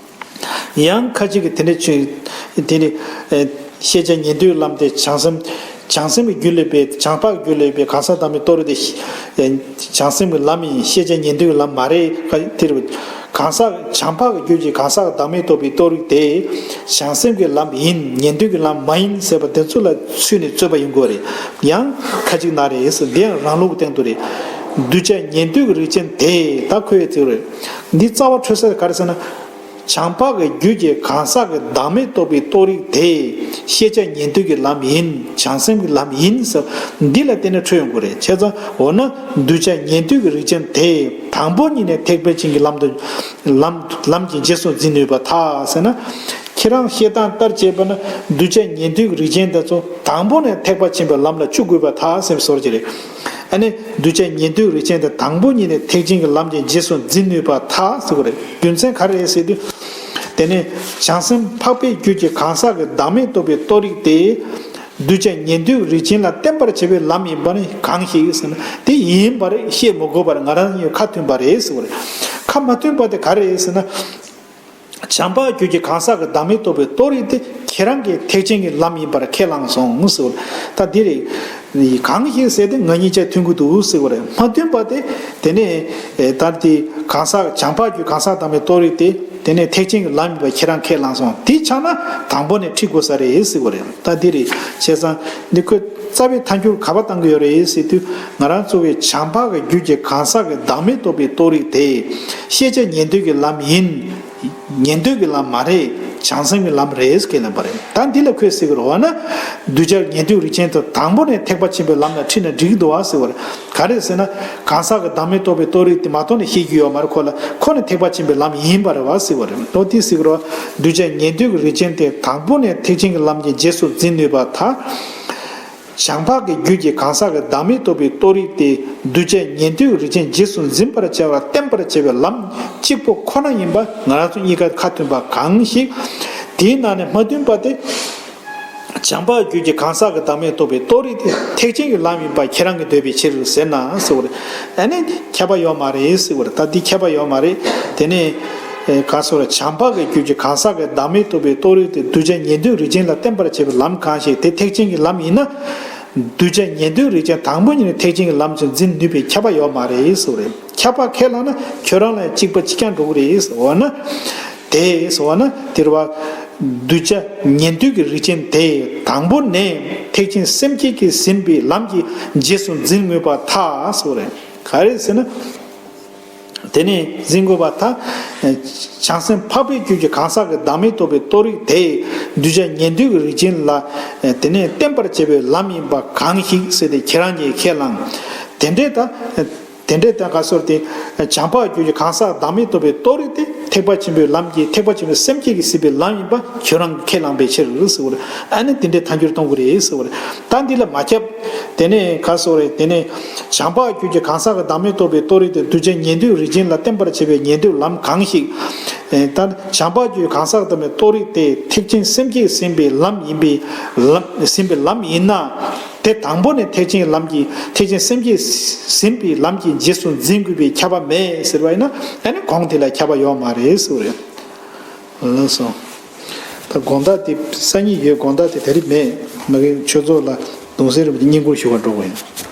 ཡང་ཁ་ཅིག་གིས་དེ་འདྲ་བྱས། དེ་ནི་ཨེ་ཤེས་བྱ་ཉན་ཐོས་ལམ་དེ་བྱང་སེམས། བྱང་སེམས་ཀྱི་རྒྱུད་ལས་པའི་བྱམས་པ་གི་རྒྱུད་ལས་པའི་གང་ཟག་བདག་མེད་རྟོགས་རིགས་དེ་ཨེ་བྱང་སེམས་ཀྱི་ལམ་ཡིན། ཤེས་བྱ་ཉན་ཐོས་ཀྱི་ལམ་མ་རེད། ཁ་དེ་རུ་གང་ཟག་བྱམས་པ་གི་རྒྱུད་ཀྱི་གང་ཟག་བདག་མེད་རྟོགས་པའི་རྟོགས་རིགས་དེ་བྱང་སེམས་ཀྱི་ལམ་ཡིན། ཉན་ཐོས་ཀྱི་ལམ་མ་ཡིན་ཟེར་བ་དེ་ཚོ་ལ་ཚུད་ནས་རྩོད་པ་ཡིན་དགོས་རེད། ཡང་ཁ་ཅིག་ན་རེ་ཟེར། འདི་ཡང་རང་ལུགས་སྟེང་དུ་རེད། གདུལ་བྱ་ཉན་ཐོས་ཀྱི་རིགས་ཅན་དེ་ད་ཁོའི་ཚིག་རེད། འདི་རྩ་བ་འཕྲོད་ས་ག་རེ་ཟེར་ན། བྱམས་པ་གི་རྒྱུད་ཀྱི་གང་ཟག་གི་བདག་མེད་རྟོགས་པའི་རྟོགས་རིགས་དེ་ཤེས་བྱ་ཉན་ཐོས་ཀྱི་ལམ་ཡིན། བྱང་སེམས་ཀྱི་ལམ་ཡིན་ཟེར། འདི་ལ་བརྟེན་ནས་འཕྲོད་ཡོང་དགོས་རེད། བྱས་ཙང་འོ་ན་གདུལ་བྱ་ཉན་ཐོས་ཀྱི་རིགས་ཅན་དེ་དང་པོ་ཉིད་ནས་ཐེག་པ་ཆེན་གྱི་ལམ་དུ་ལམ་ལམ་གྱི་རྗེས་སུ་འཛིན་ནུས་པ་ཐལ་ཟེར་ན། ཁྱེད་རང་བཤད་སྟངས་ལྟར་བྱས་པ་ན་གདུལ་བྱ་ཉན་ཐོས་ཀྱི་རིགས་ཅན་དེ་ཚོ་དང་པོ་ནས་ཐེག་པ་ཆེན་པོའི་ལམ་ལ་བཅུག་དགོས་པར་ཐལ་ཟེར་བའི་བཟོ་འདྲ་ཅིག་རེད། ཨ་ནི་གདུལ་བྱ་ཉན་ཐོས་རིགས་ཅན་དེ་དང་པོ་ཉིད་ནས་ཐེག་ཆེན་གྱི་ལམ་གྱི་རྗེས་སུ་འཛིན་ནུས་པར་ཐལ་ཟེར་བ་རེད། རྒྱུ་མཚན་ག་རེ་རེད་ཟེར་དུས། དེ་ནས་བྱང་སེམས་འཕགས་པའི་རྒྱུད་ཀྱི་གང་ཟག་གི་བདག་མེད་རྟོགས་པའི་རྟོགས་རིགས་དེ། གདུལ་བྱ་ཉན་ཐོས་རིགས་ཅན་ལ་བརྟེན་པར་བྱེད་པའི་ལམ་ཡིན་པ་ནི་གང་ཞིག་ཟེར་ན། དེ་ཡིན་པར་བཤད་མི་དགོས་པར་ང་རང་གཉིས་ཁ་མཐུན་པ་རེད་ཟེར་བ་རེད། ཁ་མ་མཐུན་པ་དེ་ག་རེ་རེད་ཟེར་ན། བྱང་འཕགས་རྒྱུད་ཀྱི་གང་ཟག་གི་བདག་མེད་རྟོགས་པའི་རྟོགས་རིགས་དེ་ཁྱེད་རང་གིས་ཐེག་ཆེན་གྱི་ལམ་ཡིན་པར་ཁས་བླངས་སོང་ཟེར་བ་རེད། ད་འདི་རེད། གང་ཞིག་ཟེར་དེ་ང་གཉིས་ཆ་མཐུན་གྱི་འདུག་ཟེར་བ་རེད། མ་མཐུན་པ་དེ་དེ་ནས་ད་དེ་གང་ཟག་བྱང་འཕགས་རྒྱུད་གང་ཟག་བདག་མེད་རྟོགས་རིགས་དེ། དེ་ནས་ཐེག་ཆེན་གྱི་ལམ་ཡིན་པ་ཁྱེད་རང་ཁས་བླངས་སོང་། དེ་ཆགས་ན་དང་པོ་ནས་ཁྲིད་དགོས་ས་རེད་ཟེར་བ་རེད། ད་འདི་རེད། བྱས་ཙང་འདི་ཁོས་རྩ་བའི་ཐལ་འགྱུར་ག་པར་བཏང་གི་ཡོད་རེད་ཟེར་དུས། ང་རང་ཚོ་བའི་བྱང་འཕགས་ཀྱི་རྒྱུད་ཀྱི་གང་ཟག་གི་བདག་མེད་རྟོགས་པའི་རྟོགས་རིགས་དེ་ཤེས་བྱ་ཉན་ཐོས་ཀྱི་ལམ་ཡིན། ཉན་ཐོས་ཀྱི་ལམ་མ་རེད། བྱང་སེམས་ཀྱི་ལམ་རེད་ཟེར་ལབ་པ་རེད། ད་འདི་ལ་ཁོས་ཟེར་གི་རེད་བ་ན། གདུལ་བྱ་ཉན་ཐོས་རིགས་ཅན་དུ་དང་པོ་ནས་ཐེག་པ་ཆེན་པོའི་ལམ་ལ་ཁྲིད་ན་འགྲིག་གི་འདུག་བ་ཟེར་བ་རེད། ག་རེ་ཟེར་ན། གང་ཟག་གི་བདག་མེད་རྟོགས་པའི་རྟོགས་རིགས་དེ་མ་གཏོགས་ནས་ཤེས་རྒྱུ་ཡོད་མ་རེད། ཁོ་ལ་ཁོ་ནི་ཐེག་པ་ཆེན་པོའི་ལམ་ཡིན་པ་རེད་བ་ཟེར་བ་རེད། ལོ་དེ་ཟེར་གི་རེད་བ། གདུལ་བྱ་ཉན་ཐོས་ཀྱི་རིགས་ཅན་དེ་དང་པོ་ནས་ཐེག་ཆེན་གྱི་ལམ་གྱི་རྗེས་སུ་འཛིན་ནུས་པར་ཐལ། བྱང་འཕགས་ཀྱི་རྒྱུད་ཀྱི་གང་ཟག་གི་བདག་མེད་རྟོགས་པའི་རྟོགས་རིགས་དེ་གདུལ་བྱ་ཉན་ཐོས་ཀྱི་རིགས་ཅན་རྗེས་སུ་འཛིན་པར་བྱ་བར་བརྟེན་པར་བྱེད་པའི་ལམ་གཅིག་པོ་ཁོ་ན་ཡིན་པ་ང་རང་ཚོ་གཉིས་ཀ་ཁ་མཐུན་པ་གང་ཞིག་དེའི་ནང་ནས་མ་མཐུན་པ་དེ། བྱང་འཕགས་རྒྱུད་ཀྱི་གང་ཟག་གི་བདག་མེད་རྟོགས་པའི་རྟོགས་རིགས་དེ་ཐེག་ཆེན་གྱི་ལམ་ཡིན་པ་ཁྱེད་རང་གིས་འདོད་པའི་ཕྱིར་ཟེར་ན་ཟེར་བ་རེད། ཨ་ནི་ཁྱད་པར་ཡོད་མ་རེད་ཟེར་བ་རེད། ད་འདི་ཁྱད་པར་ཡོད་མ་རེད། དེ་ནས་ག་སོ་ར་བྱང་འཕགས་ཀྱི་རྒྱུད་ཀྱི་གང་ཟག་གི་བདག་མེད་རྟོགས་པའི་རྟོགས་རིགས་དེ་གདུལ་བྱ་ཉན་ཐོས་རིགས་ཅན་ལ་བརྟེན་པར་བྱེད་པའི་ལམ་གང་ཞིག་དེ་ཐེག་ཆེན་གྱི་ལམ་ཡིན་ན། གདུལ་བྱ་ཉན་ཐོས་རིགས་ཅན་དང་པོ་ཉིད་ནས་ཐེག་ཆེན་གྱི་ལམ་དུ་འཛིན་ནུས་པའི་ཁྱབ་པ་ཡོད་མ་རེད་ཟེར་བ་རེད། ཁྱབ་པ་ཁས་བླངས་ན་ཁྱོད་རང་ལ་གཅིག་པ་གཅིག་རྐྱང་འགྲོ་གི་རེད་ཟེར་བ་ན། དེ་ཟེར་བ་ན་དེ་རེད་བ། གདུལ་བྱ་ཉན་ཐོས་ཀྱི་རིགས་ཅན་དེ་དང་པོ་ནས་ཐེག་ཆེན་སེམས་བསྐྱེད་ཀྱིས་ཟིན་པའི་ལམ་གྱི་རྗེས་སུ་འཛིན་ནུས་པར་ཐལ་ཟེར་བ་རེད། ག་རེ་ཟེར་ན། དེ་ནས་འཛིན་དགོས་པར་ཐལ། བྱང་སེམས་འཕགས་པའི་རྒྱུད་ཀྱི་གང་ཟག་གི་བདག་མེད་རྟོགས་པའི་རྟོགས་རིགས་དེ་གདུལ་བྱ་ཉན་ཐོས་ཀྱི་རིགས་ཅན་ལ་དེ་ནས་བརྟེན་པར་བྱེད་པའི་ལམ་ཡིན་པ་གང་ཞིག་ཟེར་ཏེ་ཁྱེད་རང་གིས་ཁས་བླངས། དེ་འདྲའི་ད། དེ་འདྲའི་ད་ག་སོར་ཏེ། བྱང་འཕགས་རྒྱུད་ཀྱི་གང་ཟག་བདག་མེད་རྟོགས་པའི་རྟོགས་རིགས་དེ་ཐེག་པ་ཆེན་པོའི་ལམ་གྱི་ཐེག་པ་ཆེན་པོའི་སེམས་བསྐྱེད་ཀྱིས་ཟིན་པའི་ལམ་ཡིན་པ་ཁྱོད་རང་གིས་ཁས་བླངས་པའི་ཕྱིར་ཟེར་བ་རེད། ཨ་ནི་དེ་འདྲའི་ཐལ་འགྱུར་གཏོང་གི་རེད་ཟེར་བ་རེད། ད་འདི་ལ་མ་ཁྱབ། དེ་ནས་ག་སོ་རེད། དེ་ནས་བྱང་འཕགས་རྒྱུད་ཀྱི་གང་ཟག་གི་བདག་མེད་རྟོགས་པའི་རྟོགས་རིགས་དེ་གདུལ་བྱ་ཉན་ཐོས་རིགས་ཅན་ལ་བརྟེན་པར་བྱེད་པའི་ཉན་ཐོས་ལམ་གང་ཞིག་ད་བྱང་འཕགས་རྒྱུད་ཀྱི་གང་ཟག་གི་བདག་མེད་རྟོགས་རིགས་དེ་ཐེག་ཆེན་སེམས་བསྐྱེད་ཟིན་པའི་ལམ་ཡིན་པའི་ལམ་ཟིན་པའི་ལམ་ཡིན་ན། དེ་དང་པོ་ནས་ཐེག་ཆེན་ལམ་གྱི་ཐེག་ཆེན་སེམས་བསྐྱེད་ཟིན་པའི་ལམ་གྱི་རྗེས་སུ་འཛིན་དགོས་པའི་ཁྱབ་པ་མེད་ཟེར་བ་ཡིན་ན། ཨ་ནི་གོང་དེ་ལ་ཁྱབ་པ་ཡོད་མ་རེད་ཟེར་བ་རེད། ལགས་སོ། ད་དགོངས་དག་དེ་སང་ཉིན་ཡོད། དགོངས་དག་དེ་དེ་རིང་མེད། མ་གི་ཆོས་ཚོགས་ལ་གདུང་སེམས་རིམ་གྱིས་བསྙེན་བཀུར་ཞུ་བར་འགྲོ་དགོས་ཡིན།